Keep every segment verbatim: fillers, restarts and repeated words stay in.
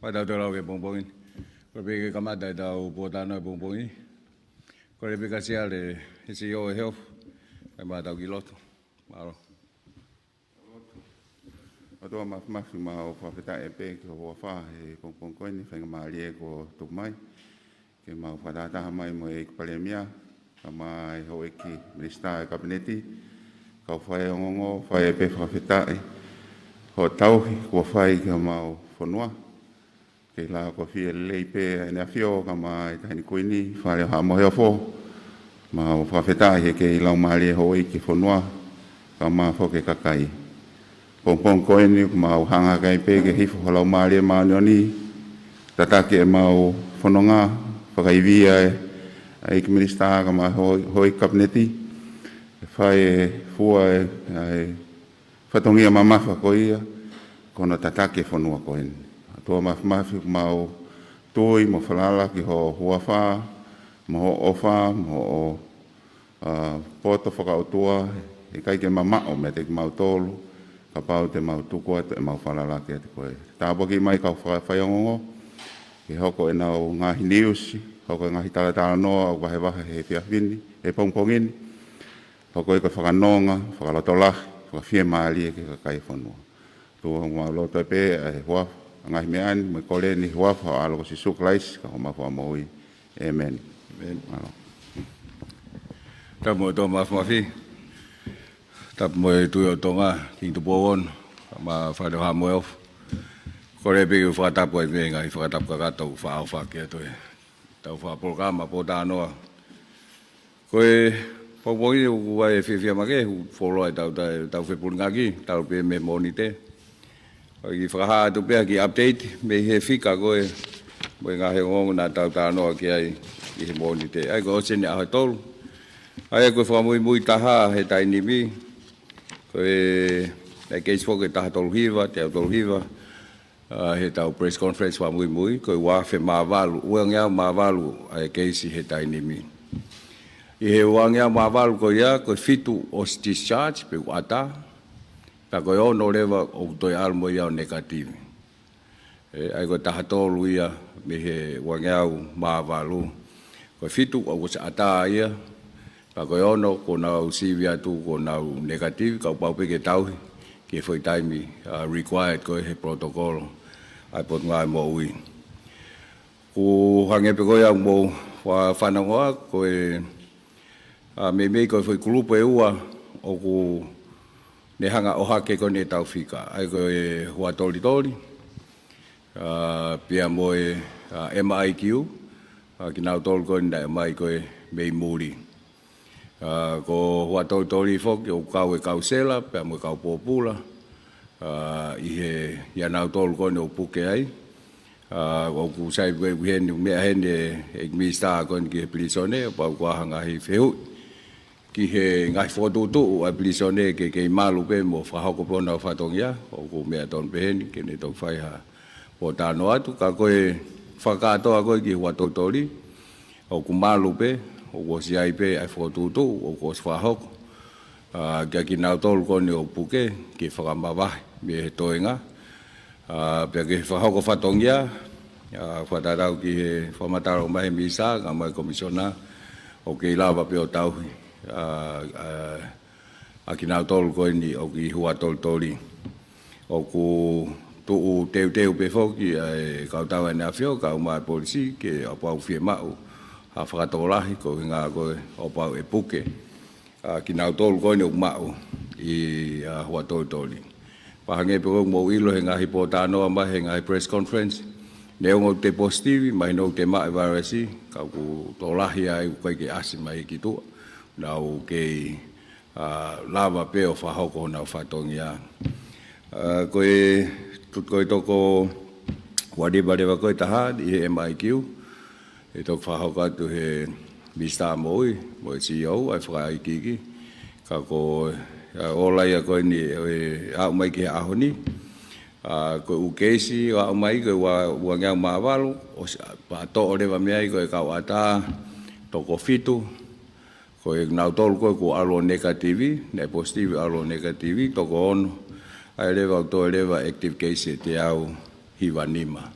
Pea tau toe lau ki he pongipongi ni. Kole pē ke kamata ʻetau pōtalanoa he pongipongi ni. Kole pē ka sia le he CEO ʻo e Health. Kae ʻumaʻā ʻetau kiʻi lotu. Mālō. ʻOtua Māfimafi, mau fakafetaʻi pē ki ho huafa he pongipongi ko eni, faingamālie kuo tuku mai ke mau fakatahataha mai mo e ʻEiki Palēmia, kae ʻumaʻā e houʻeiki minisitā ʻo e Kapineti, kau faiongoongo, fai pē fakafetaʻi hoʻo tauhi kuo fai ki homau fonua. Kei lava kuo fie lelei pē ʻEne ʻAfio kae ʻumaʻā e Taʻahine Kuini, Fale ʻo Haʻa Moheofo. Mau fakafetaʻi he kei laumālie houʻeiki e fonua, kae ʻumaʻā foki e kakai. Pongipongi ko eni, mau hanga hake ai pē ke hifo ho Laumālie Māʻoniʻoni, tataki ʻemau fononga, fakaivia e ʻEiki Minisitā kae ʻumaʻā e houʻeiki Kapineti, ke fai e fua e, e fatongia mamafa ko ia, ko hono tataki e fonua ko eni. ʻOtua Māfimafi, ʻoku mau tui mo falala ki ho huafa, mo hoʻo ʻofa, mo hoʻo, ʻa, poto fakaʻotua, ʻe ʻikai ke mamaʻo meiate kimautolu, kapau te mau tuku atu ʻemau falala kiate koe. Tāpuakiʻi mai kau fa-, faiongoongo, ke hoko ʻenau ngaahi niusi, hoko e ngaahi talatalanoa ʻoku vahevahe he efiafi ni, he pongipongi ni, hoko ia ko e fakanonga, fakalotolahi, fakafiemālie ki he kakai e fonua. ʻOtua, mau lotu pē, ʻa e huafa, ngaahi meʻa ni, mo e kole ni he huafa ho ʻAlo ko Sīsū Kalaisi, ko homau Fakamoʻui. ʻĒmeni. ʻĒmeni. Mālō. Tapu mo e ʻOtua Māfimafi. Tapu mo e Tuʻi ʻo Tonga, Kingi Tupou Ono, kae ʻumaʻā Fale ʻo Haʻa Moheofo. Kole pē ke u fakatapu ai mo e ngaahi fakatapu kakato ʻoku fakaʻofoʻofa ki ai ʻetau fakapolokalama pōtalanoa. Ko e pongipongi ni ʻoku ʻi ai e fiefia makehe, ʻoku fuoloa ʻetau, ʻetau, ʻetau fepulingaki, talu pē mei he Mōnite. ʻOku ou fakahā atu pē ha kiʻi update mei he fika ko ē mo e ngaahi ongoongo naʻa tau talanoa ki ai ʻi he Mōnite. ʻA ia ko e ʻosi eni e ʻaho ʻe tolu. ʻA ia ko e fakamuimui taha he taimi ni, ko e, ʻa e keisi foki ʻe taha tolu hiva, teau tolu hiva, ʻa, heʻetau press conference fakamuimui, ko e ua afe mā valu, uangeau mā valu ʻa e keisi he taimi ni. ʻI he uangeau mā valu ko ia, ko e fitu ʻosi discharge, pe ʻoku ʻatā, pea ko e ono leva ʻoku toe ʻalu mo ia ʻo negative. ʻE, ʻa ia ko e taha tolu ia mei he uangeau mā valu. Ko e fitu ʻoku ʻosi ʻatā ia, pea ko e ono kuo nau sivi atu kuo nau negative, ka ʻoku pau pē ke tauhi ki he foʻi taimi, ʻa, required ko ē he protocol ʻa e Potungāue Moʻui. ʻOku hangē pē ko ia ʻoku mou fa-, fanongoa, ko e, ʻa, meimei ko e foʻi kulupu ʻe ua ʻoku ne hanga ʻo ʻohake ko eni ʻetau fika. ʻA ia ko e Huatolitoli, ʻa, pea mo e, ʻa, M I Q, ʻa, kinautolu ko eni naʻe ʻomai ko ē mei muli. ʻA, ko Huatolitoli foki ʻoku kau e kau sela, pea mo e kau pōpula, ʻa, ʻi he, ʻia nautolu ko eni ʻoku puke ai. ʻA, ʻoku sai pē ʻoku ʻi heni, meʻa heni e, e minisitā ko eni ki he pilīsone, pau ko e hā e ngaahi fehuʻi ki he ngaahi fokotuʻutuʻu ʻa e pilīsone ke, ke malu pē mo fakahoko pē honau fatongia, ʻoku meʻa tonu pē heni, ke ne toki fai ha pōtalanoa atu, ka ko e fakakātoa ko ē ki Huatolitoli, ʻoku malu pē, ʻoku ʻosi ʻi ai pē ʻa e fokotuʻutuʻu, ʻoku ʻosi fakahoko, ʻa, kia kinautolu ko eni ʻoku puke, ke fakamavahe mei he toenga, ʻa, pea ke fakahoko fatongia, ʻa, fakatatau ki he fakamatala mai he minisitā, kae ʻumaʻā e Komisiona, ʻoku kei lava pē ʻo tauhi, ʻa, ʻa, ʻa kinautolu ko eni ʻoku ʻi Huatolitoli. ʻOku tuʻu teuteu pē foki ʻa e kau tau ʻEne ʻAfio, kae ʻumaʻā e polisi, ke ʻo pau fiemaʻu ha fakatokolahi, ko e ʻuhinga ko ē ʻo pau ʻe puke ʻa kinautolu ko eni ʻoku maʻu ʻi, ʻa, Huatolitoli. Pea hangē pē ko ē ʻoku mou ʻilo he ngaahi pōtalanoa mai he ngaahi press conference, neongo ʻoku te positive, mahino ʻoku te maʻu e vailasi, ka ʻoku tokolahi ai ʻoku ʻikai ke ʻasi mai ki tuʻa. Nau kei, ʻa, lava pē ʻo fakahoko honau fatongia. ʻA, ko e, tu-, ko e toko uanima leva ko ē taha ʻi he M I Q, ʻe toki fakahoko atu he Minisitā Moʻui, mo e CEO, ʻa e fakaikiiki. Ka ko, ʻa, ola ia ko eni, ʻe aʻu mai ki he ʻaho ni. ʻA, ko e ʻū keisi ʻo aʻu mai ko e ua, uangeau mā valu, ʻosi, ʻa, pea toʻo leva mei ai ko e kau ʻatā, toko fitu, Ko e nautolu ko ē kuo ʻalu ʻo negative, naʻe positive ʻalu ʻo negative, toko ono. ʻA ia leva ʻoku toe leva active case ʻe teau hiva nima,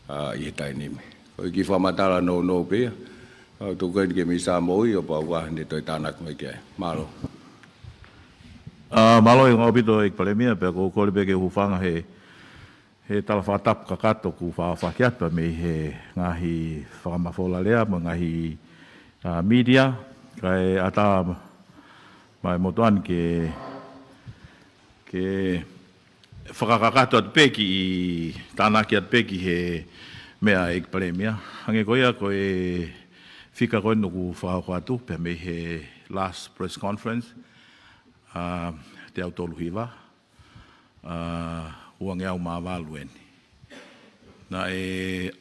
ʻa, ʻi he taimi ni. Ko e kiʻi fakamatala nounou pē ia. ʻOku ou tuku eni kia Minisitā Moʻui ʻo pau ʻe ne toe tānaki mai ki ai. Mālō. ʻA, mālō ʻaupito ʻEiki Palēmia, pea ʻoku ou kole pē ke u hūfanga he he tala fakatapu kakato ʻoku faʻa fakahoko atu mei he ngaahi fakamafola lea mo e ngaahi, ʻa, media, kae ʻatā mai motuʻa ni ke, ke fakakakato atu pē kiʻi tānaki atu pē ki he meʻa ʻEiki Palēmia. Hangē ko ia ko e fika ko ē ʻoku fakahoko atu pē mei he last press conference, ʻa, teau tolu hiva, ʻa, uangeau mā valu eni. Naʻe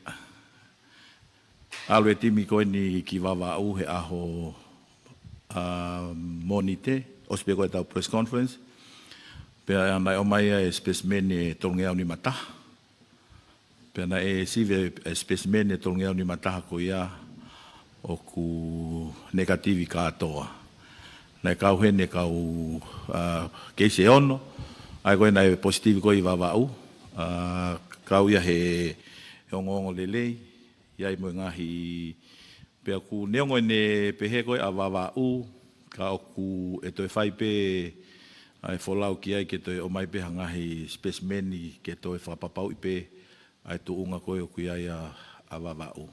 ʻalu e timi ko eni ki Vavaʻu he ʻaho, ʻa, Mōnite, ʻosi pē ko ē ʻetau press conference. Pea naʻe ʻomai ai e specimen ʻe tolungeau nima taha. Pea naʻe sivi e specimen ʻe tolungeau nima taha ko ia ʻoku negative kātoa. Naʻe kau heni e kau, ʻa, keisi ʻe ono, ʻa ia ko ē naʻe positive ko ē ʻi Vavaʻu, ʻa, kau ia he, he ongoongolelei, ʻi ai mo e ngaahi Pea ʻoku neongo ʻene pehē ko ē ʻa Vavaʻu, ka ʻoku ʻe toe fai pē ʻa e folau ki ai ke toe ʻomai pē ha ngaahi specimen ke toe fakapapauʻi pē ʻa e tuʻunga ko ē ʻoku ʻi ai ʻa, ʻa Vavaʻu.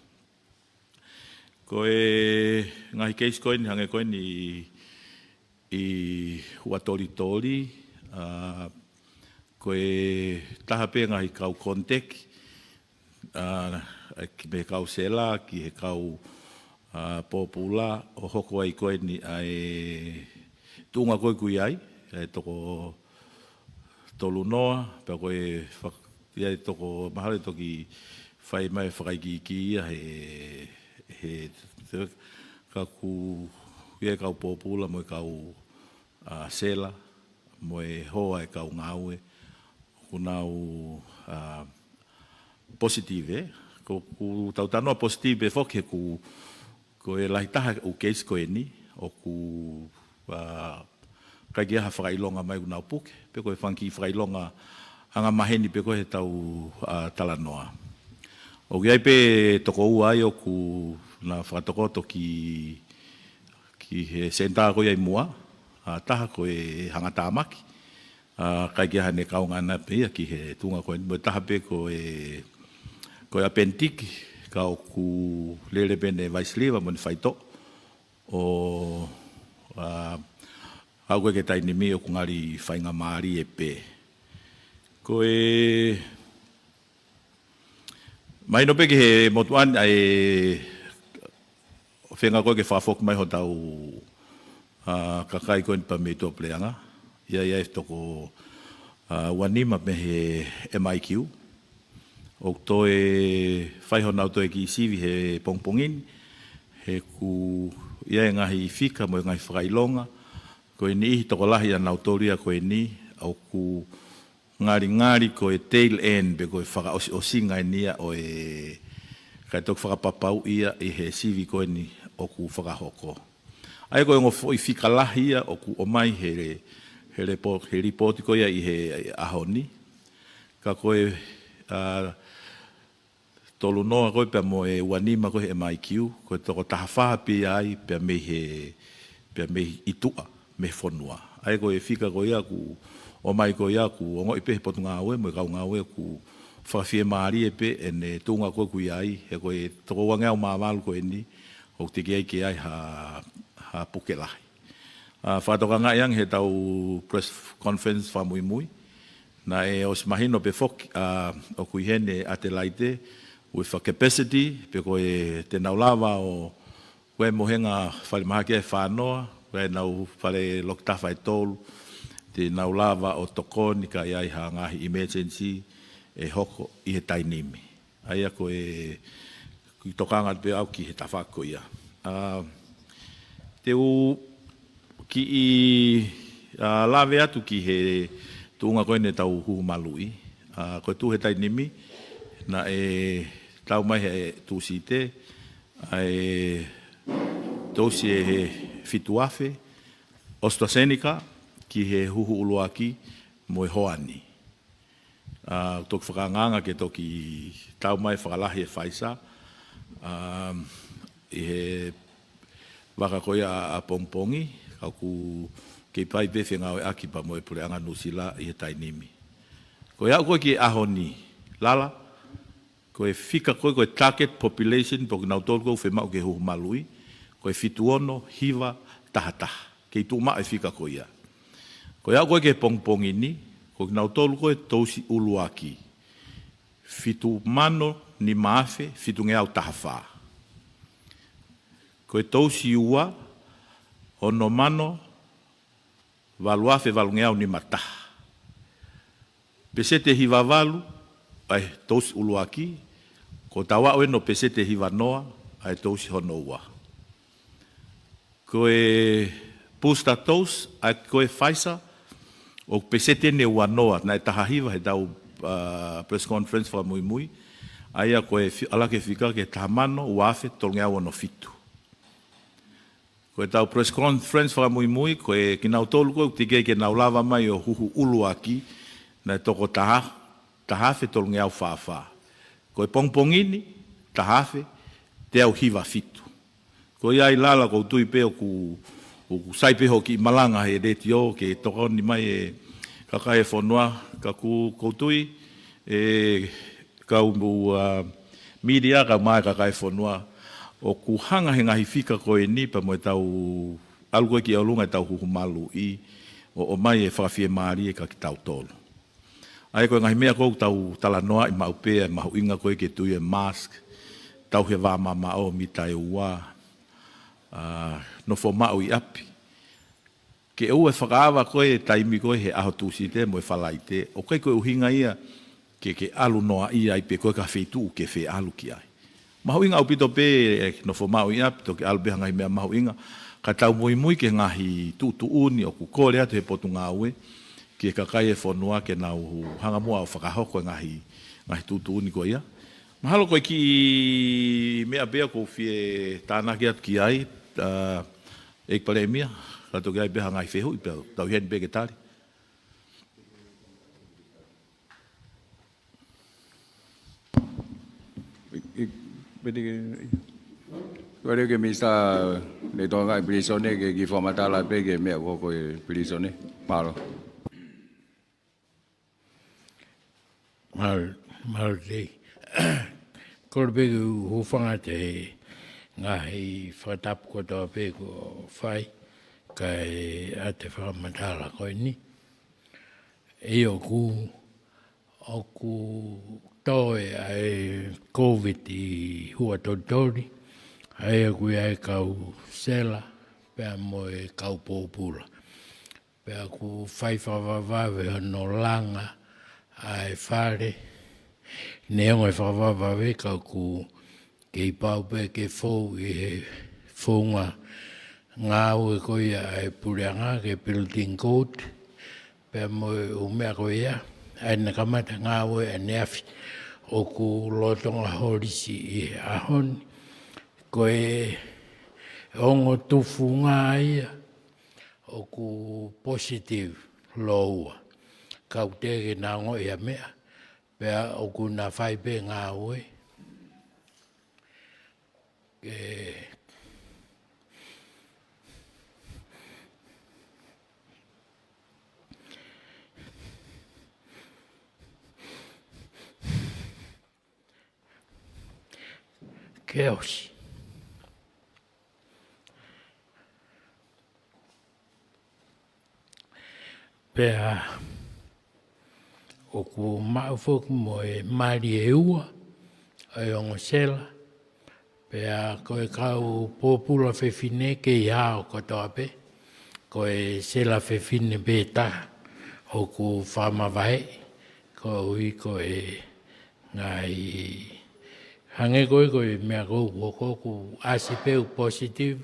Ko e ngaahi keisi ko eni hangē ko eni ʻi Huʻatolitoli, ʻa, ko e taha pē ngaahi kau contact, ʻa, ʻa, ki he kau sela, ki he kau, ʻa, pōpula, ʻo hoko ai ko eni ʻa e tuʻunga ko ē ʻoku ʻi ai, ʻa e toko tolu noa, pea ko e fak-, ʻi ai toko mahalo ʻe toki fai mai fakaikiiki ia he, he, ka ʻoku ʻi ai e kau pōpula mo e kau, ʻa, sela, mo e hoa e kau ngāue, ʻoku nau, ʻa, positive, ē? Ko, ʻoku tau talanoa positive pē foki he ʻoku, ko e lahi taha ʻū keisi ko eni, ʻoku, ʻa, ʻikai ke ʻi ai ha fakaʻilonga mai ʻoku nau puke, pe ko e fanga kiʻi fakaʻilonga angamaheni pē ko ē heʻetau, ʻa, talanoa. ʻOku ʻi ai pē toko ua ai ʻoku na fakatokoto ki, ki he senitā ko ia ʻi muʻa, ʻa, taha ko e hangatāmaki, ʻa, ʻikai ke ʻi ai haʻane kaungā ʻapi ia ki he tuʻunga ko eni, mo e taha pē ko e, ko e ʻapenitiki, ka ʻoku lele pē ʻene vaisiliva mo ʻene faitoʻo, ʻo, ʻa, aʻu ko ē ki he taimi ni ʻoku ngali faingamālie pē. Ko e mahino pē ki he motuʻa ni ʻa e feinga ko ē ke fakafoki mai hotau, ʻa, kakai ko eni pea mei tuʻapuleʻanga. ʻI ai, ʻi ai e toko, ʻa, ua nima mei he M I Q. ʻOku toe fai honau toe kiʻi sivi he pongipongi ni, he ʻoku ʻi ai e ngaahi fika mo e ngaahi fakaʻilonga. Ko e niʻihi tokolahi ʻanautolu ia ko eni, ʻoku ngalingali ko e tail end pe ko e fakaʻosiʻosinga eni ia ʻo e, kae toki fakapapauʻi ia ʻi he sivi ko eni ʻoku fakahoko. ʻA ia ko e ongo foʻi fika lahi ia ʻoku ʻomai he, he lepo-, he lipooti ko ia ʻi he ʻaho ni. Ka ko e, ʻa, tolu noa ko ē pea mo e ua nima ko ē he M I Q, ko e toko taha fā pē ia ai pea mei he, pea mei ʻi tuʻa, mei he fonua. ʻA ia ko e fika ko ia ʻoku ʻomai ko ia ʻoku ongoʻi pē he potungāue mo e kau ngāue ʻoku fakafiemālie pē ʻene tuʻunga ko ē ʻoku ʻi ai, he ko e toko uangeau mā valu ko eni, ʻoku teʻeki ai ke ʻi ai ha, ha puke lahi. ʻA, fakatokangaʻi ange heʻetau press conference fakamuimui, naʻe ʻosi mahino pē foki, ʻa, ʻoku ʻi heni e ʻAtelaite, with a capacity, pe ko e te nau lava ʻo, ko e mohenga falemahaki ʻe fā noa, ko ʻenau fale loki tafa ʻe tolu, te nau lava ʻo tokoni ka ʻi ai ha ngaahi emergency ʻe hoko ʻi he taimi ni. ʻA ia ko e, kiʻi tokanga pē au ki he tafaʻaki ko ia. ʻA, te u kiʻi, ʻa, lave atu ki he tuʻunga ko eni ʻetau huhu maluʻi. ʻA, ko e tuʻu he taimi ni, naʻe tau mai he Tūsite, ʻa e tousi ʻe he fitu afe AstraZeneca ki he huhu ʻuluaki mo e hoa ni. ʻA, toki fakaangaanga ke toki tau mai fakalahi e Pfizer, ʻa, ʻi he vaka ko ia ʻapongipongi, ka ʻoku kei fai pē fengāueʻaki pea mo e Puleʻanga Nuʻusila ʻi he taimi ni. Ko ia ʻoku ʻi he ʻaho ni, Lala, ko e fika ko ē, ko e target population, pe ko kinautolu ʻoku fiemaʻu ke huhu maluʻi, ko e fitu ono hiva taha taha. Kei tuʻu maʻu e fika ko ia. Ko ia ʻoku ʻi he pongipongi ni, ko kinautolu ko ē tousi ʻuluaki, fitu mano nima afe fitungeau taha fā. Ko e tousi ua, ono mano valu afe valungeau nima taha. Peseti hiva valu ʻa e tousi ʻuluaki, ko tau aʻu eni ʻo peseti hiva noa ʻa e tousi hono ua. Ko e booster dose ʻa e ko e Pfizer, ʻoku peseti eni ua noa, naʻe taha hiva he tau, ʻa, press conference fakamuimui, ʻa ia ko e fi-, ʻalu hake e fika ki he taha mano ua afe tolungeau ono fitu. Ko e tau press conference fakamuimui, ko e kinautolu ko ē ʻoku teʻeki ke nau lava mai ʻo huhu ʻuluaki, naʻe toko taha, taha afe tolungeau fā fā. Ko e pongipongi ni, taha afe teau hiva fitu. Ko ia ai, Lala, ʻoku ou tui pē ʻoku, ʻoku sai pē hoʻo kiʻi malanga he letiō ke tokoni mai e kakai e fonua, ka ʻoku, ʻoku ou tui, e, kau mo, ʻa, media, kau mai kakai e fonua, ʻoku hanga he ngaahi fika ko eni pea mo e tau ʻalu ko ē ki ʻolunga e tau huhu maluʻi, ʻo, ʻomai e fakafiemālie kia kitautolu. ʻA ia ko e ngaahi meʻa ko ē ʻoku tau talanoaʻi maʻu pē, e mahuʻinga ko ē ke tui e mask, tauhi e vā mamaʻo mita ʻe ua, ʻa, nofo maʻu ʻi ʻapi. Ke ʻoua ʻe fakaava ko ē taimi ko ē he ʻaho Tūsite mo e Falaite, ʻoku ʻikai ko e ʻuhinga ia ke, ke ʻalu noaʻia ai pe ko e hā e feituʻu ke fie ʻalu ki ai. Mahuʻinga ʻaupito pē e nofo maʻu ʻi ʻapi, toki ʻalu pē ha ngaahi meʻa mahuʻinga, ka tau muimui ki he ngaahi tuʻutuʻuni ʻoku kole atu he Potungāue ki he kakai e fonua ke nau hanga muʻa ʻo fakahoko e ngaahi, ngaahi tuʻutuʻuni ko ia. Mahalo ko e kiʻi meʻa pē ia ʻoku ou fie tānaki atu ki ai, ʻa, ʻEiki Palēmia, ka toki ʻi ai pē ha ngaahi fehuʻi pea tau ʻi heni pē ke tali. ʻI, ʻi, peti ke, ʻoku ʻai ke Minisitā Letonga ʻi Pilīsone ke kiʻi fakamatala pē ki he meʻa ʻoku hoko ʻi Pilīsone. Mālō. Mālō, mālō Tei. Kole pē ke u hūfanga he ngaahi fakatapu kotoa pē kuo fai, kae ʻoatu e fakamatala ko eni. ʻIo, ʻoku, ʻoku toe ʻa e Covid ʻi Huʻatolitoli, ʻa ia ʻoku ʻi ai e kau sela, pea mo e kau pōpula. Pea ʻoku fai fakavavevave hono langa ʻa e fale, neongo e fakavavevave ka ʻoku kei pau pē ke fou ʻi he founga ngāue ko ia ʻa e puleʻanga ki he building code, pea mo e ʻū meʻa ko ia, ʻa ia naʻe kamata ngāue ʻaneafi ʻoku lolotonga holisi ʻi he ʻaho ni. Ko e ongo tufunga ia, ʻoku positive lōua. Ka ʻoku teʻeki ke na ongoʻi ha meʻa, pea ʻoku na fai pē ngāue. Ke, ke ʻosi. Pea ʻoku maʻu foki mo e mali ʻe ua ʻa e ongo sela, pea ko e kau pōpula fefine kei hao kotoa pē, ko e sela fefine pē taha ʻoku fakamavaheʻi, koeʻuhi ko e ngaahi hangē ko ē ko e meʻa ko ē ʻoku hoko, ʻoku ʻasi pē ʻoku positive,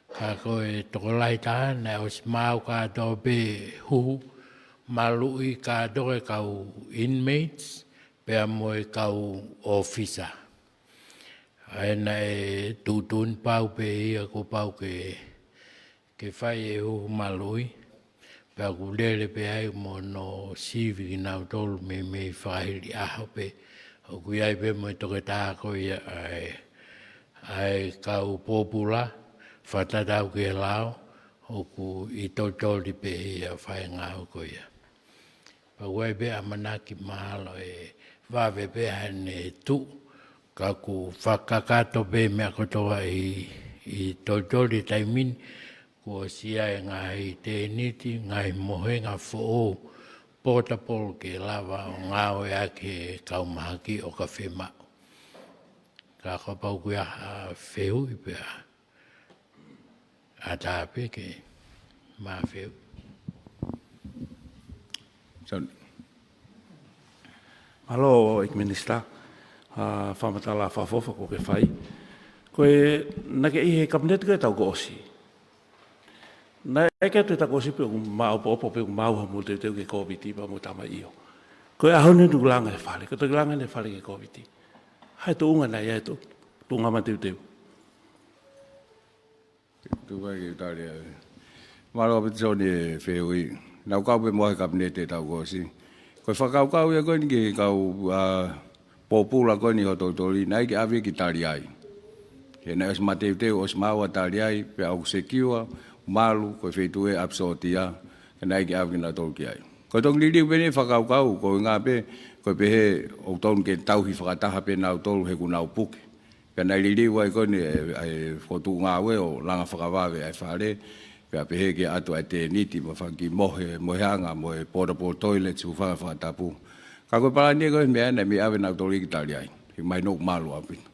ka ko e tokolahi taha naʻe ʻosi maau kātoa pē huhu maluʻi kātoa e kau inmates, pea mo e kau ʻōfisa. ʻA ia naʻe tuʻutuʻuni pau pē ia kuo pau ke ke fai e huhu maluʻi, pea ʻoku lele pē ai mo hono sivi kinautolu meimei fakahili ʻaho pē. ʻOku ʻi ai pē mo e toketā ko ia ʻa e, ʻa e kau pōpula, fakatatau ki he lao, ʻoku ʻi Tolitoli pē ia fai ngāue ko ia. Pea ʻoku ʻi ai pē ʻamanaki mahalo ʻe vave pē haʻane tuʻu, ka ʻoku fakakakato pē meʻa kotoa ʻi, ʻi Tolitoli taimi ni, kuo ʻosi ʻi ai e ngaahi tēniti, ngaahi mohenga foʻou, portable ke lava ʻo ngāueʻaki ʻe he kau mahaki ʻo ka fiemaʻu. Ka kapau ʻoku ʻi ai ha fehuʻi pea ʻatā pē ke mafeu. Son. Mālō, ʻEiki Minisitā, ʻa e fakamatala fakaʻofoʻofa kuo ke fai. Ko e, naʻe ʻi he Kapineti ko ē taʻu kuo ʻosi. Naʻe ʻeke atu he taʻu kuo ʻosi pe ʻoku māʻopoʻopo pe ʻoku maʻu haʻamou teuteu ki he Kōviti pea mou tala mai ʻio. Ko e ʻaho ni ʻoku langa e fale, ko e toki langa ʻene fale ki he Kōviti. Hā e tuʻunga naʻe ʻi ai e tuʻunga mateuteu. Tuku ai ke u tali ʻe au. Mālō ʻaupito Soni e fehuʻi. Naʻa ku kau pē mo au he Kapineti he taʻu kuo ʻosi. Ko e fakakaukau ia ko eni ki he kau, ʻa, pōpula ko eni ʻi Tolitoli, naʻe ʻikai ke ʻave ki Taliai. He naʻe ʻosi mateuteu, ʻosi maʻu ʻa Taliai, pea ʻoku secure, malu, ko e feituʻu ʻe ʻapi sōtia, he naʻe ʻikai ke ʻave kinautolu ki ai. Ko e toki liliu pē eni e fakakaukau, ko e ʻuhinga pē, ko e pehē ʻoku totonu ke tauhi fakataha pē nautolu he kuo nau puke. Pea naʻe liliu ai ko eni e, e fokotuʻu ngāue ʻo langa fakavave ʻa e fale, pea pehē ke ʻatu ʻa e tēniti, mo e fanga kiʻi mohe, moheʻanga, mo e portable toilet, hūfanga he fakatapu. Ka ko e palani ko e meʻa naʻe mei ʻave nautolu ki Taliai, he mahino ʻoku malu ʻaupito.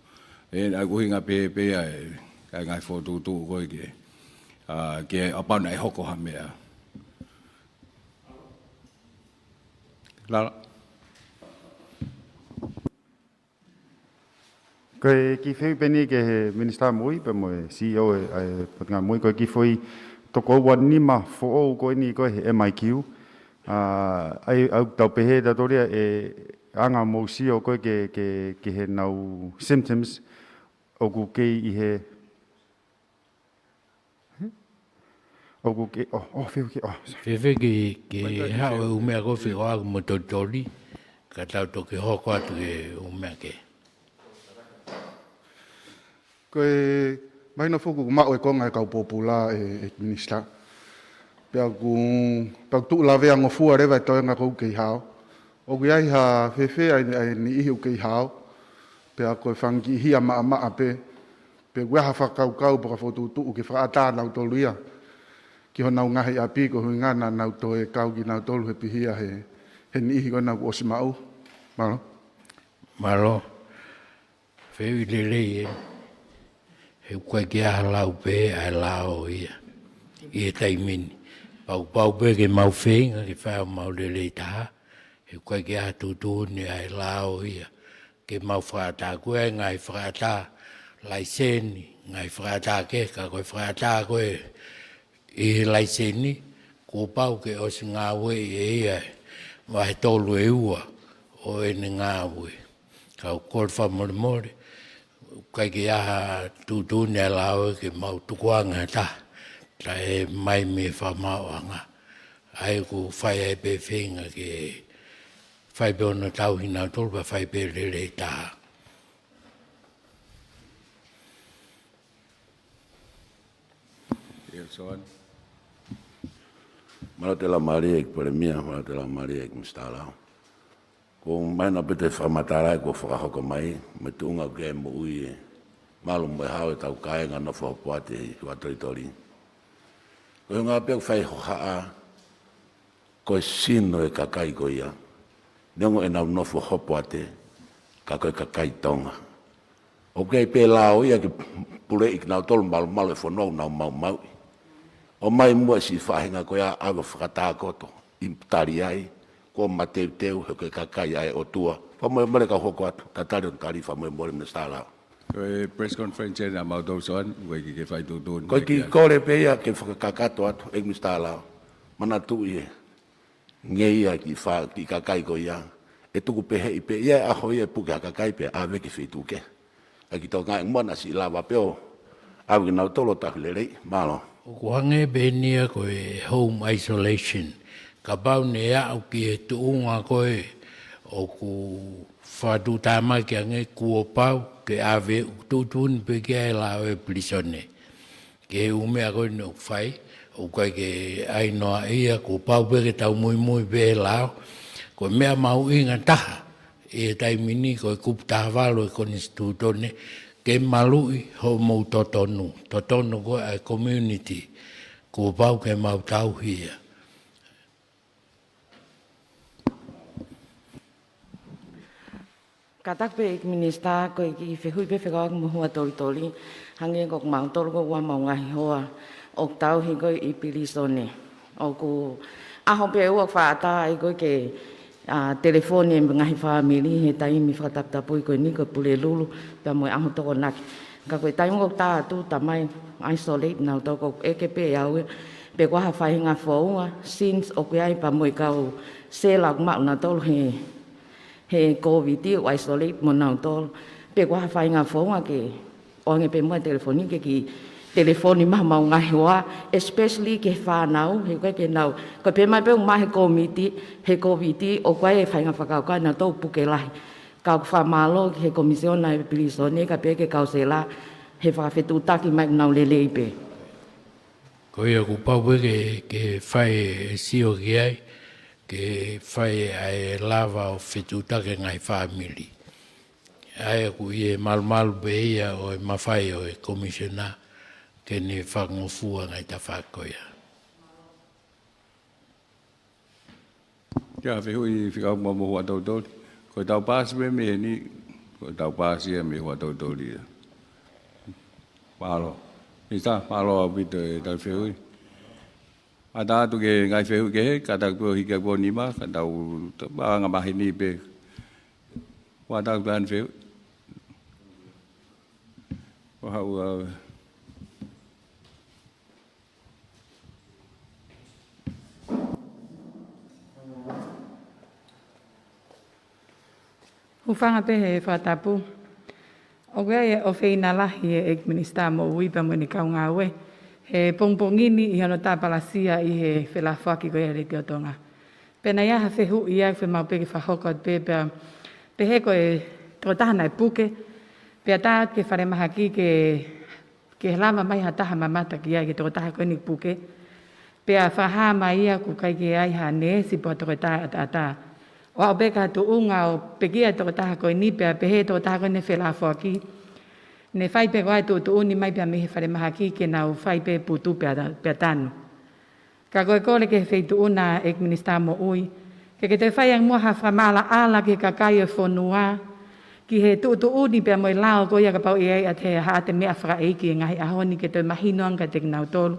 ʻE, naʻe ʻuhinga pē, pē ʻa e, ʻa e ngaahi fokotuʻutuʻu ko ē ke, ʻa, ke ʻapana ʻe hoko ha meʻa. Lala. Ko e kiʻi fehuʻi pē eni ki he Minisitā Moʻui, pea mo e C E O e, e Potungāue Moʻui, ko e kiʻi foʻi toko ua nima foʻou ko eni ko e he M I Q. ʻA, ʻa ia ʻoku tau pehē ʻe tautolu ia e anga mou sio ko ē ki he, ki he, ki heʻenau symptoms ʻoku kei ʻi he ʻOku ke, ʻo, ʻo, fēfē ke, ʻo, sorry. Fēfē ke, ke haʻu e ʻū meʻa ko ē fekauʻaki mo Tolitoli, ka tau toki hoko atu ki he ʻū meʻa kehe. Ko e, mahino foki ʻoku maʻu e konga e kau pōpula ʻe, ʻe Minisitā. Pea ʻoku, pea ʻoku tuʻu lavea ngofua leva e toenga ko ē ʻoku kei hao. ʻOku ʻi ai ha fēfē ʻa e, ʻa e niʻihi ʻoku kei hao. Pea ko e fanga kiʻi hia maʻamaʻa pē, pe ʻoku ʻi ai ha fakakaukau pe ko ha fokotuʻutuʻu ke fakaʻatā nautolu ia ki honau ngaahi ʻapi, ko e ʻuhinga naʻa nau toe kau kinautolu he pihia he, he niʻihi ko ena kuo ʻosi maʻu. Mālō. Mālō. Fehuʻi lelei ē. He ʻoku ʻikai ke ʻi ai ha lau pē ʻa e lao ia ʻi he taimi ni. Pau, pau pē ke mau feinga ke fai homau lelei taha. He ʻoku ʻikai ke ʻi ai ha tuʻutuʻuni ʻa e lao ia ke mau fakaʻatā. Ko e ngaahi fakaʻatā laiseni, ngaahi fakaʻatā kehe, ka ko e fakaʻatā ko ē ʻi he laiseni, kuo pau ke ʻosi ngāueʻi ʻe ia e vahe tolu ʻe ua ʻo ʻene ngāue. Ka ʻoku ou kole fakamolemole, ʻoku ʻikai ke ʻi ai ha tuʻutuʻuni ʻa e lao ke mau tukuange ha taha, taʻe mai mei he fakamaauʻanga. ʻA ia ʻoku fai ai pē feinga ke fai pē hono tauhi nautolu pea fai pē lelei taha. ʻIo, Soan. Mālō e laumālie ʻEiki Palēmia, mālō e laumālie ʻEiki Minisitā Lao. Ko e mahino pē ʻa e fakamatala ē kuo fakahoko mai, mo e tuʻunga ʻoku ʻi ai e moʻui e malu mo e hao ʻetau kāinga nofo hopoate ʻi Tolitoli. Ko e ʻuhinga pē ʻoku fai hohaʻa, ko e sino e kakai ko ia. Neongo ʻenau nofo hopoate, ka ko e kakai Tonga. ʻOku ʻi ai pē lao ia ke puleʻi kinautolu malumalu e fonua ʻoku nau maumauʻi. ʻOmai muʻa siʻi faʻahinga ko ia ʻave ʻo fakatākoto ʻi Taliai, kuo mateuteu he ko e kakai ʻa e ʻOtua. Fakamolemole kau hoko atu, tatali hono tali, fakamolemole Minisitā Lao. Ko e press conference ena mautolu Soan, ʻoku ʻikai ke fai tuʻutuʻuni. Ko e kiʻi kole pē ia ke fakakakato atu, ʻEiki Minisitā Lao. Manatuʻi ē. Ngeia kiʻi fa-, kiʻi kakai ko ia. ʻE tuku pehē ʻi pē ia e ʻaho ia ʻe puke ha kakai pea ʻave ki he feituʻu kehe. ʻA ia ki Tonga ʻi muʻa naʻa siʻi lava pē ʻo ʻave kinautolu ʻo tauhi lelei. Mālō. ʻOku hangē pē eni ia ko e home isolation. Kapau ne aʻu ki he tuʻunga ko ē ʻoku fakatuʻutāmaki ange, kuo pau ke ʻave, tuʻutuʻuni pē ki ai e lao ʻo e pilīsone. Ki he ʻū meʻa ko eni ʻoku fai, ʻoku ʻikai ke ʻai noa ia, kuo pau pē ke tau muimui pē he lao. Ko e meʻa mahuʻinga taha ʻi he taimi ni ko e kupu taha valu ʻo e Konisitūtone, ke maluʻi hoʻomou totonu, totonu ko ē ʻa e community, kuo pau ke mau tauhi ia. Kātaki pē ʻEiki Minisitā, ko e kiʻi fehuʻi pē fekauʻaki mo Huʻatolitoli, hangē ko kimautolu ko ē ʻoku mau ngaahi hoa ʻoku tauhi ko ē ʻi pilīsone. ʻOku ʻaho pē ʻoku faʻa ʻatā ai ko ē ke, ā, telefoni e ngaahi fāmili he taimi fakataputapui ko eni ko e Pulelulu pea mo e ʻAho Tokonaki. Ka ko e taimi ʻoku tā atu, tā mai isolate nautolu, ʻoku ʻeke pē ʻe au ia pe ko e hā ha faʻahinga founga, since ʻoku ʻi ai pea mo e kau sela ʻoku maʻu nautolu he, he Kōviti, ʻo isolate mo nautolu. Pe ko e hā ha faʻahinga founga ke ʻoange pē muʻa e telefoni ke kiʻi telefoni mai homau ngaahi hoa, especially ki he fānau, he ʻoku ʻikai ke nau, ko e pehē mai pē ʻoku maʻu he Kōviti, he Kōviti, ʻoku ʻi ai e faʻahinga fakakaukau nautolu puke lahi. Ka ʻoku fakamālō ki he Komisiona e Pilīsone, kae pehē ki he kau sela, he fakafetuʻutaki mai, ʻoku nau lelei pē. Ko ia kuo pau pē ke, ke fai e sio ki ai, ke fai ʻa e lava ʻo fetuʻutaki e ngaahi fāmili. ʻA ia ʻoku ʻi he malumalu pē ia ʻo e mafai ʻo e Komisiona ke ne fakangofua e ngaahi tafaʻaki ko ia. Kiʻi fehuʻi fekauʻaki mo Huʻatolitoli. Ko ʻetau paasi pē mei heni, ko ʻetau paasi ia mei Huʻatolitoli ia. Mālō. Minisitā, mālō ʻaupito e tali fehuʻi. ʻAtā atu ki he ngaahi fehuʻi kehe, kātaki pē ʻo hiki ʻaki ʻo nima, ka tau, tau anga maheni pē. Huʻatolitoli, ʻoku ʻi ai ha fehuʻi? ʻO haʻu ā. Hūfanga pē he fakatapu. ʻOku ʻi ai e ʻofeina lahi ʻa e ʻEiki Minisitā Moʻui pea mo ʻene kaungāue he pongipongi ni ʻi hono tāpalasia ʻi he felāfoaki ko ia ʻa e Letiō Tonga. Pea naʻe ʻi ai ha fehuʻi ia, fiemaʻu pē ke fakahoko atu pē, pea pehē ko e tokotaha naʻe puke, pea tā atu ki he falemahaki ke ke lava mai ha taha mamata ki ai ki he tokotaha ko eni puke. Pea fakahā mai ia ʻoku ʻikai ke ʻi ai ha neesi pe ko ha tokotaha ʻataʻatā. ʻO aʻu pē ki ha tuʻunga ʻo pekia e tokotaha ko eni pea pehē ʻe he tokotaha ko eni felāfoaki, ne fai pē ko ā e tuʻutuʻuni mai pea mei he falemahaki ke nau fai pē putu pea, pea tanu. Ka ko e kole ki he Feituʻu na, ʻEiki Minisitā Moʻui, ke ke toe fai ange muʻa ha fakamaʻalaʻala ki he kakai ʻo e fonua, ki he tuʻutuʻuni pea mo e lao ko ia, kapau ʻe ʻi ai ʻa e, ha ʻete meʻa fakaʻeiki he ngaahi ʻaho ni, ke toe mahino ange kiate kinautolu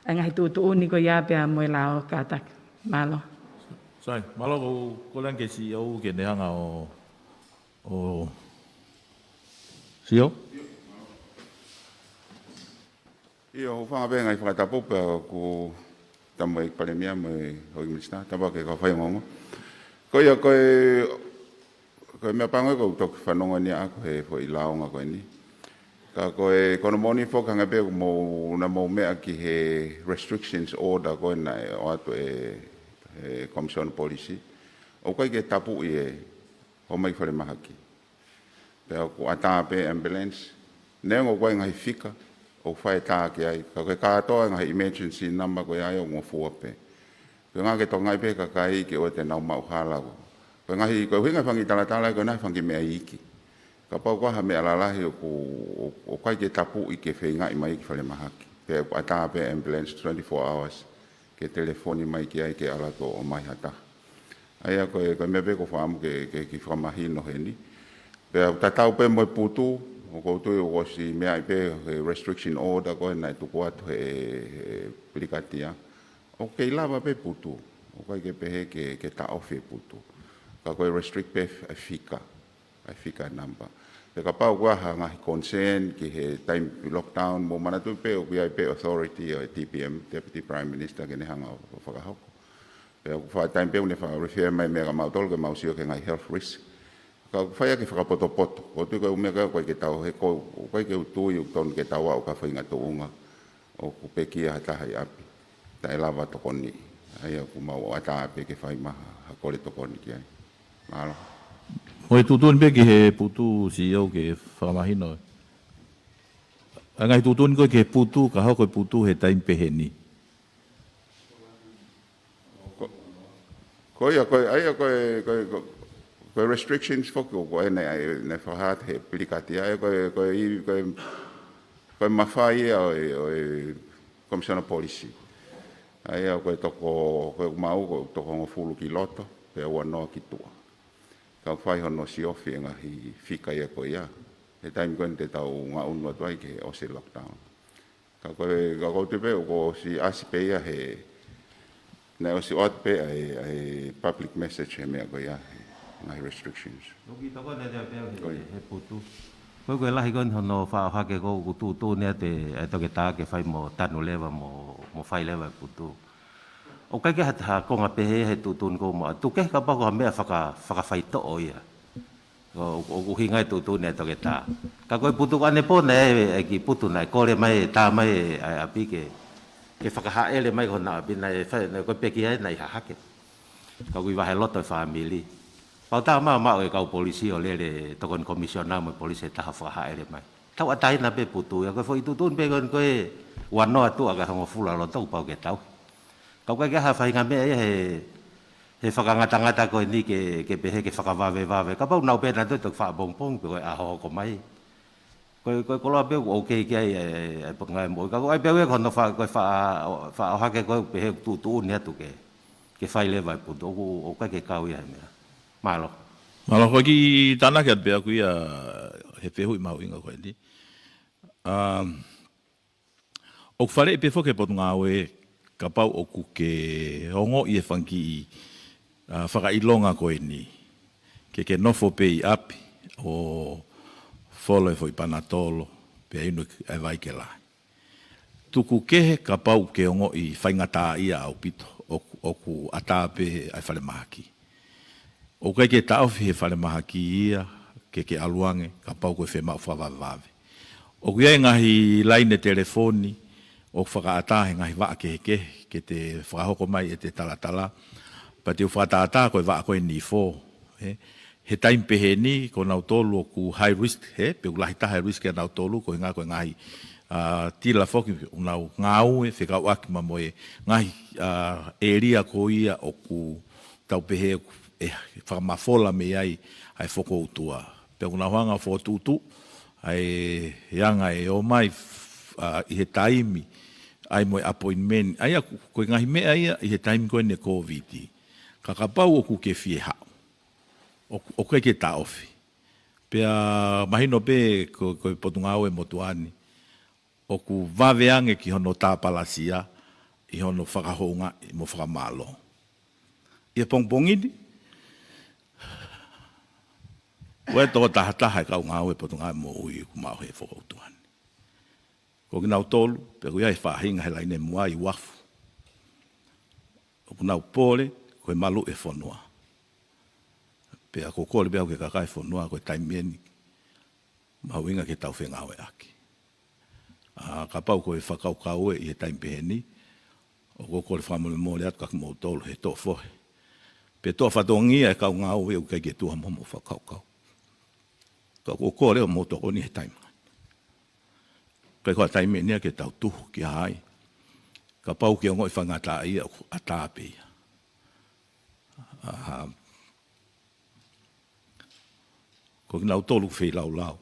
ʻa e ngaahi tuʻutuʻuni ko ia pea mo e lao, kātaki. Mālō. Sai, mālō. Ko e kole ange ki he C E O ke ne hanga ʻo, ʻo sio. ʻIo, hūfanga pē he ngaahi fakatapu pea ʻoku tau mo e ʻEiki Palēmia mo e houʻeiki minisitā, tau pē ki he kau faiongoongo. Ko ia ko e, ko e meʻa pango ia ʻoku ou toki fanongo ni ʻaʻaku he foʻi lāunga ko eni. Ka ko e, ko hono moʻoni foki hangē pē ʻoku mou, naʻa mou meʻa ki he restrictions order ko ē naʻe ʻoatu ʻe he Commission Policy. ʻOku ʻikai ke tapuʻi e ō mai ki falemahaki. Pea ʻoku ʻatā pē ambulance. Neongo ʻoku ʻi ai e ngaahi fika ʻoku fai e tā ki ai, ka ko e kātoa e ngaahi emergency number ko ia ʻoku ngofua pē. Ko e ʻuhinga ke tokangaʻi pē e kakai ke ʻoua te nau maʻu hala ko. Ko e ngaahi, ko e ʻuhinga e fanga kiʻi talatala ko ena he fanga kiʻi meʻa iiki. Kapau ko ha meʻa lalahi ʻoku, ʻo, ʻoku ʻikai ke tapuʻi ke feingaʻi mai ki falemahaki. Pea ʻoku ʻatā pē ambulance twenty-four hours ke telefoni mai ki ai ke ʻalu atu ʻo ʻomai ha taha. ʻA ia ko e, ko e meʻa pē ʻoku ou fakaʻamu ke, ke, ke fakamahino heni. Pea tatau pē mo e putu, ʻoku ou tui ʻoku ʻosi meaʻi pē he restriction order ko ē naʻe tuku atu he, he pilikatia. ʻOku kei lava pē putu, ʻoku ʻikai ke pehē ke, ke taʻofi e putu. Ka ko e restrict pē e fika. ʻA e fika number. Pea kapau ʻoku ʻi ai ha ngaahi concern ki he taimi lockdown, mou manatuʻi pē ʻoku ʻi ai pē authority ʻo e D P M, Deputy Prime Minister, ke ne hanga ʻo fakahoko. Pea ʻoku faʻa taimi pē ʻoku ne faʻa refer mai e meʻa kia mautolu ke mau sio ki he ngaahi health risk. Ka ʻoku fai ʻaki e fakapotopoto. ʻOku ou tui ko e ʻū meʻa ko ē ʻoku ʻikai ke tau, he ko, ʻoku ʻikai ke u tui ʻoku tonu ke tau aʻu ki ha faʻahinga tuʻunga ʻoku pekia ha taha ʻi ʻapi, taʻe lava tokoniʻi. ʻA ia ʻoku mau ʻatā pē ke fai mai ha kole tokoni ki ai. Mālō. Ko e tuʻutuʻuni pē ki he putu, C E O, ke fakamahino. ʻA e ngaahi tuʻutuʻuni ko ē ki he putu, ka hoko e putu he taimi pehē ni. Ko, ko ia, ko e, ʻa ia ko e, ko e, ko e, ko e restrictions foki, ko e naʻe, naʻe fakahā he pilikati, ʻa ia ko e, ko e, ko e, ko e mafai ia ʻo e, ʻo e Komisiona Polisi. ʻA ia ko e toko, ko e mau, ko e toko hongofulu ki loto, pea ua noa ki tuʻa. Kau fai hono siofi e ngaahi fika ia ko ia. He taimi ko ē te tau ngaʻunu atu ai ki he ʻosi lockdown. Ka ko e, ka ko te pē, ʻoku ʻosi ʻasi pē ia he, naʻe ʻosi ʻoatu pē ʻa e, ʻa e public message he meʻa ko ia, he ngaahi restrictions. ʻOku ʻi toko ne te pē he, Ko ia. he putu. Ko e, ko e lahi ko eni hono faʻo hake ko ē ʻoku tuʻutuʻuni ʻe he, ʻe he toketā ke fai mo tanu leva mo, mo fai leva e putu. ʻOku ʻikai ke ha, ha konga pehē he tuʻutuʻuni ko ē mo ʻatu ke kapau ko ha meʻa faka, fakafaitoʻo ia. ʻO, ʻo, ʻoku ʻuhinga e tuʻutuʻuni ʻa e toketā. Ka ko e putu ko ʻanepō naʻe, e kiʻi putu naʻe kole mai, tā mai ʻa e ʻapi ke, ke fakahaʻele mai ki hona ʻapi naʻe fai, naʻe ko e pekia naʻe ʻi hahake. Ka ʻoku ʻi vahe loto e fāmili. Pau tā mai ʻa e kau polisi ʻo lele tokoni komisiona mo e polisi ʻe taha fakahaʻele mai. Tauʻatāina pē putu ia, ko e foʻi tuʻutuʻuni pē ko ē, ko e ua noa tuʻa ki he hongofulu ʻa loto kuo pau ke tau. Ka ʻoku ʻikai ke ha faʻahinga meʻa ia he, he fakangatangata ko eni ke, ke pehē ke fakavavevave. Kapau naʻa nau pehē naʻa nau toki fakapongipongi pē ko e ʻaho ko ē mai. Ko e, ko e koloa pē ʻoku ʻoku kei ki ai e, e, e pongai mo. Ka ko e ʻai pē ʻe au ia ko hono fa, ko e fa, faʻo hake ko ē pehē tuʻutuʻuni atu ke, ke fai leva e putu. ʻOku, ʻoku ʻikai ke kau ia he meʻa. Mālō. Mālō, ko e kiʻi tānaki atu pē ʻaku ia he fehuʻi mahuʻinga ko eni. Um, ʻOku faleʻi pē foki e Potungāue kapau ʻoku ke ongoʻi e fanga kiʻi, ʻa, fakaʻilonga ko eni. Ke ke nofo pē ʻi ʻapi ʻo folo e foʻi panatolo, pea inu e vai ke lahi. Tuku kehe kapau ke ongoʻi faingataʻaʻia ʻaupito, ʻoku, ʻoku ʻatā pē ʻa e falemahaki. ʻOku ʻikai ke taʻofi he falemahaki ia ke ke ʻalu ange kapau ko e fiemaʻu fakavavevave. ʻOku ʻi ai e ngaahi laine telefoni ʻoku fakaʻatā he ngaahi vaʻa kehekehe ke te fakahoko mai ʻete talatala. Pea te u fakatātā ko e vaʻa ko eni foʻou, ē. He taimi pehē ni ko nautolu ʻoku high risk, ē, pe ʻoku lahi taha e risk ʻia nautolu ko e ʻuhinga ko e ngaahi, ʻa, tila foki ʻoku nau ngāue fekauʻaki mo e ngaahi, ʻa, ʻēlia ko ia ʻoku tau pehē ʻe fakamafola mei ai ʻa e fokoutua. Pea ʻoku nau hanga ʻo fokotuʻutuʻu ʻa e, e anga e ō mai, ʻa, ʻi he taimi, ʻai mo e appointment. ʻA ia ko e ngaahi meʻa ia ʻi he taimi ko eni e Covid. Ka kapau ʻoku ke fie haʻu, ʻoku, ʻoku ʻikai ke taʻofi. Pea mahino pē ko, ko e Potungāue Motuʻa ni ʻoku vave ange ki hono tāpalasia ʻi hono fakahoungaʻi mo fakamālō. ʻI he pongipongi ni, ʻoku ʻi ai e toko taha taha e kau ngāue Potungāue Moʻui ʻoku maʻu he fokoutua ni. Ko kinautolu, pea ʻoku ʻi ai e faʻahinga he laine muʻa ʻi uafu, ʻoku nau pole ko e maluʻi e fonua. Pea ʻoku ou kole pē au ki he kakai e fonua ko e taimi eni mahuʻinga ke tau fengāueʻaki. ʻA, kapau ko e fakakaukau ē ʻi he taimi pehē ni, ʻoku ou kole fakamolemole atu kia kimoutolu he toʻo fohe pe toʻo fatongia e kau ngāue ʻoku ʻikai ke tuʻu mo hoʻomou fakakaukau. Ka ʻoku ou kole ʻo mou tokoni he taimi ni. ʻIkai ko ha taimi eni ia ke tau tuhu ki ai. Kapau ke ongoʻi faingataʻaʻia ʻoku ʻatā pē ia. ʻA, ko kinautolu ʻoku feilaulau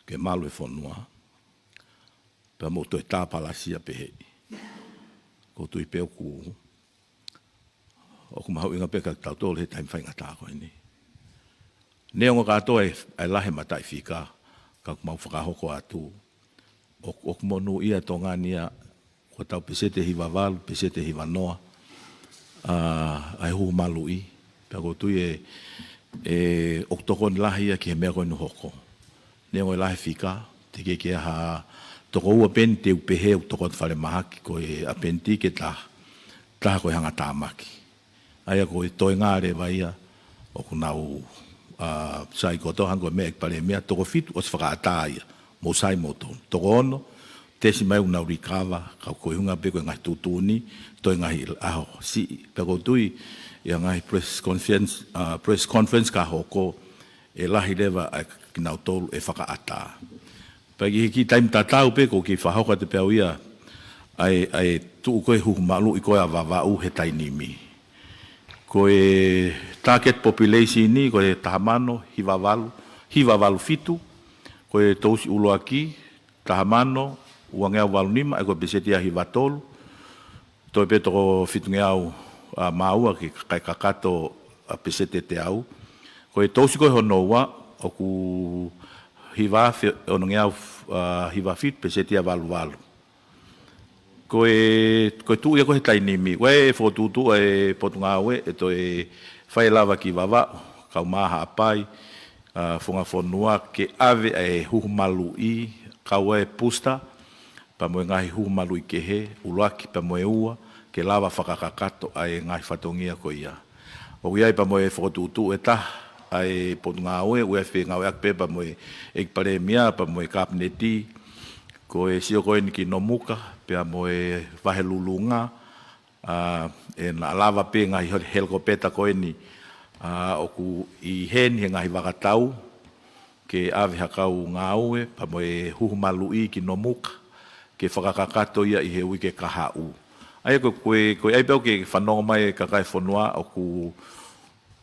ke malu e fonua, pea mou toe tāpalasia pehē. ʻOku ou tui pē ʻoku, ʻoku mahuʻinga pē kia kitautolu he taimi faingataʻa ko eni. Neongo kātoa e, e lahi e mataʻifika, ka ʻoku mau fakahoko atu ʻoku, ʻoku monūʻia e Tonga ni ia, ko ʻetau peseti ʻe hiva valu, peseti ʻe hiva noa, ʻa, ʻa e huhu maluʻi. Pea ʻoku ou tui ē, ē, ʻoku tokoni lahi ia ki he meʻa ko eni ʻoku hoko. Neongo e lahi e fika, teʻeki ke ʻi ai ha toko ua pē eni te u pehē ʻoku tokoni falemahaki, ko e ʻapendikesi ʻe taha, taha ko e hangatāmaki. ʻA ia ko e toenga leva ia ʻoku nau, ʻa, sai kotoa hangē ko e meʻa ʻa e Palēmia, toko fitu ʻosi fakaʻatā ia. Mou sai moutolu. Toko ono, tesi mai ʻoku nau likava, ka ko e ʻuhinga pē ko e ngaahi tuʻutuʻuni, toe ngaahi ʻaho siʻi. Pea ʻoku ou tui, ʻi he ngaahi press conference, ah, press conference ka hoko, ʻe lahi leva ʻa kinautolu ʻe fakaʻatā. Pea ki he kiʻi taimi tatau pē, ʻoku ou kiʻi fakahoko atu pē au ia, ʻa e, ʻa e tuʻu ko ē huhu maluʻi ko ē ʻa Vavaʻu he taimi ni. Ko e target population ni, ko e taha mano, hiva valu, hiva valu fitu, ko e tousi ʻuluaki, taha mano, uangeau valu nima, ʻa ia ko e peseti ia hiva tolu, toe pē toko fitungeau, ah, mā ua ki he kakai kakato, ah, peseti ʻe teau. Ko e tousi ko ē hono ua, ʻoku hiva afe onongeau, ah, hiva fitu peseti ia valu valu. Ko e, ko e tuʻu ia ko ē he taimi ni, ko e fokotuʻutuʻu ʻa e Potungāue, ʻe toe fai lava ki Vavaʻu, Kaumā, Haʻapai, ah, Funga Fonua, ke ʻave ʻa e huhu maluʻi, kau ai e booster, pea mo e ngaahi huhu maluʻi kehe, ʻuluaki pea mo e ua, ke lava fakakakato ʻa e ngaahi fatongia ko ia. ʻOku ʻi ai pea mo e fokotuʻutuʻu ʻe taha ʻa e Potungāue, ʻoku ʻi ai e fengāueʻaki pē pea mo e ʻEiki Palēmia, pea mo e Kapineti, ko e sio ko eni ki Nomuka, pea mo e Vahe Lulunga, ah, ʻe naʻa lava pē ngaahi hel-, helikopeta ko eni, ah, ʻoku ʻi heni he ngaahi vakatau, ke ʻave ha kau ngāue, pea mo e huhu maluʻi ki Nomuka, ke fakakakato ia ʻi he uike kahaʻu. ʻA ia ko e, ko e, ko e ʻai pē au ke fanongo mai e kakai e fonua ʻoku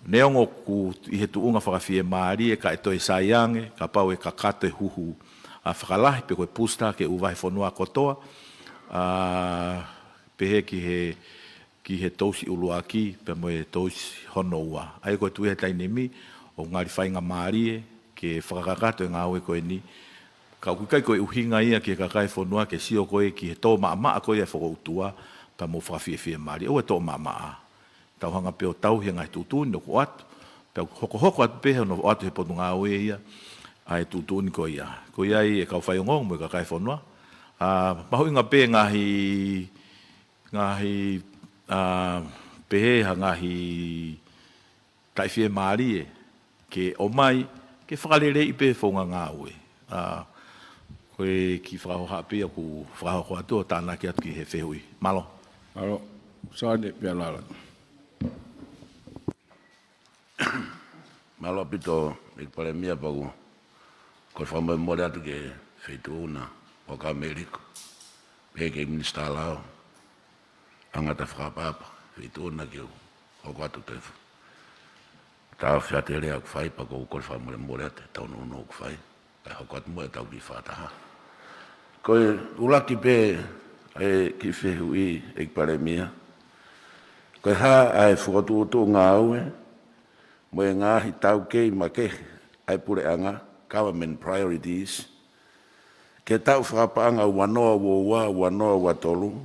neongo ʻoku ʻi he tuʻunga fakafiemālie ka ʻe toe sai ange, kapau ʻe kakato e huhu, ah, fakalahi pe ko e booster ke ʻū vahefonua kotoa, ah, pehē ki he, ki he tousi ʻuluaki, pea mo e tousi hono ua. ʻA ia ko e tuʻu ia he taimi ni, ʻoku ngali faingamālie ke fakakakato e ngāue ko eni. Ka ʻoku ʻikai ko e ʻuhinga ia ki he kakai e fonua ke sio ko ē ki he tō maʻamaʻa ko ia e fokoutua, pea mo fakafiefiemālie. ʻOua ʻe tō maʻamaʻa. Tau hanga pē ʻo tauhi e ngaahi tuʻutuʻuni ʻoku ʻoatu. Pea hokohoko atu pē hono ʻoatu he Potungāue ia, ʻa e tuʻutuʻuni ko ia. Ko ia ai e kau faiongoongo mo e kakai e fonua. Ah, mahuʻinga pē ngaahi ngaahi, ah, pehē ha ngaahi taʻefiemālie ke ʻomai, ke fakaleleiʻi pē founga ngāue. Ah, ko e kiʻi fakahoha pē ia ʻoku fakahoko atu ʻo tānaki atu ki he fehuʻi. Mālō. Mālō. Sane pea lala. Mālō ʻaupito, ʻEiki Palēmia, pea ʻoku ou fakamolemole atu ki he Feituʻu na, ʻo ka Meliko, pehē ki he Minisitā Lao, ʻa e ngata fakaʻapaʻapa, Feituʻu na ke u hoko atu ke u taʻofi atu e lea ʻoku fai, pea ʻoku ou fakamolemole atu he taunuunga ʻoku fai. Kae hoko atu mo e tau kiʻi fakataha. Ko e ʻuluaki pē ʻa e kiʻi fehuʻi, ʻEiki Palēmia. Ko e hā ʻa e fokotuʻutuʻu ngāue mo e ngaahi taukei makehe ʻa e puleʻanga, government priorities, ki he taʻu fakapaʻanga ua noa ua ua, ua noa ua tolu,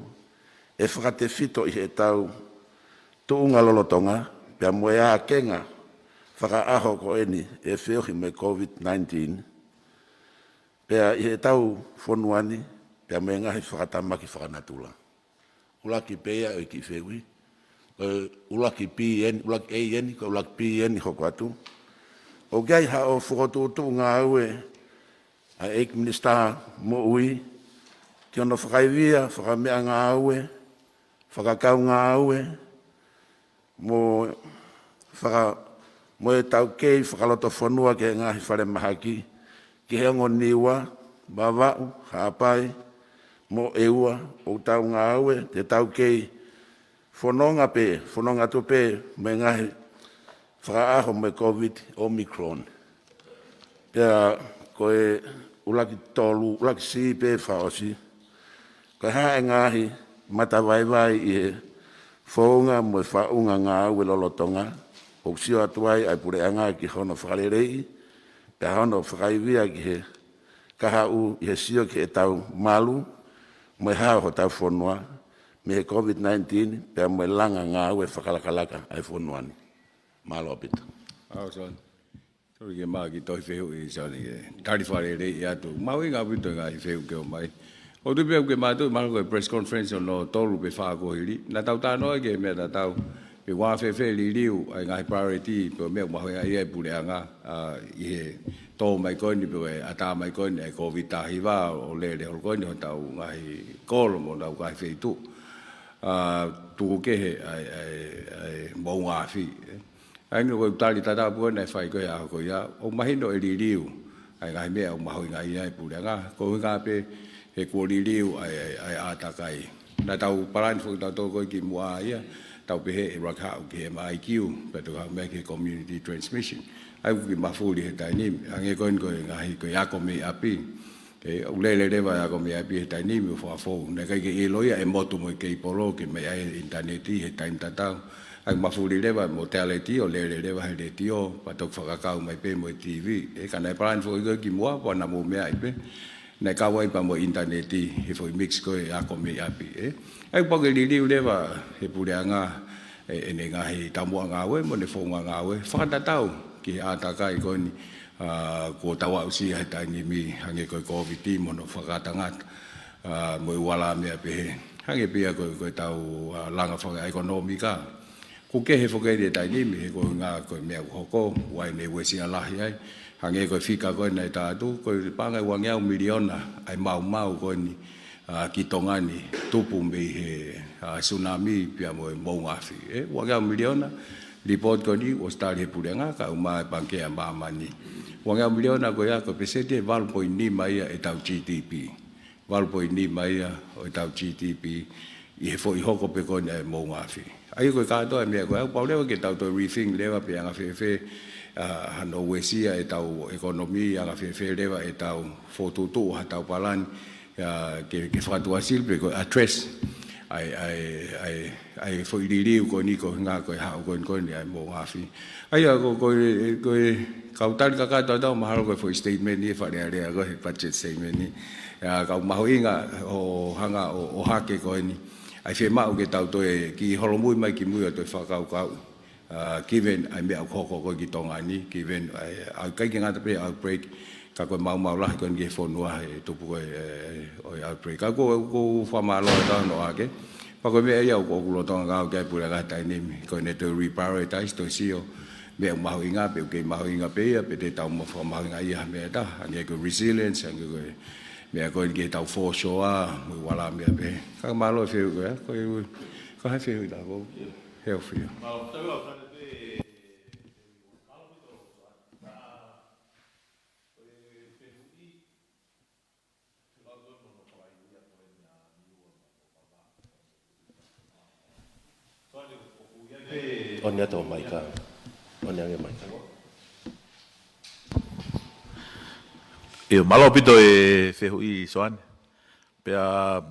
ʻe fakatefito ʻi heʻetau tuʻunga lolotonga, pea mo e ākenga fakaʻaho ko eni ʻe feohi mo e COVID nineteen, pea ʻi heʻetau fonua ni, pea mo e ngaahi fakatamaki fakanatula. ʻUluaki pē ia ʻo e kiʻi fehuʻi. Ko e ʻuluaki P N, ʻuluaki A N, ko e ʻuluaki P N hoko atu. ʻOku ʻi ai haʻo fokotuʻutuʻu ngāue ʻa e ʻEiki Minisitā Moʻui, ki hono fakaivia fakameʻangāue, fakakaungāue, mo faka-, mo e taukei fakalotofonua ki he ngaahi falemahaki, ki he ongo Niua, Vavaʻu, Haʻapai, mo ʻEua, ʻoku tau ngāue, te taukei fononga pē, fononga atu pē, mo e ngaahi fakaʻaho mo e COVID Omicron. Pea ko e ʻuluaki tolu, ʻuluaki C pē fakaʻosi. Ko e hā e ngaahi matavaivai ʻi he founga mo e faʻunga ngāue lolotonga, ʻoku sio atu ai ʻa e puleʻanga ki hono fakaleleiʻi, pea hono fakaivia ki he kahaʻu ʻi he sio ki heʻetau malu, mo e hao hotau fonua, mei he COVID nineteen, pea mo e langa ngāue fakalakalaka ʻa e fonua ni. Mālō ʻaupito. Au, Sone. Sori ke maki tohi fehuʻi, Sone, ke tali fakaleleiʻi atu. Mahuʻinga ʻaupito e ngaahi fehuʻi ke ʻomai. ʻOku ou tui pē ʻoku ke mātuʻaki mahalo ko e press conference hono tolu pe fā kuo hili. Naʻa tau talanoa ki he meʻa tatau. Pe ʻoku fēfē e liliu ʻa e ngaahi priority, pe ko e meʻa ʻoku mahuʻinga ia ʻa e puleʻanga, ah, ʻi he tō mai ko eni pe ko e ʻatā mai ko eni ʻa e Kōviti taha hiva ʻo lele holo ko eni hotau ngaahi kolo mo hotau ngaahi feituʻu. ʻA, tuku kehe ʻa e, ʻa e, ʻa e moʻunga afi, ē. ʻA ia ko e tali tatau pē naʻe fai ko ē he ʻaho ko ia, ʻoku mahino ʻe liliu ʻa e ngaahi meʻa ʻoku mahuʻinga ai ʻa e puleʻanga, ko e ʻuhinga pē he kuo liliu ʻa e, ʻa e, ʻa e ʻātakai. Naʻa tau palani foki tautolu ko ē kimuʻa ia, tau pehē ʻe ʻuluaki haʻu ki he M I Q, pea toki haʻu mai ki he community transmission. ʻA ia ʻoku kiʻi mafuli he taimi ni, hangē ko eni ko e ngaahi ko e ako mei ʻapi. ʻE, ʻoku lele leva e ako mei ʻapi he taimi ni ʻo fakafou. Naʻe ʻikai ke ʻilo ia ʻe motu mo e keipolo ke meʻa ai e ʻinitaneti he taimi tatau. ʻA ia mafuli leva e mortality ʻo lele leva he letiō, pea toki fakakau mai pē mo e T V. ʻE, ka naʻe palani foki ko ē kimuʻa, pea naʻa mou meaʻi pē. Naʻe kau ai pea mo e ʻinitaneti he foʻi mix ko ē ako mei ʻapi, ē. ʻA ia pau ke liliu leva he puleʻanga, ē, ʻene ngaahi taumuʻa ngāue mo ʻene founga ngāue fakatatau ki he ʻātakai ko eni, ʻa, kuo tau aʻusia he taimi ni, hangē ko e Kōviti mo hono fakatangata, ʻa, mo e ua lā meʻa pehē. Hangē pē ia ko e, ko ʻetau, ʻa, langa fakaʻekonōmika. ʻOku kehe foki eni e taimi ni, he ko e ʻuhinga ko e meʻa ʻoku hoko, ʻoku ʻi ai ʻene uesia lahi ai. Hangē ko e fika ko ē naʻe tā atu, ko e paʻanga ʻe uangeau miliona ʻa e maumau ko eni, ʻa, ki Tonga ni, tupu mei he, ʻa, tsunami pea mo e moʻunga afi. ʻE, uangeau miliona, report ko eni, ʻosi tali he puleʻanga, kae ʻumaʻā e Pangikē ʻa Māmani. Uangeau miliona ko ia, ko e peseti ʻe valu poini nima ia ʻetau G D P. Valu poini nima ia ʻo ʻetau G D P ʻi he foʻi hoko pē ko eni ʻa e moʻunga afi. ʻA ia ko e kātoa e meʻa ko ē, ʻoku pau leva ke tau toe rethink leva pe anga fēfē, ʻa, hano uesia ʻetau economy, anga fēfē leva ʻetau fokotuʻutuʻu haʻatau palani, ʻa, ke, ke fakatuʻasili pe ko e address ʻa e, ʻa e, ʻa e, ʻa e foʻi liliu ko eni ko e ʻuhinga ko e haʻu ko eni ko eni ʻa e moʻunga afi. ʻA ia ko, ko e, ko e kau tali kakato ʻatautolu mahalo ko e foʻi statement ni, Fale Alea ko e budget statement ni. ʻA, ka ʻoku mahuʻinga ʻo hanga ʻo, ʻo ʻohake ko eni. ʻA e fiemaʻu ke tau toe kiʻi holomui mai ki mui ʻo toe fakakaukau. ʻA, given ʻa e meʻa ʻoku hoko ko ē ki Tonga ni, given ʻa e, ʻa e ʻikai ke ngata pē outbreak, ka ko e maumau lahi ko eni ki he fonua he tupu ko ē, ʻe, ʻo e outbreak. Ka ko, ko fakamālō ʻa e tau noa ke. Pea ko e meʻa ia ʻoku, ʻoku lolotonga ngāue ki ai e puleʻanga he taimi ni, ko ʻene toe reprioritize, toe sio, meʻa ʻoku mahuʻinga, pe ʻoku kei mahuʻinga pē ia, pe te tau mo fakamahuʻinga ia ha meʻa ʻe taha, hangē ko e resilience, hangē ko e meʻa ko eni ke tau foreshore, mo e ua lā meʻa pē. Ka mālō e fehuʻi ko ē, ko e, ko e hā e fehuʻi tā ko, health ia. On atu mai ka. On ange mai ka. ʻIo, mālō ʻaupito e fehuʻi Soane. Pea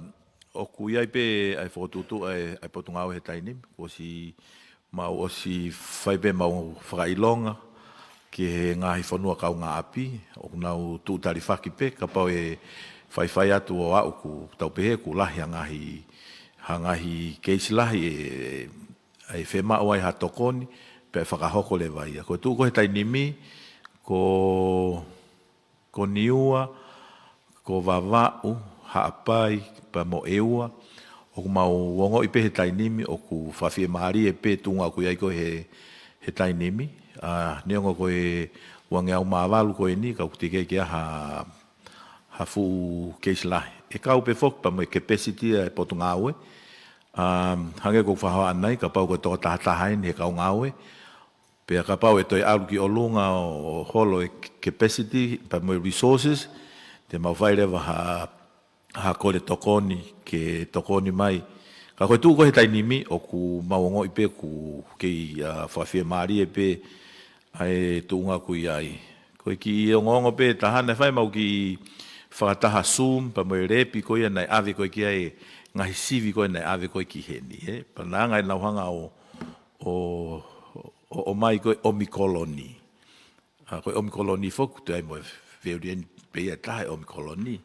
ʻoku ʻi ai pē ʻa e fokotuʻutuʻu ʻa e, ʻa e Potungāue he taimi ni. Kuo ʻosi mau ʻosi fai pē mau fakaʻilonga ki he ngaahi fonua kaungāʻapi, ʻoku nau tuʻu talifaki pē, kapau ʻe faifai atu ʻo aʻu kuo tau pehē kuo lahi ha ngaahi, ha ngaahi keisi lahi ʻe, ʻe fiemaʻu ai ha tokoni, pea ʻe fakahoko leva ia. Ko e tuʻu ko ē he taimi ni, ko ko Niua, ko Vavaʻu, Haʻapai, pea mo ʻEua, ʻoku mau ongoʻi pē he taimi ni, ʻoku fakafiemālie pē tuʻunga ʻoku ʻi ai ko ē he, he taimi ni, ʻa, neongo ko e uangeau mā valu ko eni, ka ʻoku teʻeki ke ʻi ai ha, ha fuʻu keisi lahi. ʻE kau pē foki pea mo e capacity ʻa e Potungāue, ʻa, hangē ko e fakahā ʻanenai, kapau ko e toko taha taha eni he kau ngāue, pea kapau ʻe toe ʻalu ki ʻolunga ʻo, ʻo holo e capacity, pea mo e resources, te mau fai leva ha, ha kole tokoni, ke tokoni mai. Ka ko e tuʻu ko ē he taimi ni, ʻoku mau ongoʻi pē ʻoku kei, ʻa, fakafiemālie pē ʻa e tuʻunga ʻoku ʻi ai. Ko e kiʻi ongoongo pē ʻe taha naʻe fai, mau kiʻi fakataha Zoom, pea mo e lepi ko ia naʻe ʻave ko ē ki ai e ngaahi sivi ko ē naʻe ʻave ko ē ki heni, ē. Pea naʻe anga ʻenau hanga ʻo ʻo, ʻo, ʻomai ko e ʻOmikoloni. ʻA, ko e ʻOmikoloni foki, toe ʻi ai mo e variant pē ia ʻe taha e ʻOmikoloni.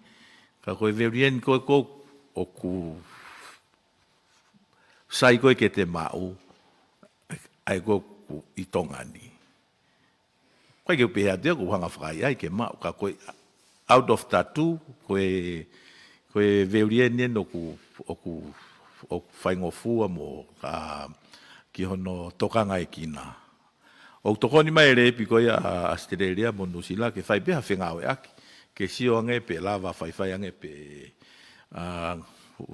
Ka ko e variant ko ē ʻoku sai ko ē ke te maʻu, ʻa ia ko ē ʻoku ʻi Tonga ni. ʻIkai ke u pehē atu ia ʻoku ou hanga fakaʻaiʻai ke maʻu, ka ko e out of the two, ko e, ko e variant eni ʻoku, ʻoku, ʻoku faingofua mo, ʻa, ki hono tokangaʻekina. ʻOku tokoni mai e lepi ko ia ʻa ʻAositelēlia mo Nuʻusila ke fai pē ha fengāueʻaki, ke sio ange pe lava faifai ange pe, ʻa,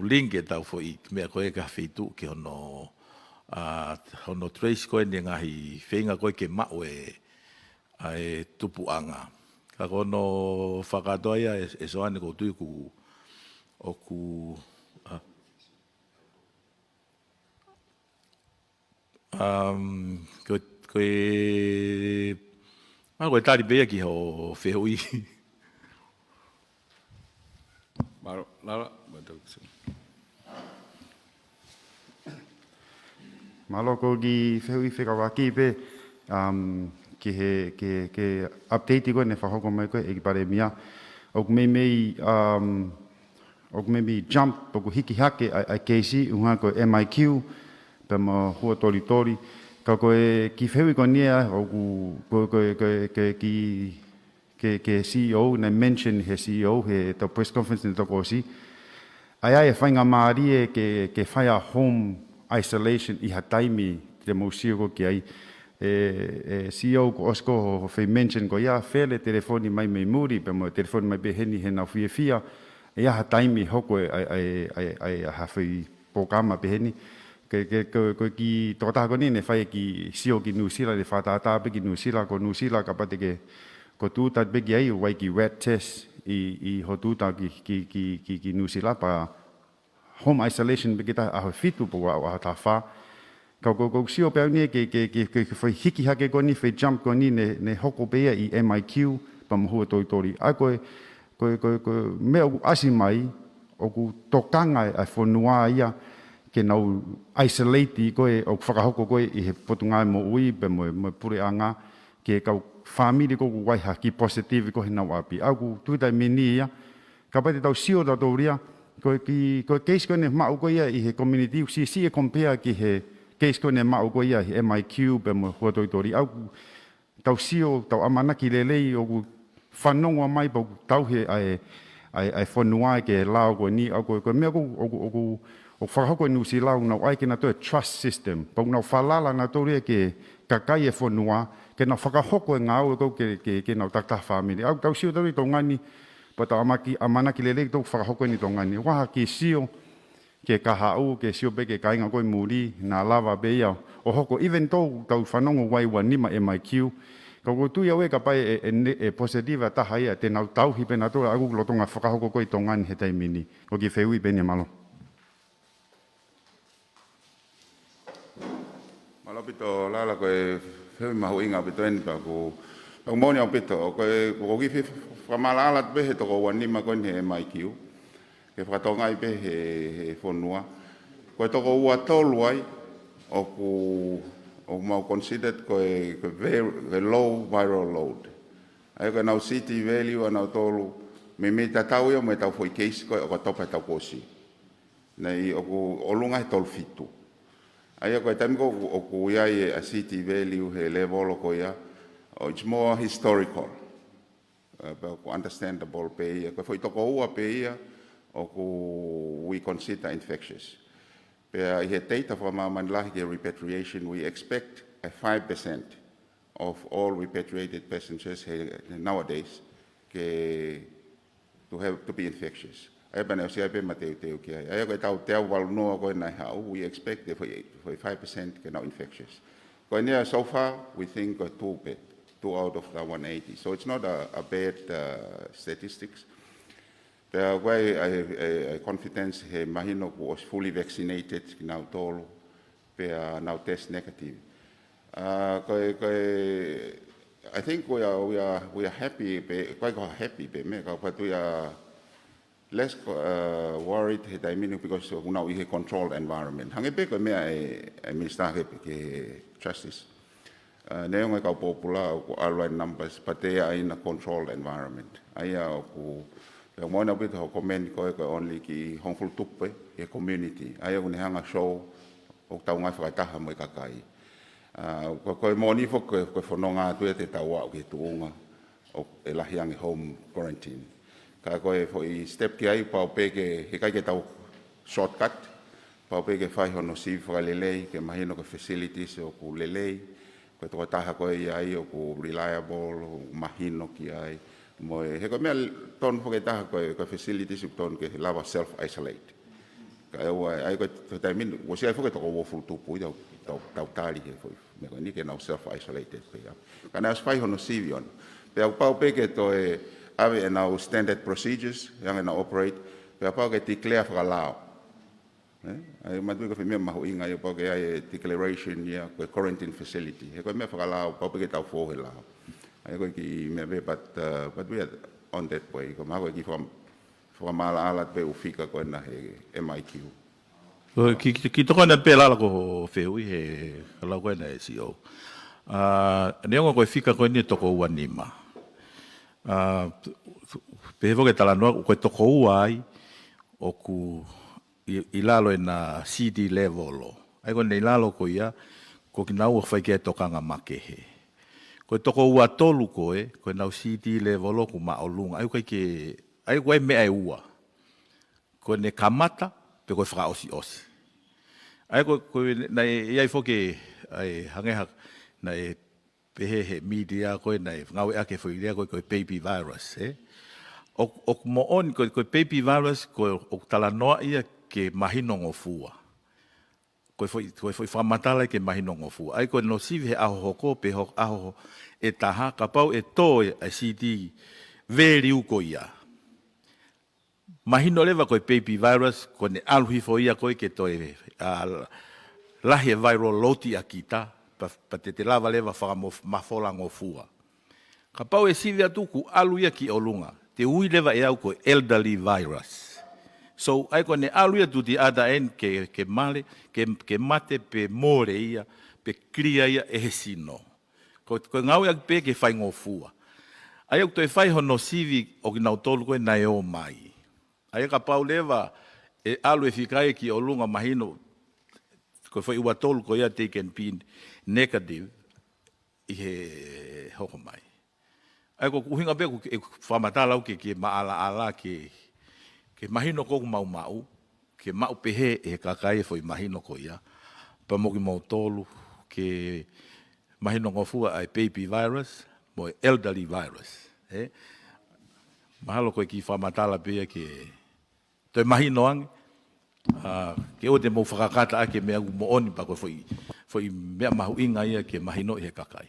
link ʻetau foʻi meʻa ko ē ki ha feituʻu ki hono, ʻa, hono trace ko eni e ngaahi feinga ko ē ke maʻu e, ʻa e tupuʻanga. Ka ko hono fakatoa ia ē, ē Soane, ʻoku ou tui ʻoku, ʻoku, ʻa, Um, ko, ko e, ʻa, ko e tali pē ia ki hoʻo fehuʻi. Mālō, Lala, mālō. Mālō, ko e kiʻi fehuʻi fekauʻaki pē, um, ki he, ki he, ki he update ko ē naʻe fakahoko mai ko ē ʻe he ʻEiki Palēmia. ʻOku meimei, um, ʻoku meimei jump, ʻoku hiki hake ʻa e, ʻa e keisi, ʻuhinga ko e M I Q, pea mo Huʻatolitoli. Ka ko e kiʻi fehuʻi ko eni ʻa, ʻoku, ko, ko, ko, ko e kiʻi, ki he, ki he C E O, naʻe mention he C E O, heʻetau press conference naʻe toki ʻosi. ʻA ia ʻa e faingamālie ke, ke fai ʻa e home isolation ʻi ha taimi te mou sio ko ē ki ai. ʻE, ʻe C E O, kuo ʻosi ko hoʻo foʻi mention ko ia, fele telefoni mai mei muli, pea mo telefoni mai pē heni heʻenau fiefia, ʻe ʻi ai ha taimi hoko e, ʻa e, ʻa e, ʻa e, ʻa e, ʻa e ha foʻi polokalama pehē ni. Ke, ke, ko, ko e kiʻi tokotaha ko eni naʻe fai e kiʻi sio ki Nuʻusila, naʻe fakatātā pē ki Nuʻusila, ko Nuʻusila kapau te ke, ko e tūʻuta pē ki ai, ʻoua ʻe kiʻi rat test ʻi, ʻi hoʻo tūʻuta ki, ki, ki, ki, ki Nuʻusila, pea home isolation pē ki he ʻaho ʻe fitu pe ko e ʻaho, ʻaho taha fā. Ka ko, ko e sio pē au ni ke, ke, ke, ke, ke foʻi hiki hake ko eni, foʻi jump ko eni naʻe, naʻe hoko pē ia ʻi M I Q, pea mo Huʻatolitoli. ʻA ia ko e, ko e, ko e, ko e meʻa ʻoku ʻasi mai, ʻoku tokanga ʻa e fonua ia ke nau isolate ko ē ʻoku fakahoko ko ē ʻi he Potungāue Moʻui pea mo e, mo e puleʻanga, ki he kau fāmili ko ē ʻoku ʻi ai ha kiʻi positive ko ē heʻenau ʻapi. ʻA ia ʻoku ou tui taimi ni ia, kapau te tau sio tautolu ia, ko e kiʻi, ko e case ko ē naʻe maʻu ko ia ʻi he community, ʻoku siʻisiʻi e compare ki he case ko ē naʻe maʻu ko ia ʻi M I Q pea mo Huʻatolitoli. ʻA ia ʻoku tau sio, tau ʻamanaki lelei ʻoku fanongo mai pea ʻoku tauhi ʻa e, ʻa e, ʻa e fonua ki he lao ko eni. ʻA ia ko e, ko e meʻa ʻoku, ʻoku, ʻoku, ʻoku fakahoko ʻi Nuʻusila, ʻoku nau ʻai kinautolu e trust system. Pea ʻoku nau falala nautolu ia ki he kakai e fonua, ke nau fakahoko e ngāue ko ē ke, ke, ke nau takitaha fāmili. ʻA ia ʻoku tau sio tautolu ʻi Tonga ni, pea tau ʻamaki-, ʻamanaki lelei ʻoku fakahoko ʻi Tonga ni. ʻOua ʻe kiʻi sio ki he kahaʻu, ke sio pē ki he kāinga ko ē ʻi muli, naʻa lava pē ia ʻo hoko, even though tau fanongo ʻoku ʻi ai e ua nima M I Q, ka ʻoku ou tui au ʻe kapau ʻe, ʻe, ʻe positive ʻa e taha ia, te nau tauhi pē nautolu, ʻa ia ʻoku lolotonga fakahoko ko ē ʻi Tonga ni he taimi ni. Ko e kiʻi fehuʻi pē eni, mālō. Mālō ʻaupito Lala, ko e fehuʻi mahuʻinga ʻaupito eni pea ʻoku, ʻoku moʻoni ʻaupito, ko e, ko e kiʻi fe-, fakamaʻalaʻala pē he toko ua nima ko eni he M I Q. Ke fakatokangaʻi pē he, he fonua. Ko e toko ua tolu ai, ʻoku, ʻoku mau considered ko e, ko e very, ko e low viral load. ʻA ia ko ʻenau C T value ʻanautolu, meimei tatau ia mo ʻetau foʻi case ko ē ʻoka topa ʻetau kuo ʻosi. Naʻe ʻi, ʻoku ʻolunga he tolu fitu. ʻA ia ko e taimi ko ē ʻoku, ʻoku ʻi ai e, ʻa e C T value he level ko ia, oh, it's more historical. Uh, pea ʻoku understandable pē ia. Ko e foʻi toko ua pē ia, ʻoku we consider infectious. Pea ʻi he data fakamāmani lahi ki he repatriation, we expect a five percent of all repatriated passengers he, nowadays ke, to have, to be infectious. ʻA ia pea naʻe ʻosi ʻi ai pē ʻema teuteu ki ai. ʻA ia ko ʻetau teau valu noa ko ē naʻe haʻu, we expect the forty, forty-five percent ke nau infectious. Ko eni ia, so far, we think ko e two pē, two out of the one eighty. So it's not a, a bad, uh, statistics. Pea ko e, ʻa e, ʻa e, ʻa e confidence he mahino kuo ʻosi fully vaccinated kinautolu, pea nau test negative. Uh, ko e, ko e, I think we are, we are, we are happy pē, ko e, ko e happy pē meʻa, ka, but we are less, uh, worried he taimi ni because ʻoku nau ʻi he controlled environment. Hangē pē ko e meʻa ʻa e, ʻa e Minister ki he, ki he Justice. Uh, neongo e kau pōpula ʻoku ʻalu ʻa e numbers, but they are in a controlled environment. ʻA ia ʻoku, ʻoku moʻoni ʻaupito hoʻo comment ko ē, ko e only kiʻi hongofulu tupu ʻi he community. ʻA ia ʻoku ne hanga ʻo show ʻoku tau ngāue fakataha mo e kakai. Uh, ko, ko e moʻoni foki ko e, ko e fononga atu ia te tau aʻu ki he tuʻunga ʻoku lahi ange home quarantine. Ka ko e foʻi step ki ai, pau pē ke, heʻikai ke tau shortcut, pau pē ke fai hono sivi fakalelei, ke mahino ko e facilities ʻoku lelei, Ko e tokotaha ko ē ia ai ʻoku reliable, ʻoku mahino ki ai. Mo e, he ko e meʻa tonu foki ʻe taha ko e, ko e facilities ʻoku tonu ke lava self isolate. Ka ʻe ua, ʻa ia ko e, ko e taimi ni, ʻosi ʻi ai foki e toko uofulu tupu ia ʻoku tau, tau tali he foʻi meʻa ko eni ke nau self isolated pē ia. Ka naʻe ʻosi fai hono sivi ʻona. Pea ʻoku pau pē ke toe ʻave ʻenau standard procedures, ʻe hanga ʻo operate, pea pau ke declare fakalao. ʻE? ʻA ia ʻoku ou tui ko e foʻi meʻa mahuʻinga ia, pau ke ʻi ai e declaration ia, ko e quarantine facility. He ko e meʻa fakalao, pau pē ke tau fou he lao. ʻA ia ko e kiʻi meʻa pē, but, uh, but we are on that way. Ko e mahalo ko e kiʻi fakam-, fakamaʻalaʻala pē ʻū fika ko ena he M I Q. Ko e kiʻi, kiʻi, kiʻi tokoni atu pē Lala ki hoʻo fehuʻi he lau ko ena ʻa e C O. Uh, neongo ko e fika ko eni ʻe toko ua nima. Uh, pehē foki e talanoa, ko e toko ua ai, ʻoku ʻi, ʻi lalo ʻena C T level. ʻA ia ko ʻene ʻi lalo ko ia, ko kinaua ʻoku fai ki ai e tokanga makehe. Ko e toko ua tolu ko ē, ko ʻenau C T level ʻoku māʻolunga. ʻA ia ʻoku ʻikai ke, ʻa ia ʻoku ʻi ai e meʻa ʻe ua. Ko ʻene kamata, pe ko e fakaʻosiʻosi. ʻA ia ko, ko e, naʻe ʻi ai foki, ʻa e hangē ha, naʻe pehē he media ko ē naʻe ngāueʻaki e foʻi lea ko ē ko e baby virus, ē? ʻO, ʻoku moʻoni ko, ko e baby virus ko e, ʻoku talanoa ia ke mahinongofua. Ko e foʻi, ko e foʻi fakamatala ke mahinongofua. ʻA ia ko hono sivi he ʻaho hoko, pe ho-, ʻaho ʻe taha, kapau ʻe tō e, e C T value ko ia. Mahino leva ko e baby virus, ko ʻene ʻalu hifo ia ko ē ke toe, ʻa, lahi e viral load ʻia kita, pea, pea te te lava leva fakamof-, mafolangofua. Kapau ʻe sivi atu kuo ʻalu ia ki ʻolunga, te ui leva ʻe au ko e elderly virus. So, ʻa ia ko ʻene ʻalu ia to the other end ke, ke male, ke, ke mate pe mole ia, pe clear ia ʻe he sino. Ko, ko e ngāueʻaki pē ke faingofua. ʻA ia ʻoku toe fai hono sivi ʻo kinautolu ko ē naʻe ō mai. ʻA ia kapau leva ʻe ʻalu e fika ia ki ʻolunga mahino, ko e foʻi ua tolu ko ia they can be negative ʻi he hoko mai. ʻA ia ko e ʻuhinga pē ʻoku, ʻeku fakamatala au ke, ke maʻalaʻala ke, ke mahino ko ʻoku mau maʻu, ke maʻu pehē ʻe he kakai e foʻi mahino ko ia. Pea mo kimoutolu, ke mahinongofua ʻa e baby virus, mo e elderly virus, ē? Mahalo ko e kiʻi fakamatala pē ia ke toe mahino ange, ʻa, ke ʻoua te mou fakakata ʻaki e meʻa ʻoku moʻoni pea ko e foʻi, foʻi meʻa mahuʻinga ia ke mahino ʻe he kakai.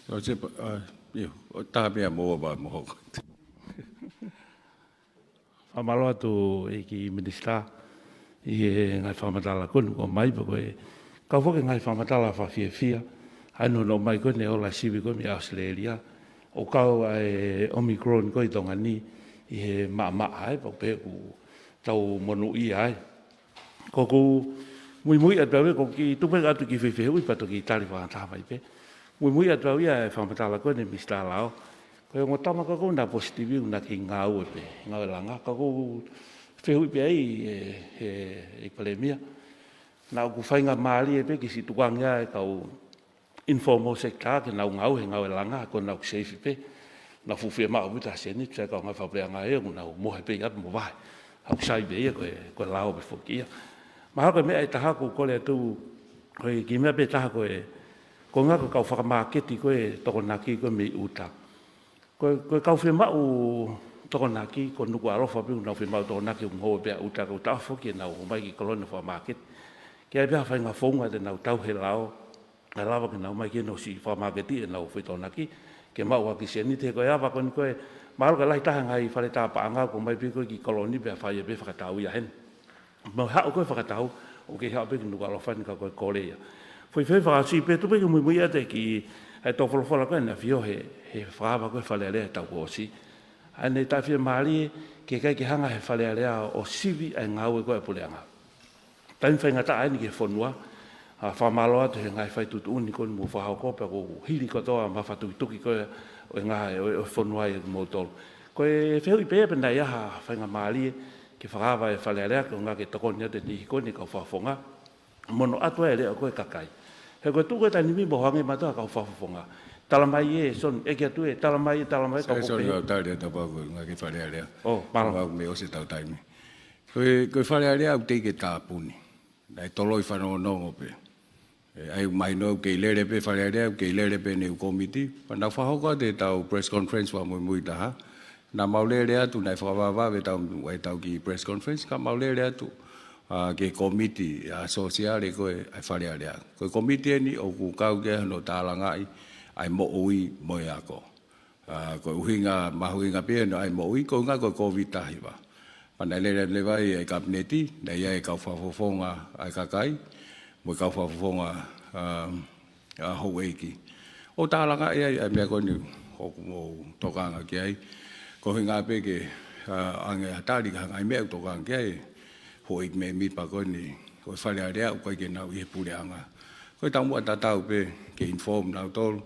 Sō, se pa-, ʻa, ʻio, ʻo taha pē ia mo ʻova mo hoko. Fakamālō atu ʻEiki Minisitā ʻi he ngaahi fakamatala ko eni kuo ʻomai pea ko e kau foki e ngaahi fakamatala fakafiefia. ʻA ia naʻe ʻomai ko eni e ola sivi ko ē mei ʻAositelēlia. ʻO kau ʻa e Omicron ko ē ʻi Tonga ni ʻi he maʻamaʻa ai pea pehē ʻoku tau monūʻia ai. Ko ʻeku muimui atu au ia, ko e kiʻi tuku pē atu kiʻi foʻi fehuʻi pea toki tali fakataha mai pē. Muimui atu au ia he fakamatala ko eni Minisitā Lao. Ko e ongo tama ko ē naʻe positive naʻe kei ngāue pē, ngāue langa. Ka ʻoku ou fehuʻi pē ai ʻe, ʻe, ʻEiki Palēmia. Naʻa ʻoku faingamālie pē ke siʻi tukuange ʻa e kau informal sector ke nau ngāue he ngāue langa, ko ʻenau safe pē. Nau fuʻu fiemaʻu pē ʻa e sēniti, sai kau ngāue fakapuleʻanga ia, ʻoku nau mohe pē ia mo vahe. ʻOku sai pē ia ko e, ko e lao pē foki ia. Mahalo ko e meʻa ʻe taha ʻoku ou kole atu, ko e kiʻi meʻa pē ʻe taha ko e, ko e ngaahi kau fakamāketi ko ē Tokonaki ko ē mei ʻuta. Ko e, ko e kau fiemaʻu Tokonaki, ko Nukuʻalofa pē ʻoku nau fiemaʻu Tokonaki ʻoku ngāue pē ʻa ʻuta, ko e taʻofi foki ʻenau ō mai ki kolo ni fakamāketi. Ke ʻi ai pē ha faʻahinga founga te nau tauhi e lao, ʻe lava ke nau ō mai ke nau siʻi fakamāketi ʻenau foʻi Tokonaki, ke maʻu ha kiʻi sēniti he ko e ava ko eni ko ē, mahalo ko e lahi taha e ngaahi fale tā paʻanga ʻoku ō mai pē ko ē ki kolo ni pea fai ia pē fakatau ia heni. Mo e haʻu ko ē fakatau, ʻoku kei haʻu pē ki Nukuʻalofa ni ka ko e kole ia. Foʻi fehuʻi fakaʻosi pē, tuku pē ke muimui atu ki he tō folofola ko ē naʻe ʻafio he, he fakaava ko ē Fale Alea he taʻu kuo ʻosi. ʻA ia naʻe taʻefiemālie ke ʻikai ke hanga he Fale Alea ʻo sivi ʻa e ngāue ko ē ʻa e puleʻanga. Taimi faingataʻa eni ki he fonua, ʻa, fakamālō atu he ngaahi fai tuʻutuʻuni ko eni mou fakahoko pea ʻoku hili kotoa mafatukituki ko ē ʻo e ngaahi, ʻo, ʻo e fonua ʻia kimoutolu. Ko e fehuʻi pē ia pe naʻe ʻi ai ha faingamālie ke fakaava e Fale Alea ke ʻuhinga ke tokoni atu e niʻihi ko eni kau fakafofonga. Mo hono ʻatu ai e leʻo ko ē ʻa e kakai. He ko e tuʻu ko ē taimi ni mou hangē mātuʻa kau fakafofonga. Tala mai ē, Soni, ʻeke atu ē, tala mai ē, tala mai ē, kau Sai, Soni, pē. Kau tali atu pau ko e ngaahi Fale Alea. ʻO, mālō. Mau mei ʻosi ʻetau taimi. Ko e, ko e Fale Alea ʻoku teʻeki ke tāpuni. Naʻe toloi fanongonongo pē. ʻE, ʻA ia mahino ʻoku kei lele pē Fale Alea, ʻoku kei lele pē ʻene ʻū kōmiti. Pea naʻa nau fakahoko atu ʻetau press conference fakamuimui taha. Naʻa mau lele atu, naʻe fakavavevave ʻetau, ʻetau kiʻi press conference, ka mau lele atu, ʻa, ki he kōmiti, ʻa, sōsiale ko ē ʻa e Fale Alea. Ko e kōmiti eni ʻoku kau ki ai hono tālangaʻi ʻa e moʻui mo e ako. ʻA, ko e ʻuhinga mahuʻinga pē ʻo e moʻui, ko e ʻuhinga ko e Kōviti taha hiva. Pea naʻe lele leva ai ʻa e Kapineti, naʻe ʻi ai e kau fakafofonga ʻa e kakai, mo e kau fakafofonga, ʻa, ʻa houʻeiki. ʻO tālangaʻi ai ʻa e meʻa ko eni ʻoku mou tokanga ki ai. Ko e ʻuhinga pē ke, ʻa, ʻoange ha tali ki he ngaahi meʻa ʻoku tokanga ki ai e houʻeiki mēmipa ko eni, ko e Fale Alea ʻoku ʻikai ke nau ʻi he puleʻanga. Ko e taumuʻa tatau pē ke inform nautolu,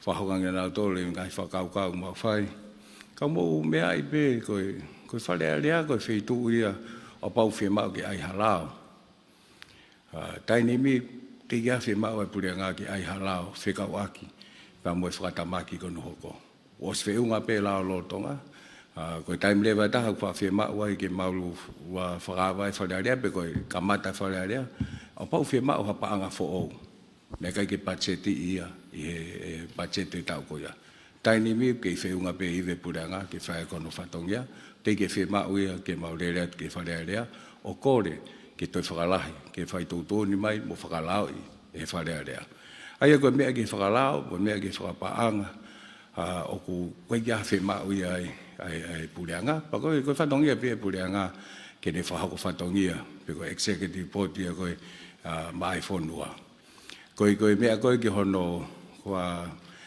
fakahoko ange nautolu e ngaahi fakakaukau ʻoku mau fai. Ka mou meaʻi pē, ko e, ko e Fale Alea, ko e feituʻu ia ʻoku pau fiemaʻu ke ʻai ha lao. ʻA, taimi ni, teʻeki ai fiemaʻu ʻa e puleʻanga ke ʻai ha lao fekauʻaki pea mo e fakatamaki ko eni ʻoku hoko. ʻOsi feʻunga pē lao lolotonga. ʻA, ko e taimi leva ʻe taha ʻoku faʻa fiemaʻu ai ke mau ua fakaava e Fale Alea pe ko e kamata e Fale Alea, ʻoku pau fiemaʻu ha paʻanga foʻou. Naʻe ʻikai ke patiseti ia ʻi he, he patiseti taʻu ko ia. Taimi ni kei feʻunga pē ʻa e puleʻanga ke fai ko hono fatongia, teʻeki ke fiemaʻu ia ke mau lele atu ki he Fale Alea ʻo kole ke toe fakalahi, ke fai tuʻutuʻuni mai mo fakalaoʻi e Fale Alea. ʻA ia ko e meʻa ki he fakalao, ko e meʻa ki he fakapaʻanga, ʻa, ʻoku ʻikai ke fiemaʻu ia ʻa e, ʻa e, ʻa e puleʻanga, pea ko e, ko e fatongia pē ʻa e puleʻanga ke ne fakahoko fatongia, pe ko e executive board ia ko ē, ʻa, maʻa e fonua. Ko e, ko e meʻa ko ē ki hono, ko e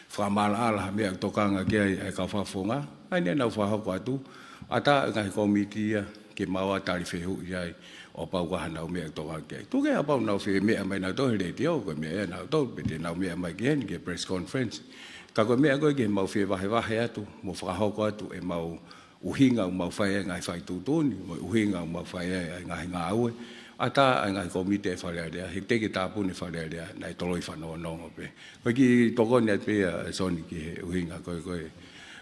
fakamaʻalaʻala ha meʻa ʻoku tokanga ki ai ʻa e kau fakafofonga, ʻa ia naʻa nau fakahoko atu, ʻatā e ngaahi kōmiti ia ke mau ʻai tali fehuʻi ai, ʻo pau ko e hā haʻanau meʻa ʻoku tokanga ki ai. Tuku ke ʻapau naʻa nau fie meʻa mai nautolu he letiō, ko e meʻa ia ʻanautolu, pe te nau meʻa mai ki heni ki he press conference. Ka ko e meʻa ko ē ke mau fie vahevahe atu, mo fakahoko atu ʻemau ʻuhinga ʻoku mau fai ai e ngaahi faituʻutuʻuni, mo e ʻuhinga ʻoku mau fai ai e ngaahi ngāue. ʻAtā ʻa e ngaahi kōmiti e Fale Alea, he teʻeki ke tāpuni e Fale Alea, naʻe toloi fanongonongo pē. Ko e kiʻi tokoni atu pē ia, ʻe Soni, ki he ʻuhinga ko ē, ko ē,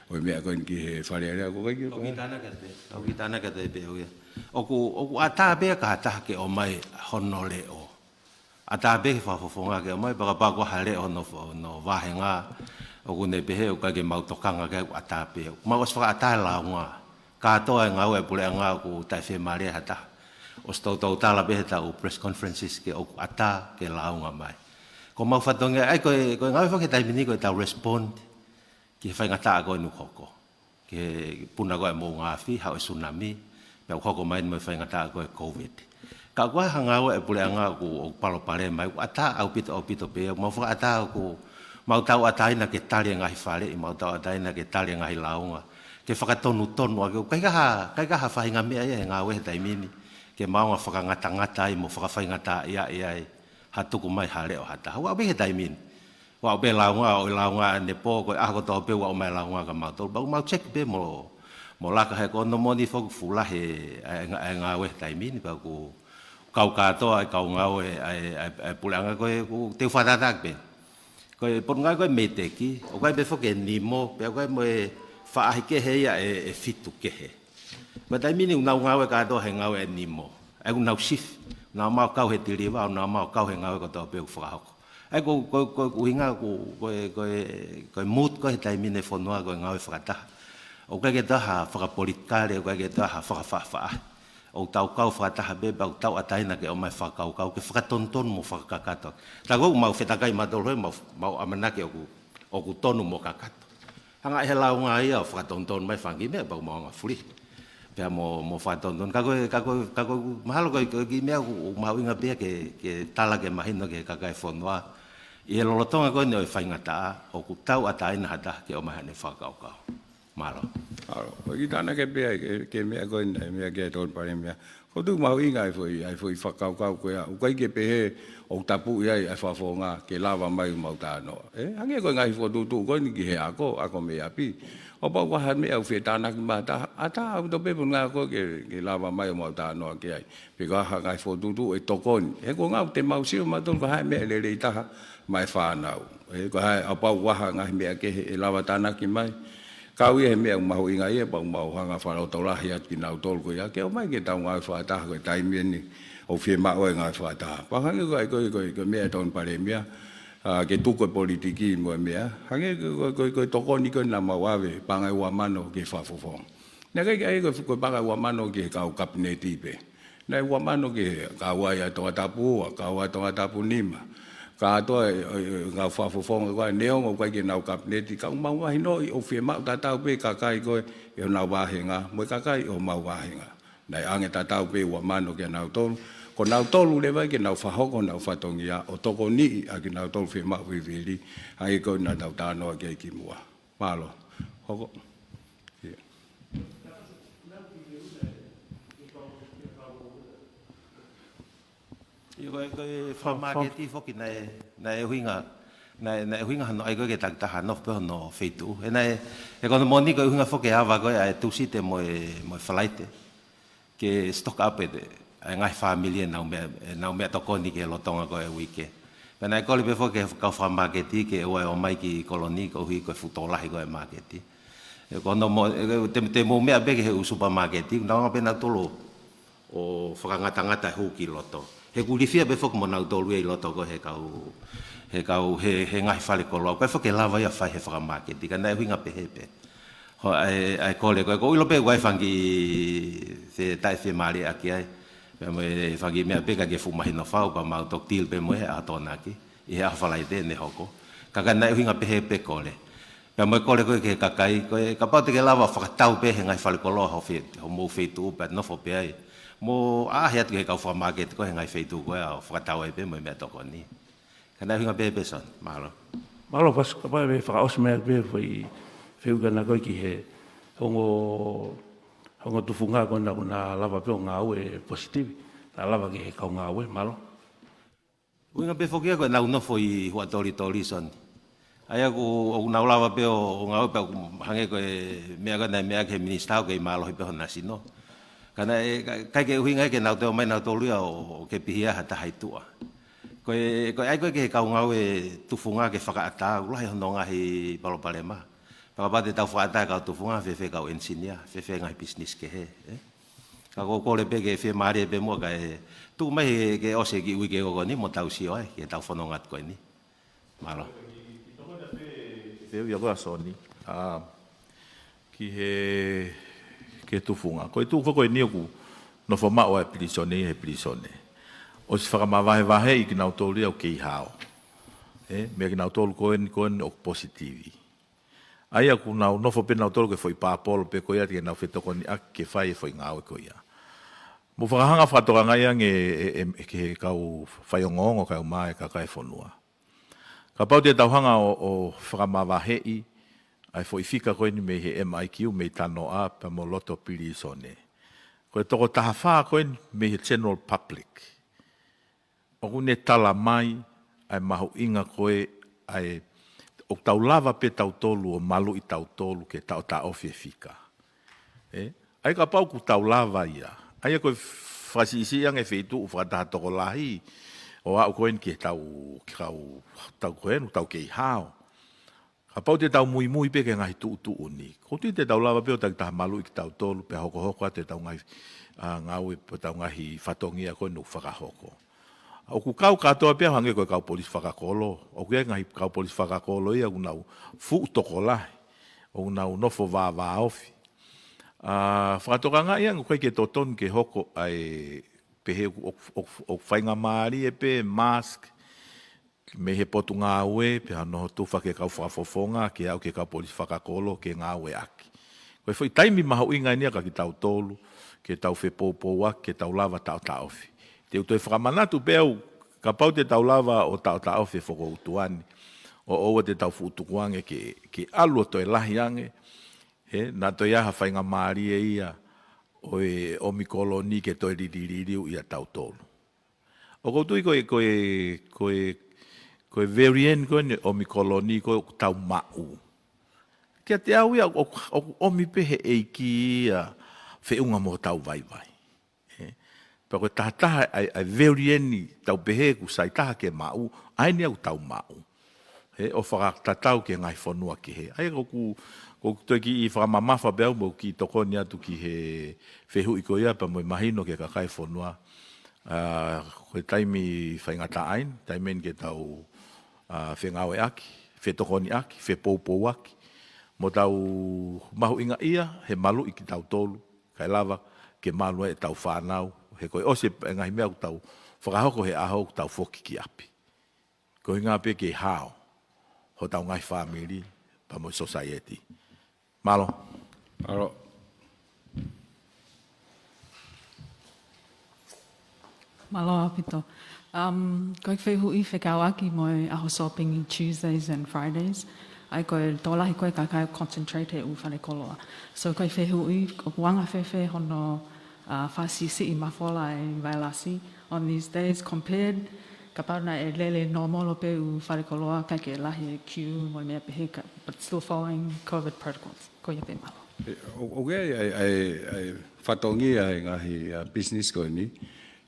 ʻo e meʻa ko ē ki he Fale Alea, ko e kiʻi ʻOku kiʻi tānaki atu pē, ʻoku kiʻi tānaki atu pē, ʻo ia. ʻOku, ʻoku ʻatā pē ia ki ha taha ke ʻomai hono leʻo. ʻAtā pē ki he fakafofonga ke ʻomai, pea kapau ko ha leʻo hono, hono vāhenga, ʻoku ne pehē ʻoku ʻikai ke mau tokanga ki ai, ʻoku ʻatā pē. Mau ʻosi fakaʻatā e lāunga. Kātoa e ngāue ʻa e puleʻanga ʻoku taʻefiemālie ha taha. ʻOsi toutou tala pē he ʻetau press conferences ke ʻoku ʻatā ke lāunga mai. Ko homau fatongia, ʻa ia ko e, ko e ngāue faka-taimi ni ko ʻetau respond ki he faingataʻa ko eni ʻoku hoko. Ki he puna ko ē ʻa e moʻunga afi, haʻu e tsunami, pea ʻoku hoko mai mo e faingataʻa ko ē Covid. Ka ʻoku ʻi ai ha ngāue ʻa e puleʻanga ʻoku, ʻoku palopalema ai, ʻoku ʻatā ʻaupito, ʻaupito pē, ʻoku mau fakaʻatā ʻoku mau tauʻatāina ke tali e ngaahi faleʻi, mau tauʻatāina ke tali e ngaahi lāunga. Ke fakatonutonu ʻaki, ʻoku ʻikai ke ʻi ai ha, ʻikai ke ʻi ai ha faʻahinga meʻa ia he ngāue he taimi ni, ke mau ō ʻo fakangatangata ai, mo fakafaingataʻaʻia ai, ha tuku mai ha leʻo ha taha. ʻOku ʻi ai pē he taimi ni. ʻOku ʻi ai pē lāunga, ʻo e lāunga ʻanepō, ko e ʻaho kotoa pē ʻoku ʻomai lāunga kia mautolu. Pea ʻoku mau check pē mo, mo laka he ko hono moʻoni foki ʻoku fuʻu lahi e, e, e ngāue he taimi ni, pea ʻoku kau kātoa e kau ngāue ʻa e, ʻa e, ʻa e puleʻanga ko ē, ʻoku teu fakatātā pē. Ko e Potungāue ko ē MEIDECC, ʻoku ʻi ai pē foki e nimo, pea ʻoku ʻi ai mo e faʻahi kehe ia ʻe, ʻe fitu kehe. Pea taimi ni ʻoku nau ngāue kātoa he ngāue ʻa e nimo. ʻA ia ʻoku nau shift, nau ō mai ʻo kau he tiliva, nau ō mai ʻo kau he ngāue kotoa pē ʻoku fakahoko. ʻA ia ko, ko, ko e ʻuhinga ko, ko e, ko e, ko e mood ko ē he taimi ni e fonua ko e ngāue fakataha. ʻOku ʻikai ke toe ʻi ai ha fakapolitikale, ʻoku ʻikai ke toe ʻi ai ha fakafaʻafaʻahi. ʻOku tau kau fakataha pē, pea ʻoku tauʻatāina ke ʻomai e fakakaukau, ke fakatonutonu mo fakakakato. Tā ko ē ʻoku mau fetakai mautolu he, mau, mau ʻamanaki ʻoku, ʻoku tonu mo kakato. Hanga ʻe he lāunga ia ʻo fakatonutonu mai e fanga kiʻi meʻa, pea ʻoku mau hanga ʻo fulihi. Pea mo, mo fakatonutonu. Ka ko e, ka ko e, ka ko e, mahalo ko e, ko e kiʻi meʻa ʻoku, ʻoku mahuʻinga pē ia ke, ke tala ke mahino ki he kakai e fonua. ʻI he lolotonga ko eni ʻo e faingataʻa, ʻoku tauʻatāina ha taha ke ʻomai haʻane fakakaukau. Mālō. Mālō. Ko e kiʻi tānaki pē ia ki he, ki he meʻa ko eni, meʻa ki he Tokoni Palēmia. ʻOku ou tui ʻoku mahuʻinga ʻa e foʻi, ʻa e foʻi fakakaukau ko ia. ʻOku ʻikai ke pehē ʻoku tapuʻi ai ʻa e fakafofonga ke lava mai ʻo mau talanoa. ʻE, hangē ko e ngaahi fokotuʻutuʻu ko eni ki he ako, ako mei ʻapi. ʻO pau ko ha meʻa ʻoku fie tānaki mai ha taha, ʻatā ʻaupito pē e Potungāue ko ē ke, ke lava mai ʻo mau talanoa ki ai. Pe ko ha ngaahi fokotuʻutuʻu ʻe tokoni. He ko e ʻuhinga ʻoku te mau sio mautolu ko e hā e meʻa ʻe lelei taha maʻa e fānau. ʻE, ko e hā, ʻo pau ko ha ngaahi meʻa kehe ʻe lava tānaki mai. Kau ia he meʻa ʻoku mahuʻinga ia, pea ʻoku mau hanga ʻo fakalotolahi atu kinautolu ko ia, ke ō mai ke tau ngāue fakataha ko e taimi eni. ʻOku fiemaʻu e ngaahi fakataha. Pea hangē ko e, ko e, ko e, ko e meʻa ʻa e Tokoni Palēmia, ʻa, ke tuku e politiki mo e meʻa. Hangē ko e, ko e, ko e, ko e tokoni ko ē naʻa mau ʻave, paʻanga ʻe ua mano ki he Fakafofonga. Naʻe ʻikai ke ʻai ko e, ko e paʻanga ʻe ua mano ki he kau Kapineti pē. Naʻe ua mano ki he kau ai ʻa Tongatapu ua, kau ai ʻa Tongatapu nima. Kātoa e, e, e kau Fakafofonga ko ē, neongo ʻoku ʻikai ke nau Kapineti, ka ʻoku mau mahinoʻi ʻoku fiemaʻu tatau pē kakai ko ē ʻi honau vāhenga, mo e kakai ʻi homau vāhenga. Naʻe ʻange tatau pē ua mano kia nautolu. Ko nautolu leva ia ke nau fakahoko honau fatongia ʻo tokoniʻi ʻa kinautolu fiemaʻu vivili, hangē ko ē naʻa tau talanoa ki ai kimuʻa. Mālō. Hoko. ʻIo. ʻIo, ko e, ko e fakamāketi foki naʻe, naʻe ʻuhinga, naʻe, naʻe ʻuhinga hano ʻai ko ē ke takitaha nofo pē hono feituʻu. He naʻe, he ko hono moʻoni ko e ʻuhinga foki e ava ko ē ʻa e Tūsite mo e, mo e Falaite ke stock up e, ʻa e ngaahi fāmili ʻenau meʻa, ʻenau meʻatokoni ki he lolotonga ko ē uike. Pea naʻe kole pē foki ki he kau fakamāketi ke ʻoua ʻe ō mai ki Koloni koeʻuhi ko e fuʻu tokolahi ko ē e māketi. He ko hono mo-, he te, te mou meʻa pē ki he ʻū supamāketi, nau anga pē nautolu ʻo fakangatangata e hū ki loto. He ʻoku ilifia pē foki mo nautolu ia ʻi loto ko ē he kau, he kau, he, he ngaahi fale koloa. ʻOku ʻikai foki ke lava ia ʻo fai he fakamāketi, ka naʻe ʻuhinga pehē pē. Ko e, ʻa e kole ko ē, ʻoku ou ʻilo pē ʻoku ʻi ai e fanga kiʻi fe-, taʻefiemālieʻaki ai. Pea mo e fanga kiʻi meʻa pē ʻikai ke fuʻu mahino fau, pea mau toki deal pē mo ia he ʻaho Tokonaki, ʻi he ʻaho Falaite ʻe hoko. Ka ka naʻe ʻuhinga pehē pē e kole. Pea mo e kole ko ē ki he kakai, ko e kapau te ke lava ʻo fakatau pē he ngaahi fale koloa ho fe-, homou feituʻu pea nofo pē ai. Mo ʻaʻahi atu ki he kau fakamāketi ko ē he ngaahi feituʻu ko ē ʻo fakatau ai pē mo e meʻatokoni. Ka naʻe ʻuhinga pehē pē Soni, mālō. Mālō Pasu, kapau ʻe fakaʻosi mai pē foʻi fehuʻi ko ena ko ē ki he ongo, ongo tufunga ko ena naʻa nau lava pē ʻo ngāue positivi, naʻa lava ki he kau ngāue, mālō. ʻUhinga pē foki ia ko ʻenau nofo ʻi Huʻatolitoli Soni. ʻA ia ʻoku, ʻoku nau lava pē ʻo, ʻo ngāue pē ʻoku hangē ko e meʻa ko ē naʻe meʻa ki he minisitā ʻoku kei mālohi pē hono sino. Ka naʻe, ka, ʻikai ke ʻuhinga ia ke nau toe ō mai nautolu ia ʻo, ʻo ke pihia ha taha ʻi tuʻa. Ko e, ko e ʻai ko ē ki he kau ngāue tufunga ke fakaʻatā, ʻoku lahi hono ngaahi palopalema. Pea kapau te tau fakaʻatā e kau tufunga, fēfē kau enisinia, fēfē ngaahi pisinisi kehe, ē? Ka ʻoku ou kole pē ke fiemālie pē muʻa kae tuku mai he, ke ʻosi e kiʻi uike ko eni mo tau sio ai, ke tau fononga atu ko eni. Mālō. Fehuʻi ia ko ē ʻa Soni. ʻA, ki he, ki he tufunga. Ko e tuʻu ko eni ʻoku nofo maʻu ai e pilīsone, he pilīsone. ʻOsi fakamavahevaheʻi kinautolu ia ʻoku kei hao. Ē, meʻa kinautolu ko eni, ko eni ʻoku positivi. ʻA ia ʻoku nau nofo pē nautolu ki he foʻi pāpolo pē ko ia ke nau fetokoniʻaki ke fai e foʻi ngāue ko ia. Mou fakahanga fakatokangaʻi ange e, e, e, ki he kau faiongoongo kae ʻumaʻā e kakai e fonua. Kapau te tau hanga ʻo, ʻo fakamavaheʻi ʻa e foʻi fika ko eni mei he M I Q, mei Tanoa pea mo loto pilīsone. Ko e toko taha fā ko eni mei he general public. ʻOku ne tala mai ʻa e mahuʻinga ko ē ʻa e, ʻoku tau lava pē tautolu ʻo maluʻi tautolu ke taʻotaʻofi e fika. Ē? ʻA ia kapau ʻoku tau lava ia. ʻA ia ko e fakasiʻisiʻi ange e feituʻu fakataha tokolahi ʻo aʻu ko eni ki he tau, ki he kau, tau ko eni, tau kei hao. Kapau te tau muimui pē ki he ngaahi tuʻutuʻuni. ʻOku ou tui te tau lava pē ʻo takitaha maluʻi kitautolu, pea hokohoko atu e tau ngaahi, ʻa, ngāue, pea tau ngaahi fatongia ko eni ʻoku fakahoko. ʻOku kau kātoa pē au hangē ko e kau polisi fakakolo. ʻOku ʻi ai e ngaahi kau polisi fakakolo ia ʻoku nau fuʻu tokolahi. ʻOku nau nofo vāvāofi. ʻA, fakatokangaʻi ange ʻoku ʻikai ke totonu ke hoko ʻa e pehē ʻoku, ʻoku, ʻoku, ʻoku faingamālie pē mask, mei he potungāue, pea hano tufa ki he kau fakafofonga, ke aʻu ki he kau polisi fakakolo, ke ngāueʻaki. Ko e foʻi taimi mahuʻinga eni ia kia kitautolu, ke tau fepoupouaki, ke tau lava taʻotaʻofi. Te u toe fakamanatu pē au, kapau te tau lava ʻo taʻotaʻofi e fokoutua ni, ʻo ʻoua te tau fuʻu tukuange ke, ke ʻalu ʻo toe lahi ange, he, naʻa toe ʻi ai ha faingamālie ia, ʻo e ʻOmikoloni ke toe lilililiu ia tautolu. ʻOku ou tui ko e, ko e, ko e, ko e variant ko eni ʻOmikoloni ko ē ʻoku tau maʻu. Kiate au ia, ʻoku, ʻoku ʻomi pē he ʻEiki ia feʻunga mo hotau vaivai. Ē? Pea ko e tahataha ʻa e, ʻa e variant tau pehē ʻoku sai taha ke maʻu, ʻa eni ʻoku tau maʻu. Ē, ʻo fakatatau ki he ngaahi fonua kehe. ʻA ia ʻoku, ʻoku ou toe kiʻi fakamamafa pē au mo kiʻi tokoni atu ki he fehuʻi ko ia pea mo e mahino ki he kakai e fonua. ʻA, ko e taimi faingataʻaʻia, taimi eni ke tau, ʻa, fengāueʻaki, fetokoniʻaki, fepoupouaki, mo tau mahuʻingaʻia he maluʻi kitautolu, kae lava ke malu ai ʻetau fānau, he ko e ʻosi e ngaahi meʻa ʻoku tau fakahoko he ʻaho ʻoku tau foki ki ʻapi. Ko e ʻuhinga pē ke hao hotau ngaahi fāmili, pea mo e society. Mālō. Mālō. Mālō ʻaupito. Um, ko e fehuʻi fekauʻaki mo e ʻaho shopping Tuesdays and Fridays. ʻA ia ko e tokolahi ko e kakai concentrate he ʻū fale koloa. So ko e fehuʻi, ʻoku anga fēfē hono, uh, fakasiʻisiʻi mafola e vailasi on these days compared kapau naʻe lele normal pē ʻū fale koloa kae ke lahi e queue mo e meʻa pehē ka, but still following COVID protocols. Ko ia pē, mālō. ʻE, ʻo, ʻoku ʻi ai, ʻa e, ʻa e, ʻa e fatongia e ngaahi, ʻa, business ko eni,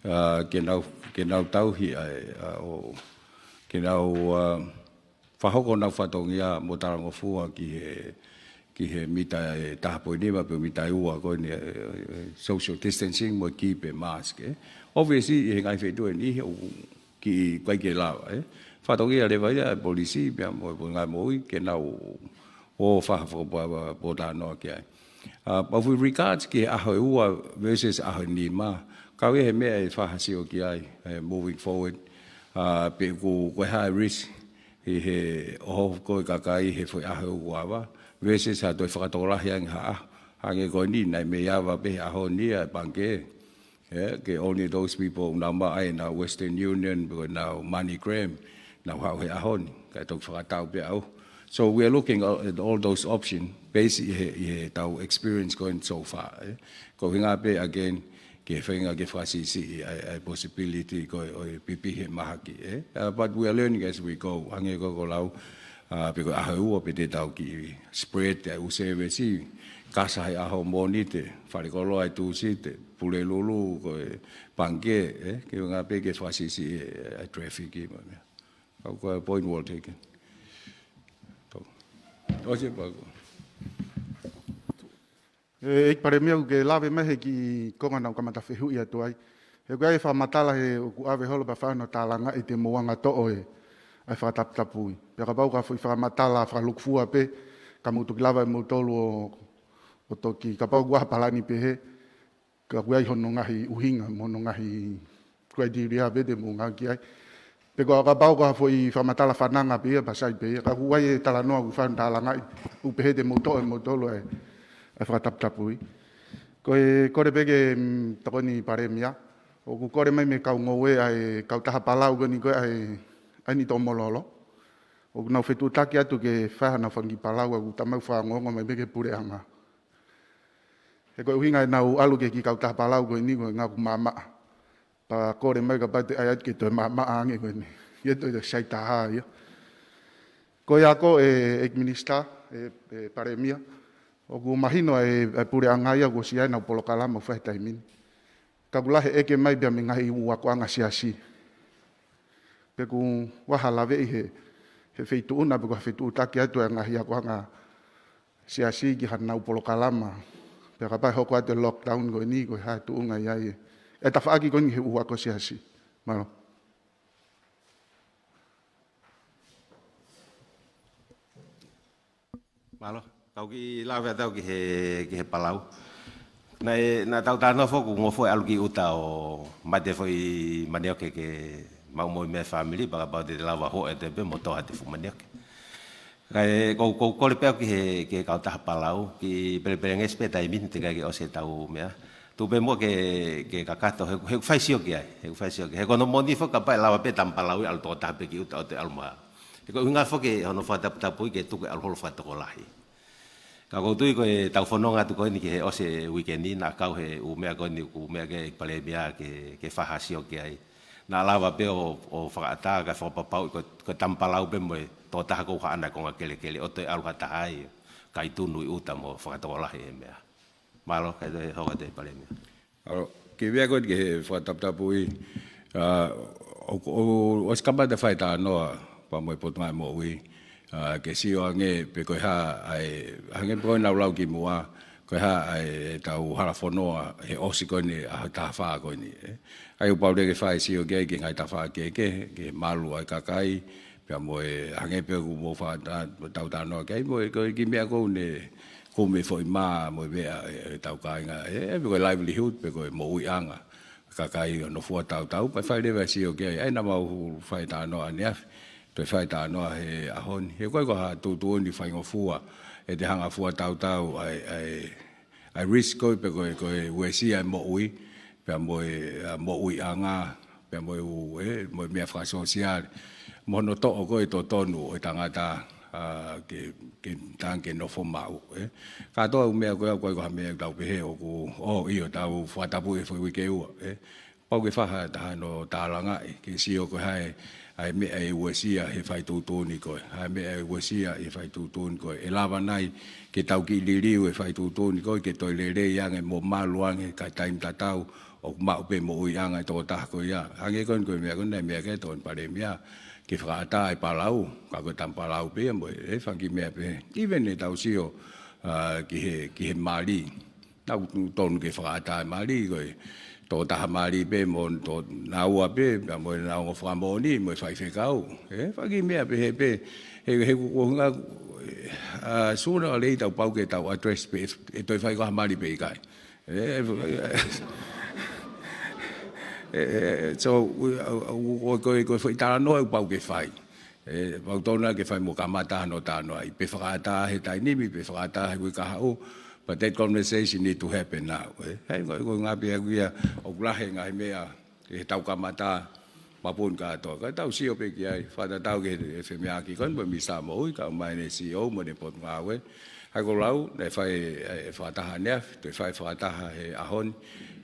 ʻa, ke nau, ke nau tauhi ʻa e, ʻa, ʻo, ke nau, ʻa, fakahoko honau fatongia mo talangofua ki he, ki he mita ʻe taha poini nima pe mita ʻe ua ko eni, ʻe, ʻe, social distancing mo e keep e mask, ē. Obviously, ʻi he ngaahi feituʻu ʻe niʻihi ʻoku kiʻi ʻikai ke lava, ē. Fatongia leva ia e polisi, pea mo e Potungāue Moʻui, ke nau ō fai ha fakapōtalanoa ki ai. ʻA, but with regards ki he ʻaho ʻe ua versus ʻaho ʻe nima, kau ia he meʻa ʻe fakasio ki ai, ē, moving forward. ʻA, pe ʻoku, ko e hā e risk ʻi he ʻoho ko e kakai he foʻi ʻaho ʻe ua versus ha toe fakatokolahi ange ha ʻaho. Hangē ko eni, naʻe mei ava pē he ʻaho ni ʻa e pangikē. ʻE, ke only those people ʻoku nau maʻu ai ʻenau Western Union, pe ko ʻenau MoneyGram, nau haʻu he ʻaho ni, kae toki fakatau pē au. So we are looking at all those options, based ʻi he, ʻi heʻetau experience ko eni so far, ē. Ko e ʻuhinga pē, again, ke feinga ke fakasiʻisiʻi ʻa e, ʻa e possibility ko e, ʻo e pipihi e mahaki, ē. Uh, but we are learning as we go. Hangē ko e lau, ʻa, pe ko e ʻaho ʻe ua pē te tau kiʻi spread ʻa e ʻū service, kasa he ʻaho Mōnite, fale koloa he Tūsite, Pulelulu, ko e pangikē, ē, ke ʻuhinga pē ke fakasiʻisiʻi e, e traffic mo e meʻa. Kau ko e point well taken. Tau. ʻOsi e pako. ʻE, ʻEiki Palēmia, ʻoku ke lave mai he kiʻi konga naʻá ku kamata fehuʻi atu ai. He ʻoku ʻi ai e fakamatala he ʻoku ʻave holo pea fai hono tālangaʻi te mou anga toʻo e, ʻa e fakataputapui. Pea kapau ko ha foʻi fakamatala fakalūkufua pē, ka mou toki lava ʻe moutolu ʻo, ʻo toki, kapau ʻoku ʻi ai ha palani pehē, ka ʻoku ʻi ai hono ngaahi ʻuhinga, mo hono ngaahi criteria pē te mou ngāueʻaki ai. Pe ko e kapau ko ha foʻi fakamatala fananga pē ia, pea sai pē ia. Ka ʻoku ʻi ai e talanoa ʻoku fai hono tālangaʻi, ʻoku pehē te mou toʻo ʻe moutolu e, e fakataputapui. Ko e kole pē ke, mm, tokoni Palēmia. ʻOku kole mai mei he kau ngoue ʻa e kautaha palau ko eni ko e ʻa e, ʻa e Niu Tōmololo. ʻOku nau fetuʻutaki atu ke fai haʻanau fanga kiʻi palau ʻoku tau maʻu fakaongoongo mai mei he puleʻanga. He ko e ʻuhinga ʻenau ʻalu ki he kiʻi kautaha palau ko eni ko e ʻuhinga ʻoku maʻamaʻa. Pea kole mai kapau te ʻai atu ke toe maʻamaʻa ange ko eni. ʻIo, toe, toe sai taha ia. Ko ia ko e, ʻEiki Minisitā, ʻe, ʻe Palēmia, ʻoku mahino e, e puleʻanga ia kuo ʻosi ʻi ai ʻenau polokalama ʻoku fai he taimi ni. Ka ʻoku lahi e ʻeke mai pea mei he ngaahi ʻū akoʻanga siasi. Pe ʻoku ʻi ai ha laveʻi he, he feituʻu na, pe ko ha fetuʻutaki atu e ngaahi akoʻanga siasi ki haʻanau polokalama. Pea kapau ʻe hoko atu e lockdown ko eni, ko e hā e tuʻunga ʻi ai e, e tafaʻaki ko eni he ʻū ako siasi. Mālō. Mālō. Kau kiʻi lave atu au ki he, ki he palau. Naʻe, naʻa tau talanoa foki ʻoku ngofua e ʻalu ki ʻuta ʻo mate foʻi manioke ke maʻu mo e meʻa fāmili, pea kapau te te lava hoʻo ʻete pē mo toʻo haʻate fuʻu manioke. Kae, ʻoku ou, ʻoku ou kole pē au ki he, ki he kautaha palau, kiʻi pelepelengesi pē taimi ni teʻeki ai ke ʻosi ʻetau meʻa. Tuku pē muʻa ke, ke kakato, he, he ʻoku fai sio ki ai, he ʻoku fai sio ki ai. He ko hono moʻoni foki kapau ʻe lava pē tama palau ia ʻalu tokotaha pē ki ʻuta ʻo toe ʻalu mai. He ko e ʻuhinga foki hono fakataputapui ke tuku e ʻalu holo fakatokolahi. Ka ʻoku ou tui ko ʻetau fononga atu ko eni ki he ʻosi e uike ni naʻa kau he ʻū meʻa ko eni ʻoku meʻa ki ai e Palēmia ke, ke fai ha sio ki ai. Naʻa lava pē ʻo, ʻo fakaʻatā kae fakapapauʻi ko, ko e tama palau pē mo e tokotaha ʻoku haʻana e konga kelekele ʻo toe ʻalu ha taha ia kae tunu ʻi ʻuta mo fakatokolahi e meʻa. Mālō, kae toe hoko atu e Palēmia. ʻAlo, kiʻi meʻa ko ē ki he fakataputapui, ʻa, ʻo, ʻo, ʻosi kamata fai talanoa pea mo e Potungāue Moʻui, ʻa, ke sio ange pe ko e hā, ʻa e, hangē pē ko ʻenau lau kimuʻa, ko Ko e hā ʻa e tau halafonua he ʻosi ko eni ʻaho taha fā ko eni, ē. ʻA ia ʻoku pau leva ke fai e sio ki ai ki he ngaahi tafaʻaki kehekehe, ki he malu ʻa e kakai, pea mo e hangē pē ʻoku mou faʻa ta-, tau talanoa ki ai, mo e ko e kiʻi meʻa ʻoku ne kumi e foʻi mā mo e meʻa ʻe, ʻe tau kāinga, ē, ē, pe ko e livelihood, pe ko e moʻuiʻanga. Kakai ʻo nofo ʻo tautau, pea fai leva e sio ki ai, ʻa ia naʻa mau fai talanoa ʻaneafi, toe fai talanoa he ʻaho ni. He ʻoku ʻikai ko ha tuʻutuʻuni faingofua, ʻe te hanga ʻo fua tautau ʻa e, ʻa e, ʻa e risk ko ē pe ko e, ko e uesia e moʻui, pea mo e, ʻa, moʻuiʻanga, pea mo e ʻū, ē, mo e meʻa fakasōsiale. Mo hono toʻo ko ē totonu ʻo e tangata, ʻa, ke, ke tang ke nofo maʻu, ē. Kātoa e ʻū meʻa ko ia ʻoku ʻikai ko ha meʻa ʻoku tau pehē ʻoku, ʻo, ʻio, tau fakatapui e foʻi uike ʻe ua, ē. Pau ke fai ha taha hono tālangaʻi, ke sio ko e hā e, ʻa e meʻa ʻe uesia he fai tuʻutuʻuni ko ē. Hā e meʻa ʻe uesia he fai tuʻutuʻuni ko ē. ʻE lava nai ke tau kiʻi liliu e fai tuʻutuʻuni ko ē, ke toe lelei ange mo malu ange ka taimi tatau, ʻoku maʻu pē moʻuiʻanga e tokotaha ko ia. Hangē ko eni ko e meʻa ko eni, ʻa e meʻa ko ē ʻa e Tokoni Palēmia, ke fakaʻatā e palau, ka ko e tama palau pē ia mo e, ē, fanga kiʻi meʻa pē. Even ʻetau sio, ʻa, ki he, ki he mali. Naʻa ʻoku tonu ke fakaʻatā e mali, ko e tokotaha mali pē mo to-, naua pē, pea mo e ongo fakamoʻoni, mo e faifekau. Ē, fanga kiʻi meʻa pehē pē, he, he ko e ʻuhinga, ʻa, sooner or later ʻoku pau ke tau address pē, ʻe toe fai ko ha mali pe ʻikai. Ē, ē, ē, ē, so, ʻa, ʻa, ko e, ko e, ko e foʻi talanoa ʻoku pau ke fai. Ē, pau tonu ke fai mo kamata hono talanoaʻi. Pe fakaʻatā he taimi ni, pe fakaʻatā he uike kahaʻu, but that conversation need to happen now, ē. Hei, ko, ko e ngaahi pē ʻa ia, ʻoku lahi e ngaahi meʻa, ʻe tau kamata, mapun kātoa. Ka tau sio pē ki ai, fakatatau ki he, he femeʻaʻaki ko eni, mo e Minisitā Moʻui, kae ʻumaʻā ʻene C E O, mo ʻene potungāue. Hei ko e lau, naʻe fai, ʻe, fakataha ʻaneafi, toe fai fakataha he ʻaho ni,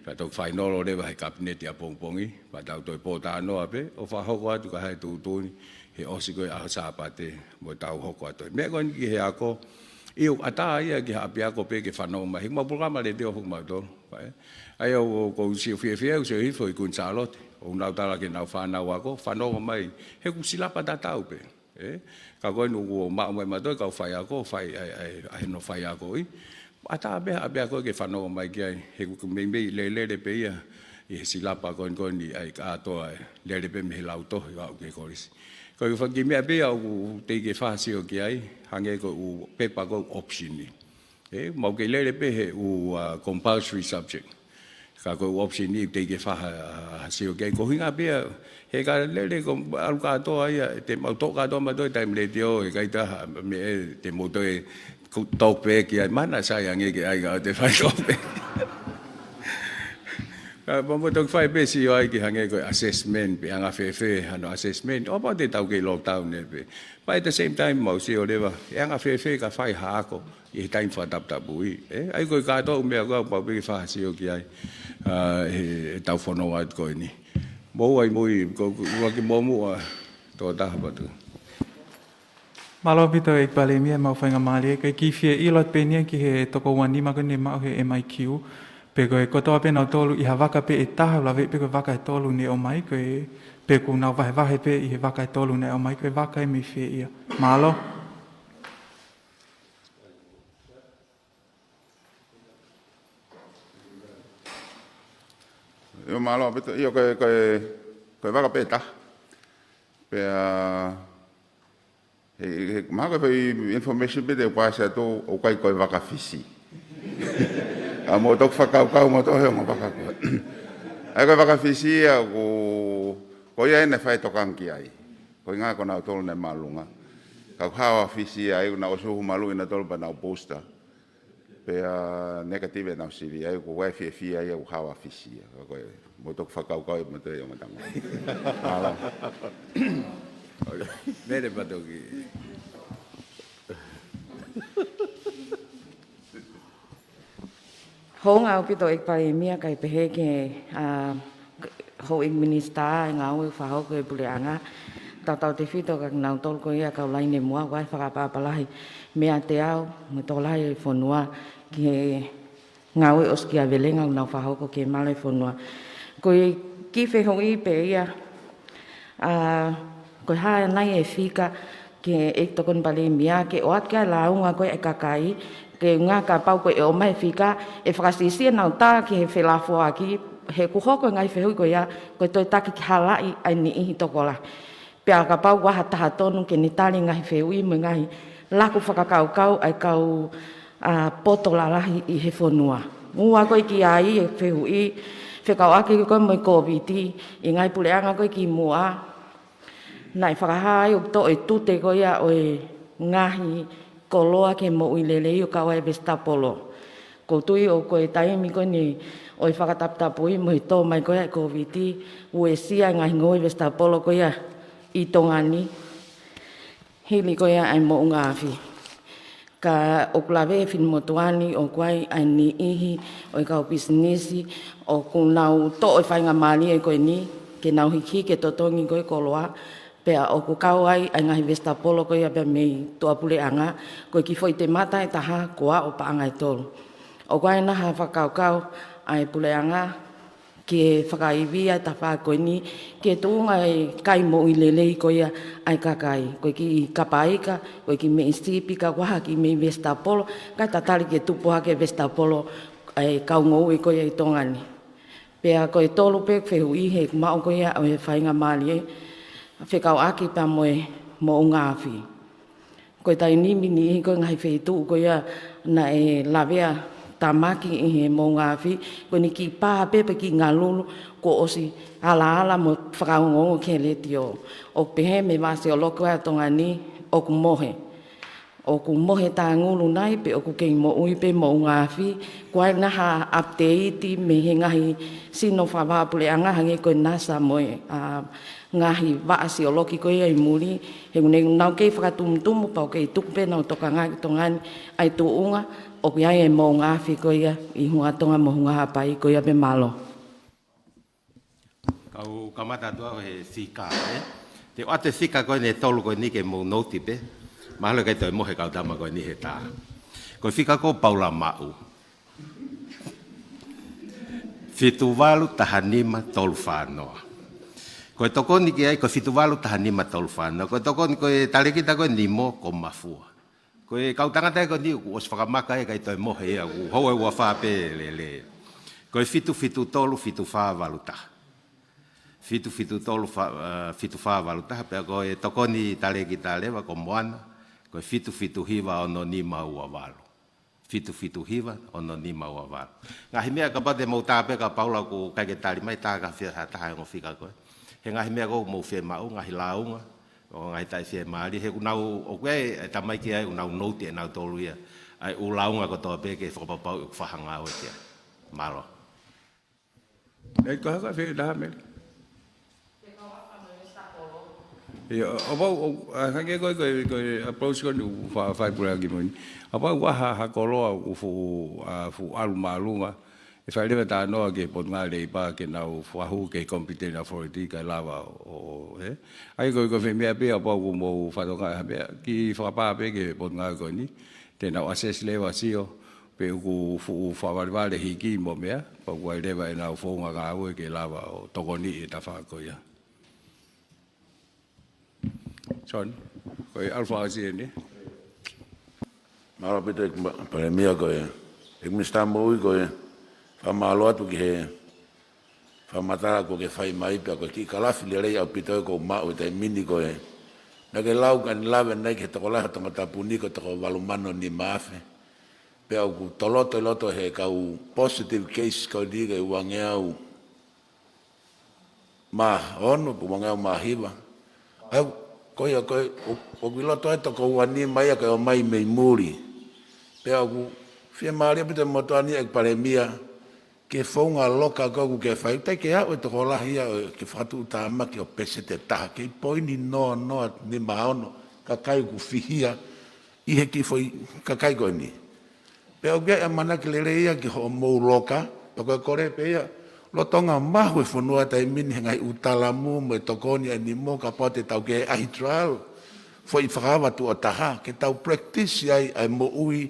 ka toki fainolo leva he Kapineti ʻapongipongi, pea tau toe pōtalanoa pē, ʻo fakahoko atu ka hā e tuʻutuʻuni, he ʻosi ko ē ʻaho Sāpate, mo tau hoko atu. Meʻa ko eni ki he ako, ʻio ʻoku ʻatā ia ki ha ʻapiako pē ke fanongo mai, he ʻoku mau polokalama letiō foki mautolu, ē. ʻA ia ʻoku, ʻoku ou sio fiefia, ʻoku sio hifo ʻi Kuini Sālote, ʻoku nau tala ki heʻenau fānau ako, fanongo mai, he ʻoku silapa tatau pē, ē. Ka ko eni ʻoku maʻu mai mautolu e kau faiako, fai, ʻa e, ʻa e, ʻa e hono faiakoʻi. ʻAtā pē ha ʻapiako ke fanongo mai ki ai, he ʻoku meimei lelele pē ia, ʻi he silapa ko eni ko eni ʻa e kātoa, lele pē mei he lautohi ʻo aʻu ki he kolisi. Ko e fanga kiʻi meʻa pē ia ʻoku teʻeki ke fai ha sio ki ai, hangē ko e ʻū pepa ko ē ʻoku option ni. Ē, mau kei lele pē he ʻū, ʻa, compulsory subject. Ka ko e ʻū option ni teʻeki ke fai ha, ha sio ki ai. Ko e ʻuhinga pē ia, he ka lele ko e ʻalu kātoa ia, te mau toʻo kātoa mautolu e taimi letiō, he ʻikai ha meʻa ʻe te mau toe talk pē ki ai, mana sai ange ke ʻai ka te fai talk pē. Ka mau, mau toki fai pē sio ai ki he hangē ko e assessment, pe anga fēfē hano assessment, ʻo pau te tau kei lockdown ē pē. But at the same time, mau sio leva, ʻe anga fēfē ka fai ha ako, ʻi he taimi fakataputapui, ē? ʻA ia ko e kātoa e ʻū meʻa ko ē ʻoku pau pē ke fai ha sio ki ai, ʻa, he, he tau fononga atu ko eni. Mou ʻai mui, ko, ko, ua ki mou muʻa, tō taha patu. Mālō ʻaupito ʻEiki Palēmia, mau faingamālie, kae kiʻi fie ʻilo atu pē eni ia ki he toko ua nima ko eni ʻe maʻu he M I Q, pe ko e kotoa pē nautolu ʻi ha vaka pē ʻe taha, lave pē ko e vaka ʻe tolu naʻe ʻomai, ko e, pe ʻoku nau vahevahe pē ʻi he vaka ʻe tolu naʻe ʻomai, ko e vaka ē mei fē ia. Mālō. ʻIo, mālō ʻaupito. ʻIo, ko e, ko e, ko e vaka pē ʻe taha. Pea, he, he, mahalo ko e foʻi information pē te u paasi atu, ʻoku ʻikai ko e vaka Fisi. ʻA, mou toki fakakaukau mautolu he ongo vaka ko ē. ʻA ia ko e vaka Fisi ia ʻoku, ko ia ē naʻe fai e tokanga ki ai. Ko e ʻuhinga ko nautolu naʻe māʻolunga. Ka ʻoku hao ʻa Fisi ia, ʻa ia naʻe ʻosi huhu maluʻi nautolu pea nau booster. Pea negative ʻenau sivi, ʻa ia ʻoku ou fiefia ia ʻoku hao ʻa Fisi ia. Ka ko e, mou toki fakakaukau ia mautolu he ongo tangata. Mālō. Mele patoki. Hounga ʻaupito ʻEiki Palēmia kae pehē ki he, ʻa, Houʻeiki Minisitā ʻo e Ngāue ʻoku Fakahoko ʻe he Puleʻanga. Tautautefito kia kinautolu ko ia kau laine muʻa, ʻoku ʻi ai e fakaʻapaʻapa lahi meiate au mo e tokolahi ʻo e fonua ki he ngāue ʻosikiavelenga ʻoku nau fakahoko ki he malu ʻo e fonua. Ko e kiʻi fehuʻi pē ia, ʻa, ko e hā nai e fika ke ʻEiki Tokoni Palēmia ke ʻoatu ki ai e lāunga ko ē ʻa e kakai, ke ʻuhinga kapau ko e ʻomai e fika ʻe fakasiʻisiʻi ʻenau tā ki he felafoaki, he ʻoku hoko e ngaahi fehuʻi ko ia ko e toe taki ke halaʻi ʻa e niʻihi tokolahi. Pea kapau ʻoku ʻi ai ha taha tonu ke ne tali e ngaahi fehuʻi mo e ngaahi laku fakakaukau ʻa e kau, ʻa, poto lalahi ʻi he fonua. Muʻa ko ē ki ai e fehuʻi fekauʻaki ko ē mo e Kōviti, ʻi he ngaahi puleʻanga ko ē kimuʻa, naʻe fakahā ai ʻoku toʻo e tute ko ia ʻo e ngaahi koloa ki he moʻui lelei ʻo kau ai e vesitapolo. ʻOku ou tui ʻoku ko e taimi ko eni ʻo e fakataputapui mo e tō mai ko ia e Kōviti, uesia e ngaahi ngoue vesitapolo ko ia ʻi Tonga ni, hili ko ia ʻa e moʻunga afi. Ka ʻoku lave e finemotuʻa ni ʻoku ʻi ai ʻa e niʻihi ʻo e kau pisinisi ʻoku nau toʻo e faingamālie ko eni ke nau hikihiki e totongi ko ē e koloa, pea ʻoku kau ai ʻa e ngaahi vesitapolo ko ia pea mei tuʻapuleʻanga, ko e kiʻi foʻi temata ʻe taha kuo aʻu paʻanga ʻe tolu. ʻOku ʻi ai nai ha fakakaukau ʻa e puleʻanga ke fakaivia e tafaʻaki ko eni ki he tuʻunga ʻe kai moʻui lelei ko ia ʻa e kakai. Ko e kiʻi kapa ika, ko e kiʻi meʻi sipi, ka ʻoku ʻi ai ha kiʻi meʻi vesitapolo, kae tatali ke tupu hake e vesitapolo ʻa e kau ngoue ko ia ʻi Tonga ni. Pea ko e tolu pē fehuʻi he ʻoku maʻu ko ia ʻo e faingamālie fekauʻaki pea mo e moʻunga afi. Ko e taimi ni ʻi he ngaahi feituʻu ko ia naʻe lavea tamaki ʻi he moʻunga afi, ko eni kiʻi pā pē pe kiʻi ngalulu kuo ʻosi alaala mo fakaongoongo ki he letiō. ʻOku pehē mei he vaʻa siolokī ʻa Tonga ni ʻoku mohe. ʻOku mohe tā ngulu nai pe ʻoku kei moʻui pē moʻunga afi, ʻoku ʻi ai nai ha update mei he ngaahi sino fakavahaʻapuleʻanga hangē ko e NASA mo e, ʻa, ngaahi vaʻa siolokī ko ia ʻi muli, he ʻoku ne nau kei fakatumutumu pea ʻoku kei tuku pē ʻenau tokanga ki Tonga ni ʻa e tuʻunga ʻoku ʻi ai e moʻunga afi ko ia ʻi Hunga Tonga mo Hunga Haʻapai. Ko ia pē, mālō. Kau kamata atu au he fika, ē? Te u ʻoatu e fika ko eni ʻe tolu ko eni ke mou noti pē. Mahalo ʻikai toe mohe e kau tama ko eni he tā. Ko e fika ko ē ʻa Paula Maʻu. Fitu valu taha nima tolu fā noa. Ko e tokoni ki ai, ko e fitu valu taha nima tolu fā noa. Ko e tokoni, ko e talēkita ko ē Nimo Komafua. Ko e kau tangata ko eni kuo ʻosi fakamaka ē, ʻikai toe mohe ia, kuo houa ʻe ua fā pē lele. Ko e fitu fitu tolu fitu fā valu taha. Fitu fitu tolu fa-, ē, fitu fā valu taha, pea ko e tokoni talēkita leva ko Moana, ko e fitu fitu hiva ono nima ua valu. Fitu fitu hiva ono nima ua valu. Ngaahi meʻa kapau te mou tā pē kia Paula ʻoku ʻikai ke tali mai, tā kia ha taha e ongo fika ko ē. He ngaahi meʻa ʻoku mou fiemaʻu, ngaahi lāunga, ʻo ngaahi taʻefiemālie, he ʻoku nau, ʻoku ʻi ai e tamaiki ai, ʻoku nau noti ʻe nautolu ia ʻa e ʻū lāunga kotoa pē ke fakapapauʻi ʻoku fakahā ʻe he ʻOtua. Mālō. Nei, ko e hā e fie taha, Mele? ʻIo, ʻa, ʻo pau, ʻo, ʻa, hangē ko e, ko e, ko e approach ko eni ʻoku fa-, fai pule ʻaki moʻoni. ʻA, ʻo pau ʻoku ʻi ai ha, ha koloa ʻoku fuʻu, ʻa, fuʻu ʻalu māʻolunga. ʻE fai leva e talanoa ki he Potungāue Leipa ke nau fakahū ki he Competent Authority kae lava ʻo, ʻo, ē? ʻA ia ko e, ko e fē meʻa pē ʻa, ʻo pau ʻoku mou fakatokangaʻi ha meʻa, kiʻi fakapā pē ki he Potungāue ko eni. Te nau assess leva, sio pe ʻoku fuʻu fakavalevale hiki mo e meʻa, pea ʻoku ʻi ai leva ʻenau founga ngāue ke lava ʻo tokoniʻi e tafaʻaki ko ia. John, ko e ʻalu fakaʻosi eni. Mālō ʻaupito ʻEiki Palēmia, ko e, ʻEiki Minisitā Moʻui, ko e fakamālō atu ki he fakamatala kuo ke fai mai, pea ko e kiʻi kalafi lelei ʻaupito ʻoku ou maʻu he taimi ni ko ē. Naʻa ke lau ka ne lave nai ki he tokolahi ʻo Tongatapu ni ko e toko valu mano nima afe. Pea ʻoku toloto ʻi loto he kau positive case ko eni ko e uangeau mā ono, pe uangeau mā hiva. ʻA ia, ko ia, ko e, ʻo, ʻoku ʻi loto ai e toko ua nima ia ko e ʻomai mei muli. Pea ʻoku fiemālie ʻaupito e motuʻa ni ʻEiki Palēmia, ki he founga loka ko ē ʻoku ke fai, ʻikai ke aʻu e tokolahi ia ʻo ke fakatuʻutāmaki ʻo peseti ʻe taha, kei poini noa noa nima ono kakai ʻoku fihia ʻi he kiʻi foʻi kakai ko eni. Pea ʻoku ʻi ai e ʻamanaki lelei ia ki hoʻomou loka, pea ko e kole pē ia, lolotonga mahu e fonua he taimi ni he ngaahi ʻū talamu mo e tokoni ʻa e Nimo, kapau te tau kei ʻaʻahi trial, foʻi fakaava tuʻo taha, ke tau practice ai ʻa e moʻui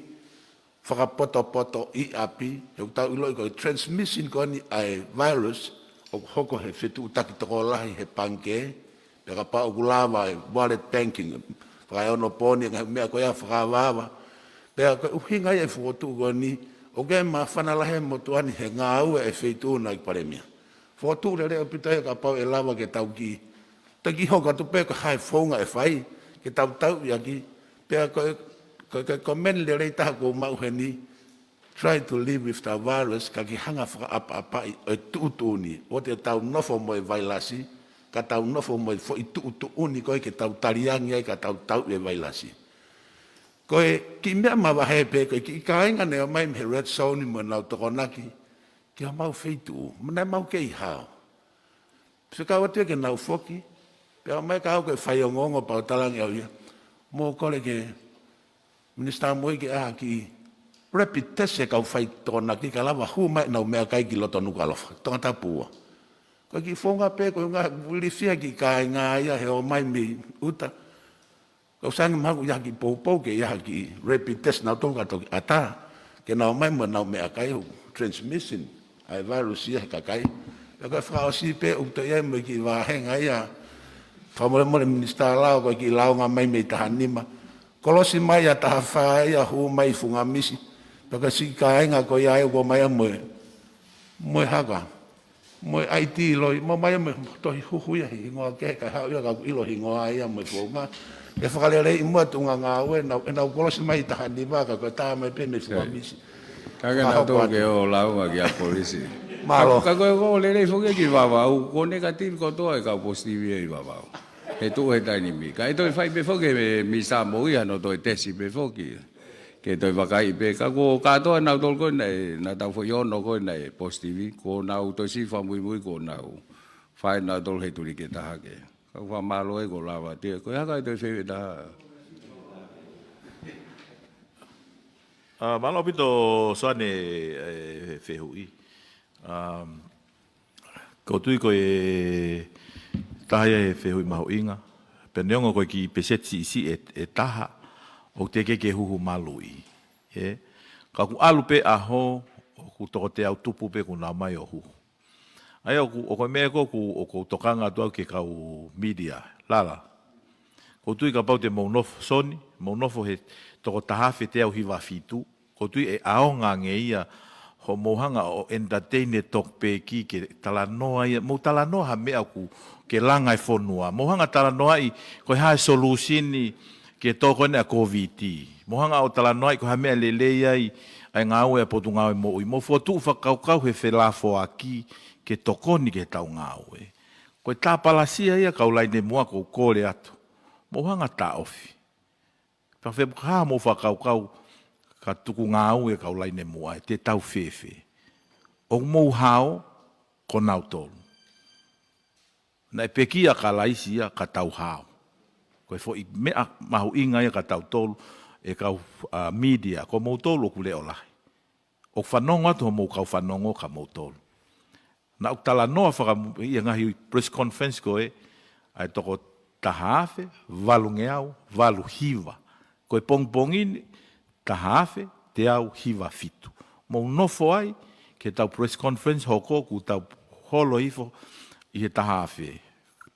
fakapotopoto ʻi ʻapi, he ʻoku tau ʻiloʻi ko e transmission ko eni ʻa e virus, ʻoku hoko he fetuʻutaki tokolahi he pangikē, pea kapau ʻoku lava e wallet banking, fakaeonopooni, ngaahi meʻa ko ia fakaavaava. Pea ko e ʻuhinga ia e fokotuʻu ko eni, ʻoku ʻi ai e māfana lahi he motuʻa ni he ngāue ʻa e feituʻu naʻe ʻEiki Palēmia. Fokotuʻu lelei ʻaupito ia kapau ʻe lava ke tau kiʻi, tau kiʻi hoko atu pē ko e hā e founga ʻe fai, ke tau tauʻi ʻaki, pea ko e, ko e, ko e comment lelei taha ʻoku ou maʻu heni, try to live with the virus, ka ke hanga fakaʻapaʻapaʻi ʻa e tuʻutuʻuni. ʻOua te tau nofo mo e vailasi, ka tau nofo mo e foʻi tuʻutuʻuni ko ē ke tau taliangi ai, ka tau tauʻi e vailasi. Ko e kiʻi meʻa mavahe pē, ko e kiʻi kāinga naʻe ō mai mei he red zone mo ʻenau tokonaki ki homau feituʻu, mo naʻa mau kei hao. Fekau atu ia ke nau foki, pea ō mai ka ʻoku ou fai ongoongo pea u talaange au ia, mou kole ki he Minisitā Moʻui ke ʻai ha kiʻi rapid test e kau fai tokonaki ka lava hū mai ʻenau meʻakai ki loto Nukuʻalofa, Tongatapu ua. Ko e kiʻi founga pē, ko e ngaahi ilifia kiʻi kāinga ia he ō mai mei ʻuta. Ka ʻoku sai ange mahalo ʻi ai ha kiʻi poupou ke ʻi ai ha kiʻi rapid test nautolu ka toki ʻatā, ke nau ō mai mo ʻenau meʻakai, ʻoku transmission ʻa e virus ia he kakai. Pea ko e fakaʻosi pē ʻoku toe ʻi ai mo e kiʻi vāhenga ia, fakamolemole Minisitā Lao, ko e kiʻi lāunga mai mei taha nima, kolosi mai ʻa taha fā ia hū mai Fungamisi. Pea ko e siʻi kāinga ko ia ʻoku ō mai ia mo e, mo e haka, mo e I D loi, mo mai ia mo e tohi huhu ia he hingoa kehe, ka haʻu ia ka ʻoku ʻilo hingoa ia mo e founga. ʻE fakaleleiʻi muʻa e tuʻunga ngāue, nau, ʻenau kolosi mai taha nima ka ko e tā mai pē mei Fungamisi. Ka ke nau tō ke ō lāunga ki ʻapi polisi. Mālō. Ka, ka ko e, ko e lelei foki ki Vavau, ko e negative kotoa e kau positive ʻi Vavau. He tuʻu he taimi ni. Ka ʻe toe fai pē foki mei Samoa ia, nau toe tesi pē foki. Ke toe vakai pē, ka ko kātoa nautolu ko ē naʻe, naʻa tau foʻi ono ko ē naʻe positive, ko nau toe siʻi fakamuimui ko nau fai nautolu he tuliki ʻe taha ke. Ka ʻoku fakamālō e ko lava te, ko e hā ka ʻe toe fai e taha. Ā, mālō ʻaupito Soane, e, fehuʻi. Ā, ʻoku ou tui ko e taha ia e fehuʻi mahuʻinga. Pea neongo ko e kiʻi peseti siʻisiʻi ʻe, ʻe taha, ʻoku teʻeki ke huhu maluʻi. ʻE, ka ʻoku ʻalu pē ʻaho, ʻoku toko teau tupu pē kuo nau ō mai ʻo huhu. ʻA ia ʻoku, ʻoku ou meʻa ko ē ʻoku, ʻoku ou tokanga atu au ki he kau media, Lala. ʻOku ou tui kapau te mou nofo, Soni, mou nofo he toko taha afe teau hiva fitu, ʻoku ou tui ʻe ʻaonga ange ia, hoʻomou hanga ʻo entertain e topic ke talanoa ia, mou talanoa ha meʻa ʻoku ke langa e fonua. Mou hanga talanoaʻi, ko e hā e solution ke tokoni ʻa e Covid. Mou hanga ʻo talanoaʻi ko e hā e meʻa lelei ai, ʻa e ngāue ʻa e Potungāue Moʻui. Mou fokotuʻu fakakaukau he felafoaki ke tokoni ki heʻetau ngāue. Ko e tāpalasia ia kau laine muʻa ʻoku ou kole atu. Mou hanga taʻofi. Ka fepukā mou fakakaukau ka tuku ngāue kau laine muʻa ʻe te tau fēfē. ʻOku mou hao, ko nautolu. Naʻe pekia ʻa Kalaisi ia ka tau hao. Ko e foʻi meʻa mahuʻinga ia kia tautolu, e kau, ā, media, ko moutolu ʻoku leʻo lahi. ʻOku fanongo atu hoʻomou kau fanongo kia moutolu. Naʻa ku talanoa fakamu-, ʻi he ngaahi press conference ko ē, ʻa e toko taha afe, valungeau, valu hiva. Ko e pongipongi ni, taha afe, teau hiva fitu. Mou nofo ai, ki heʻetau press conference hoko, kuo tau holo hifo, ʻi he taha afe.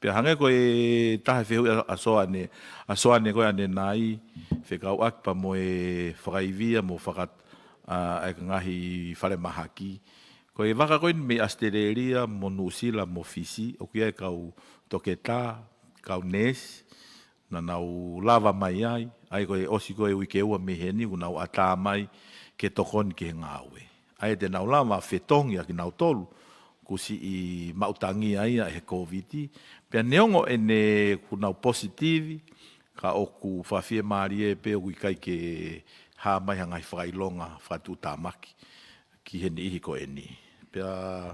Pea hangē ko e taha e fehuʻi ʻa, ʻa Soane, ʻa Soane ko ē ʻanenai, fekauʻaki pea mo e fakaivia, mo faka-, ā, ʻa e ngaahi falemahaki. Ko e vaka ko eni mei ʻAositelēlia, mo Nuʻusila, mo Fisi, ʻoku ʻi ai e kau toketā, kau neesi, naʻa nau lava mai ai, ʻa ia ko e ʻosi ko ē uike ua mei heni, kuo nau ʻatā mai ke tokoni ki he ngāue. ʻA ia te nau lava fetongi ʻa kinautolu, kuo siʻi maʻutangia ia he Covid, pea neongo ʻene kuo nau positive, ka ʻoku fakafiemālie pē ʻoku ʻikai ke hā mai ha ngaahi fakaʻilonga fakatuʻutāmaki ki he niʻihi ko eni. Pea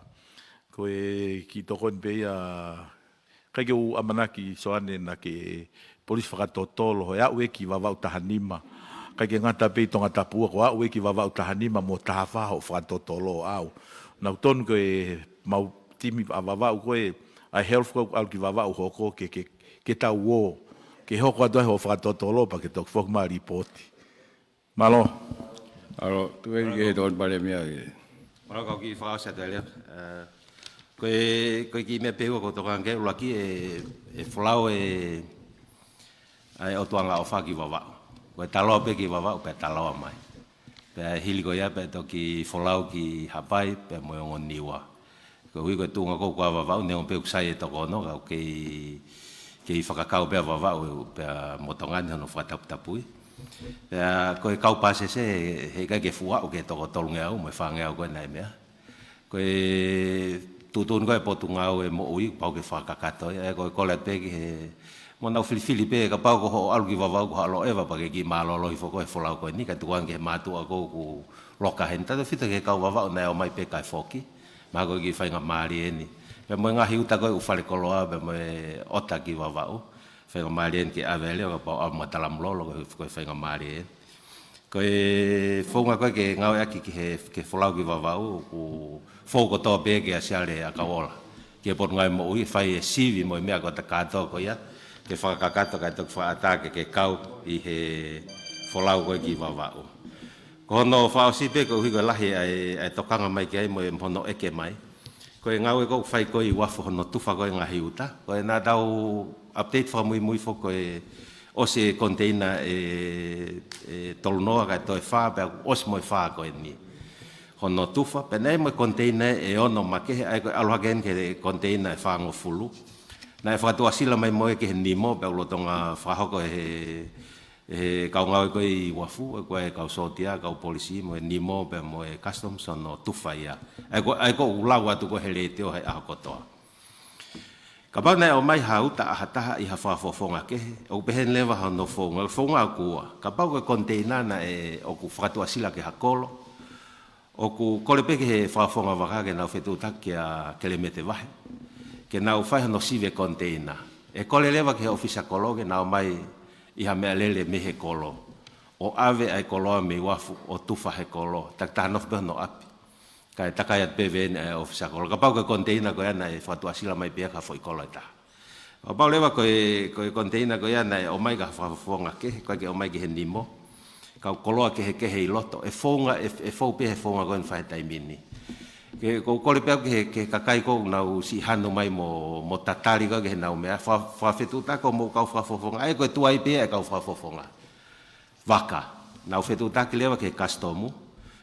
ko e kiʻi tokoni pē ia, ʻikai ke u ʻamanaki Soane naʻa ke polisi fakatotolo, he aʻu ē ki Vavaʻu taha nima. ʻIkai ke ngata pē ʻi Tongatapu ua, ko e aʻu ē ki Vavaʻu taha nima mo taha fā hoʻo fakatotolo ʻo aʻu. Naʻa ku tonu ko e mau timi ʻa Vavaʻu ko ē, ʻa e health ko ē ʻalu ki Vavaʻu hoko ke, ke, ke tau ō, ke hoko atu ai hoʻo fakatotolo pea ke toki foki mai ʻo lipooti. Mālō. Mālō, tuku eni ki he Tokoni Palēmia. Mālō, kau kiʻi fakaʻosi atu ʻa e lea. Ā, ko e, ko e kiʻi meʻa pē ʻoku ou tokanga ki ai, ʻuluaki ʻe, ʻe folau e, ʻa e ʻotuangaʻofa ki Vavaʻu. Ko e taloa pē ki Vavaʻu, pea taloa mai. Pea hili ko ia, pea toki folau ki Haʻapai, pea mo e ongo Niua. Koeʻuhi ko e tuʻunga ko ē ʻoku ʻa Vavaʻu, neongo pē ʻoku sai e toko ono, ka ʻoku kei, kei fakakau pē ʻa Vavaʻu, pea mo Tonga ni hono fakataputapui. Pea ko e kau pāsese, heʻikai ke fuʻu aʻu ki he toko tolungeau, mo e fāngeau ko ē naʻe meʻa. Ko e tuʻutuʻuni ko ē ʻa e Potungāue Moʻui, pau ke fakakakato ia, ʻa ia ko e kole pē ki he, mo nau filifili pē, kapau ko hoʻo ʻalu ki Vavaʻu ko haʻo ʻeva pea ke kiʻi mālōlō hifo ko ē he folau ko eni, kae tuku ange ki he mātuʻa ko ē ʻoku loka heni. Tautefito ki he kau Vavaʻu naʻe ʻomai pē kae foki, mahalo ko e kiʻi faingamālie eni. Pea mo e ngaahi uta ko ē ʻū fale koloa, pea mo e ʻota ki Vavaʻu. Faingamālie eni ke ʻave leva kapau ʻalu mo e talamulolo, ko e, ko e faingamālie eni. Ko e founga ko ē ke ngāueʻaki ki he, ki he folau ki Vavaʻu, ʻoku fou kotoa pē ki he ʻAsiale ʻa Kauola. Ki he Potungāue Moʻui, fai e sivi mo e meʻa ko ē kātoa ko ia, ke fakakakato kae toki fakaʻatā ke, ke kau ʻi he folau ko ē ki Vavaʻu. Ko hono fakaʻosi pē koeʻuhi ko e lahi ʻa e, ʻa e tokanga mai ki ai mo e hono ʻeke mai. Ko e ngāue ko ē ʻoku fai ko ē ʻi Uafu hono tufa ko ē ngaahi uta. Ko e naʻa tau update fakamuimui foki ko e ʻosi e konteina ʻe, ʻe tolunoa kae toe fā, pea ʻosi mo e fā ko eni. Hono tufa, pea naʻe mo e konteina ʻe ono makehe, ʻa ia ko e ʻalu hake eni ki he konteina ʻe fāngofulu. Naʻe fakatuʻasila mai mo ia ki he nimo, pea ʻoku lolotonga fakahoko ʻe he ʻe he kau ngāue ko ē ʻi Uafu, ʻa ia ko e kau sōtia, kau polisi, mo e nimo, pea mo e customs hono tufa ia. ʻA ia ko, ʻa ia ko ʻoku lau atu ko ē he letiō he ʻaho kotoa. Kapau naʻe ʻomai ha uta ʻa ha taha ʻi ha fakafofonga kehe, ʻoku pehē leva hono founga, founga ʻoku ua. Kapau ko e konteina naʻe ʻoku fakatuʻasila ki ha kolo, ʻoku kole pē ki he fakafofonga vaka ke nau fetuʻutaki kia Kelemete Vahe, ke nau fai hono sivi e konteina. ʻE kole leva ki he ʻōfisa kolo ke nau ʻomai ʻi ha meʻalele mei he kolo, ʻo ʻave ʻa e koloa mei Uafu ʻo tufa he kolo, takitaha nofo pē hono ʻapi. Kae takai atu pē veeni ʻa e ʻōfisa kolo. Kapau ko e konteina ko ia naʻe fakatuʻasila mai pē ia ki ha foʻi kolo ʻe taha. Kapau leva ko e, ko e konteina ko ia naʻe ʻomai ki ha fakafofonga kehe, ʻikai ke ʻomai ki he nimo. Kau koloa kehekehe ʻi loto. ʻE founga, ʻe, ʻe fou pē he founga ko eni fai he taimi ni. Ke, ʻoku ou kole pē au ki he, ki he kakai ko ē ʻoku nau siʻi hanu mai mo, mo tatali ko ē ki heʻenau meʻa. Fa-, fakafetuʻutaki mo e kau fakafofonga. ʻA ia ko e tuai pē ia ʻa e kau fakafofonga vaka. Nau fetuʻutaki leva ki he kasitomu.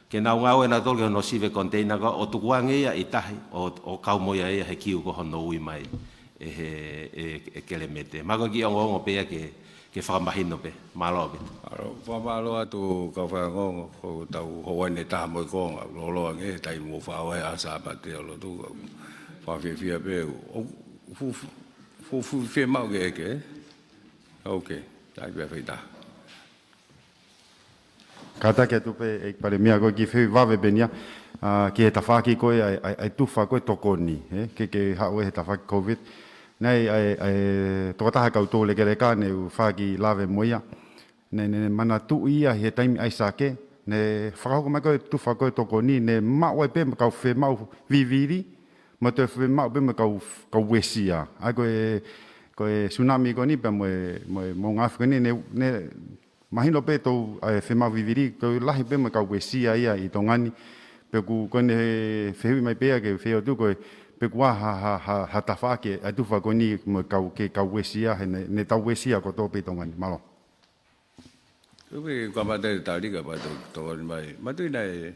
Ke nau ngāue nautolu ki hono sivi e konteina ko ē ʻo tukuange ia ʻi tahi, ʻo, ʻo kau mo ia ia he kiu ko ē hono ui mai ʻe he, ʻe, ʻe Kelemete. Mahalo ko e kiʻi ongoongo pē ia ke, ke fakamahino pē. Mālō ʻaupito. Mālō, fakamālō atu kau faiongoongo, ko ʻetau houa eni ʻe taha mo e konga, lōloa ange, taimi mo fao e ʻa Sāpate ʻo lotu, fakafiefia pē, ʻo, fu-, fu-, fu-, fiemaʻu ke ʻeke, ē? Ok, tai pē fai taha. Kātaki atu pē ʻEiki Palēmia ko e kiʻi fehuʻi vave pē eni ia, ʻa, ki he tafaʻaki ko ē ʻa e, ʻa e, ʻa e tufa ko ē tokoni, ē? Ke, ke haʻu ē he tafaʻaki Covid. Naʻe ʻi ai, ʻa e, ʻa e, tokotaha kau toulekeleka naʻa ku fai e kiʻi lave mo ia. Naʻe, naʻe, naʻe manatuʻi ia he taimi ʻAisake. Naʻe fakahoko mai ko ē tufa ko ē tokoni, naʻe maʻu ai pē mo e kau fiemaʻu vivili, mo e toe fiemaʻu pē mo e kau, kau uesia. ʻA ia ko e, ko e tsunami ko eni pea mo e, mo e, moʻunga afi ko eni, naʻe, naʻe, mahino pē ʻetau, ʻa e, fiemaʻu vivili, toe lahi pē mo e kau uesia ia ʻi Tonga ni. Pea ʻoku, ko ʻene fehuʻi mai pē ia ke fehuʻi atu ko e, pe ʻoku ʻi ai ha, ha, ha, ha tafaʻaki ʻa e tufa ko eni mo e kau, ke kau uesia, he naʻe, naʻe tau uesia kotoa pē ʻi Tonga ni. Mālō. Ko e meʻa ke kamata e tali ka pea toki tokoni mai. Manatuʻi naʻe,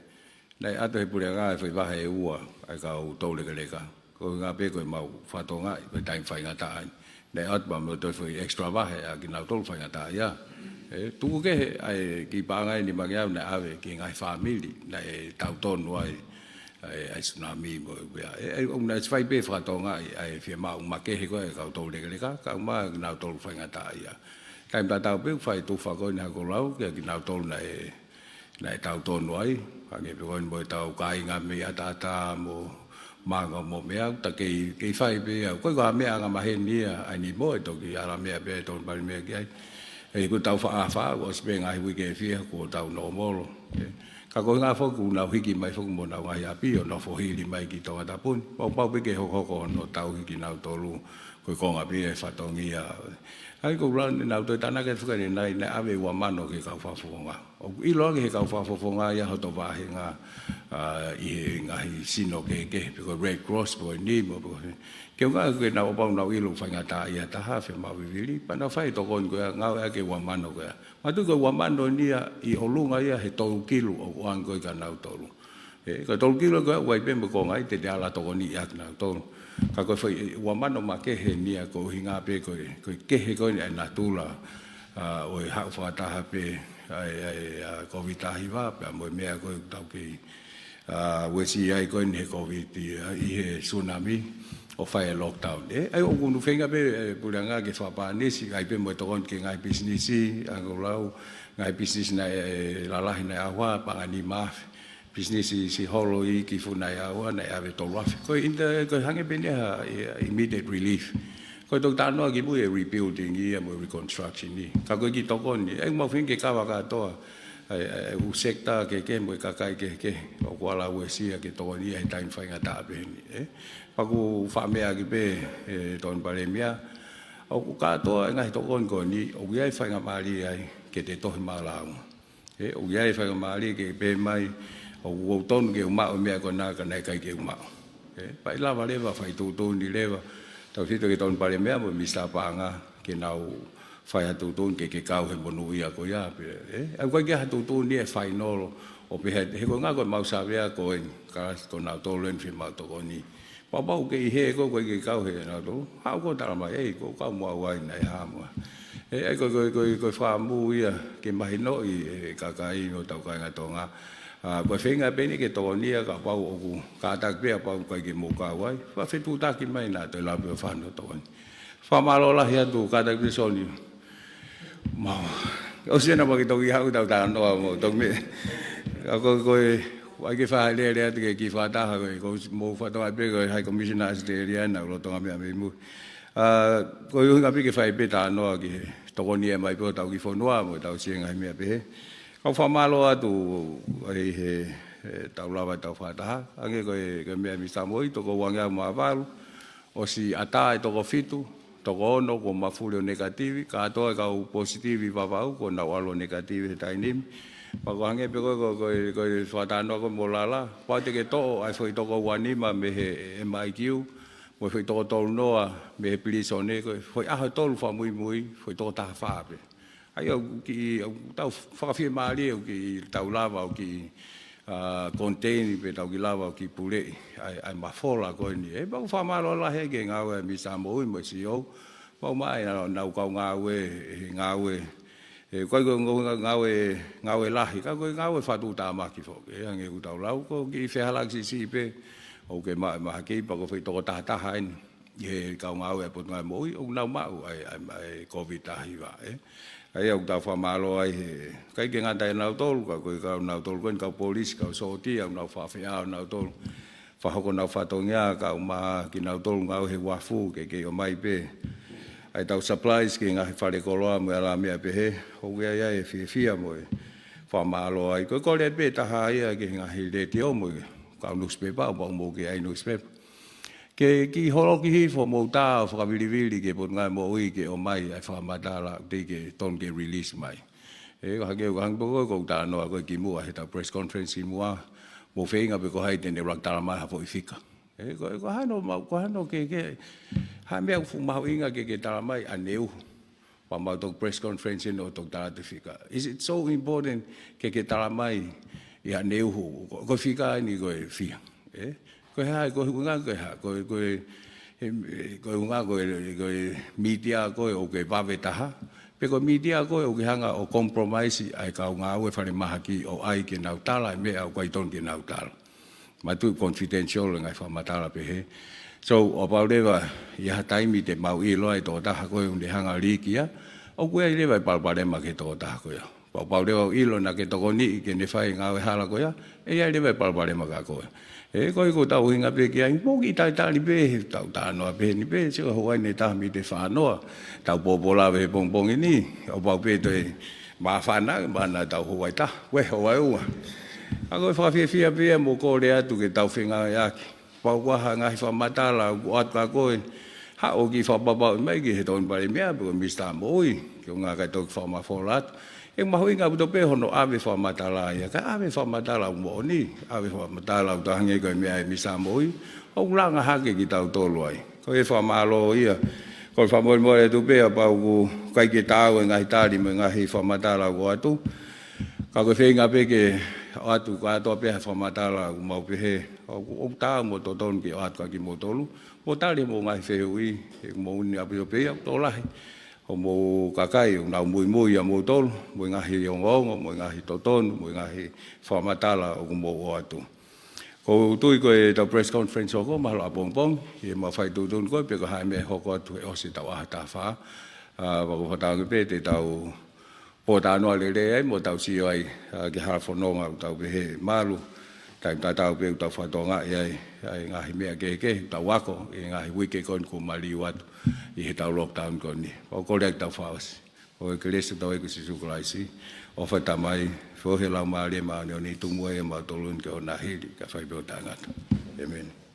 naʻe ʻoatu ʻe he puleʻanga e foʻi vahe ʻe ua ʻa e kau toulekeleka. Ko e ʻuhinga pē ko e mau fakatokangaʻi, ko e taimi faingataʻa eni. Naʻe ʻoatu pea mo e toe foʻi extra vahe ʻa kinautolu faingataʻaʻia. ʻE, tuku kehe ʻa e kiʻi paʻanga ʻe nimangeau naʻe ʻave ki he ngaahi fāmili naʻe tautonu ai ʻa e, ʻa e tsunami mo e ʻū meʻa. ʻE, ʻe, ʻoku naʻe fai pē fakatokangaʻi ʻa e fiemaʻu makehe ko ē ʻa e kau toulekeleka, kae ʻumaʻā kinautolu faingataʻaʻia. Taimi tatau pē ʻoku fai tufa ko eni ʻa Hakulau kia kinautolu naʻe, naʻe tautonu ai. Hangē pē ko eni mo ʻetau kāinga mei ʻAtaʻatā mo Manga mo meʻa, ʻoku ta kei, kei fai pē ia. Ko e ʻuhinga meʻa angamaheni ia, ʻa eni mo e toki ʻalu meʻa pē ʻa e Tokoni Palēmia ki ai. ʻE, ko ʻetau faʻafa, kuo ʻosi pē ngaahi uike ʻe fiha, kuo tau nōmolo. ʻE, ka ko e ʻuhinga foki ʻoku nau hiki mai foki mo honau ngaahi ʻapi ʻo nofo hili mai ki Tongatapu ni. Pau, pau pē ke hokohoko hono tauhi kinautolu, ko e konga pē ia e fatongia. ʻA ia ko e ʻuhinga naʻa nau toe tānaki atu ki ai ʻanenai, naʻe ʻave ua mano ki he kau fakafofonga. ʻOku ʻilo ange ʻe he kau fakafofonga ia hoto vāhenga, ʻa, ʻi he ngaahi sino kehekehe, pe ko e Red Cross, pe ko e NIM, pe ko e, ke ʻuhinga ke nau ʻo pau nau ʻilo faingataʻaʻia taha, fiemaʻu vivili, pea nau fai e tokoni ko ia, ngāueʻaki e ua mano ko ia. Manatuʻi ko e ua mano eni ia ʻi ʻolunga ia he tolu kilu ʻoku ʻoange ko ia kia nautolu. ʻE, ko e tolu kilu ko ia ʻoku ʻi ai pē mo e konga ia te te ala tokoniʻi ʻaki nautolu. Ka ko e foʻi ua mano makehe eni ia ko e ʻuhinga pē ko e, ko e kehe ko eni ʻa e natula, ʻa, ʻo e haʻu fakataha pē ʻa e, ʻa e, ʻa e Covid taha hiva, pea mo e meʻa ko ē ʻoku tau kei, ʻa, uesia ai ko eni he Covid, ʻa, ʻi he tsunami, ʻo fai e lockdown. ʻE, ʻa ia ʻoku ou feinga pē, ʻe, Puleʻanga ke fakapānisi, ʻai pē mo e tokoni ki he ngaahi pisinisi, ʻa, ʻoku lau, ngaahi pisinisi naʻe, ʻe, lalahi naʻe ʻauha, paʻanga ʻe nima afe. Pisinisi siʻi holo iiki fua naʻe ʻauha, naʻe ʻave tolu afe. Ko e inter-, ko e hangē pē eni ha, ʻe, immediate relief. Ko e toki talanoa kimui e rebuilding ia mo e reconstruction ia. Ka ko e kiʻi tokoni, ʻe, mau feinga ke kava kātoa, ʻa e, ʻa e, ʻū sector kehekehe mo e kakai kehekehe ʻoku ala uesia ke tokoni ia he taimi faingataʻa pehē ni, ʻe. Pea ʻoku faʻa meʻa ʻaki pē, ʻe, Tokoni Palēmia, ʻoku kātoa e ngaahi tokoni ko eni, ʻoku ʻi ai e faingamālie ai ke te tohi māʻolunga. ʻE, ʻoku ʻi ai e faingamālie ke pehē mai, ʻoku ou tonu ke u maʻu e meʻa ko ena ka naʻe ʻikai ke u maʻu. ʻE, pea ʻe lava leva fai tuʻutuʻuni leva, tautefito ki he Tokoni Palēmia mo e Minisitā Paʻanga ke nau fai ha tuʻutuʻuni ke, ke kau he monūʻia ko ia, pea, ʻe, ʻoku ʻikai ke ʻi ai ha tuʻutuʻuni ʻe fainolo, ʻo pehē, he ko e ʻuhinga ko e mau savea ko eni, ka ko nautolu eni fiemaʻu tokoni. Pea kapau ʻoku ʻi ai ha ko ē ʻoku ʻikai ke kau he nautolu, haʻu koe ʻo tala mai, ʻei, ʻoku ou kau mo au ai naʻe hā muʻa. ʻE, ʻa ia ko e, ko e, ko e, ko e fakaʻamu ia ke mahinoʻi e kakai ʻo hotau kāinga Tonga. ʻA, ko e feinga pē eni ke tokoni ia kapau ʻoku kātaki pē kapau ʻoku ʻikai ke mou kau ai. Fakafetuʻutaki mai naʻa toe lava pē ʻo fai hono tokoni. Fakamālō lahi atu kātaki pē Soni. Mau. ʻOsi ena mau kiʻi toki haʻu ʻetau talanoa mo toki meʻa. ʻA ko, ko e, ʻai ke fai ha lele atu ki he kiʻi fakataha ko ē, ko mou fakatokangaʻi pē ko e High Commissioner ʻAositelēlia naʻa ku lolotonga meʻa mei mui. ʻA, ko e ʻuhinga pē ke fai pē talanoa ki he tokoni ʻe ʻomai pē ʻo hotau kiʻi fonua mo ʻetau siʻi ngaahi meʻa pehē. Kau fakamālō atu ʻi he, ʻetau lava ʻetau fakataha. Hangē ko e, ko e meʻa ʻa e Minisitā Moʻui, toko uangeau mā valu. ʻOsi ʻatā e toko fitu, toko ono kuo mafuli ʻo nekativi, kātoa e kau positivi Vavaʻu kuo nau ʻalu ʻo nekativi he taimi ni. Pea ko e hangē pē ko e, ko e, ko e, ko e fakatalanoa ko ē mo Lala, kapau te ke toʻo ʻa e foʻi toko ua nima mei he M I Q, mo e foʻi toko tolu noa mei he pilīsone, ko e foʻi ʻaho ʻe tolu fakamuimui, foʻi toko taha fā pē. ʻA ia ʻoku kiʻi, ʻoku tau fakafiemālie, ʻoku kiʻi tau lava, ʻoku kiʻi, ʻa, contain pe tau kiʻi lava, ʻoku kiʻi puleʻi ʻa e, ʻa e mafola ko eni. ʻE, pea ʻoku fakamālō lahi ki he ngāue ʻa e Minisitā Moʻui mo e C E O. Mau maʻa ʻenau, ʻenau kau ngāue, he ngāue. ʻE, ʻoku ʻikai ko e ngāue, ngāue, ngāue lahi, ka ko e ngāue fakatuʻutāmaki foki. ʻE, hangē ʻoku tau lau, ko e kiʻi fehālaaki siʻisiʻi pē, ʻoku ke maʻu e mahaki, pea ko e foʻi toko taha taha eni ʻi he kau ngāue ʻa e Potungāue Moʻui, ʻoku nau maʻu ʻa e, ʻa e, ʻa e Covid taha hiva, ʻe. ʻA ia ʻoku tau fakamālō ai he, ʻikai ke ngata ʻia nautolu, ka ko e kau nautolu ko eni, kau polisi, kau sōtia, ʻoku nau fakafeʻao nautolu. Fakahoko honau fatongia, kau mai kinautolu ngāue he uafu, ke kei ʻomai pē ʻa ʻetau supplies ki he ngaahi fale koloa mo e ala meʻa pehē, ʻoku ʻi ai ʻa e fiefia mo e fakamālō ai. Ko e kole pē taha ia ki he ngaahi letiō mo e kau newspaper, kapau ʻoku mou kei ʻai newspaper. Ke kiʻi holoki hifo homou tā ʻo fakavilivili ki he Potungāue Moʻui ke ʻomai ʻa e fakamatala ʻoku teʻeki ke tonu ke release mai. ʻE, ko e hangē, ko e hangē pē ko e, ko ʻeku talanoa ko ē kimuʻa heʻetau press conference kimuʻa, mou feinga pē ko hai te ne ʻuluaki tala mai ha foʻi fika. ʻE, ko e, ko e hano mau, ko e hano ke, ke, ha meʻa ʻoku fuʻu mahuʻinga ke, ke tala mai ʻaneuhu. Pea mau toki press conference eni ʻo toki tala atu e fika. Is it so important ke, ke tala mai ia ʻaneuhu, ko, ko e fika eni ko e fiha? ʻE? Ko e hā, ko e ʻuhinga, ko e hā, ko e, ko e, he, ko e ʻuhinga, ko e, ko e mītia ko ē ʻoku ke vave taha, pe ko e mītia ko ē ʻoku ke hanga ʻo compromise ʻa e kau ngāue falemahaki ʻo ʻai ke nau tala e meʻa ʻoku ʻikai tonu ke nau tala. Manatuʻi confidential e ngaahi fakamatala pehē. So, ʻo kapau leva ʻi ha taimi te mau ʻilo ai ʻe he tokotaha ko ē ʻoku ne hanga ʻo leak ia, ʻoku ʻi ai leva e palopalema ki he tokotaha ko ia. Pea kapau leva ʻoku ʻilo naʻa ke tokoniʻi ke ne fai e ngāue hala ko ia, ʻe ʻi ai leva e palopalema kia koe. ʻE, ko e, ko ʻetau ʻuhinga pē ki ai, mou kiʻi talitali pē, heʻetau talanoa pē eni pē, sio houʻeiki ʻe taha mei he fānoa, tau pōpōlave he pongipongi ni, ʻo kapau pē toe māfana, mana tau houʻeiki ʻe taha, ue houʻeiki ʻe ua. ʻA ko e fakafiefia pē ia mo kole atu ke tau fengāueʻaki. Kapau ko ha ngaahi fakamatala, ʻoku ʻoatu kia koe, haʻu ʻo kiʻi fakapapauʻi mai ki he Tokoni Palēmia pe ko Minisitā Moʻui, ke ʻoua naʻa kai toki fakamafola atu. ʻE mahuʻinga ʻaupito pē hono ʻave fakamatala ia, kae ʻave fakamatala ʻoku moʻoni, ʻave fakamatala ʻoku tau hangē ko e meʻa ʻa e Minisitā Moʻui, ʻoku langa hake kitautolu ai. Ko e fakamālō ia, ko e fakamolemole atu pē kapau ʻoku ʻikai ke taau e ngaahi tali mo e ngaahi fakamatala ʻoku ʻoatu. Ka ko e feinga pē ke ʻoatu kātoa pē ha fakamatala ʻoku mau pehē ʻoku, ʻoku taau mo totonu ke ʻoatu kia kimoutolu, mo tali homou ngaahi fehuʻi, he ʻoku moʻoni ʻaupito pē ia ʻoku tokolahi homou kakai ʻoku nau muimui ʻia moutolu, mo e ngaahi ongoongo, mo e ngaahi totonu, mo e ngaahi fakamatala ʻoku mou ʻoatu. ʻOku ou tui ko ʻetau press conference hoko mahalo ʻapongipongi, ʻi heʻemau fai tuʻutuʻuni ko ē pe ko e hā e meʻa ʻe hoko atu he ʻosi ʻetau ʻaho taha fā. ʻA, pea ʻoku ou fakatauange pē te tau pōtalanoa lelei ai mo tau sio ai, ʻa, ki he hala fononga ʻoku tau pehē malu, taimi tatau pē ʻoku tau fakatokangaʻi ai ʻa e ngaahi meʻa kehekehe ʻoku tau ako ʻi he ngaahi uike ko eni kuo maliu atu ʻi heʻetau lockdown ko eni. Pea ʻoku kole atu ke tau fakaʻosi. ʻOku ʻi he kelesi ʻa hotau ʻEiki ko Sīsū Kalaisi, ʻofa ʻa e Tamai, feohi ʻa e Laumālie Māʻoniʻoni, tuku muʻa ʻiate kimautolu ni ke ʻoua naʻa hili, kae fai pē ʻo taʻengata. ʻĒmeni.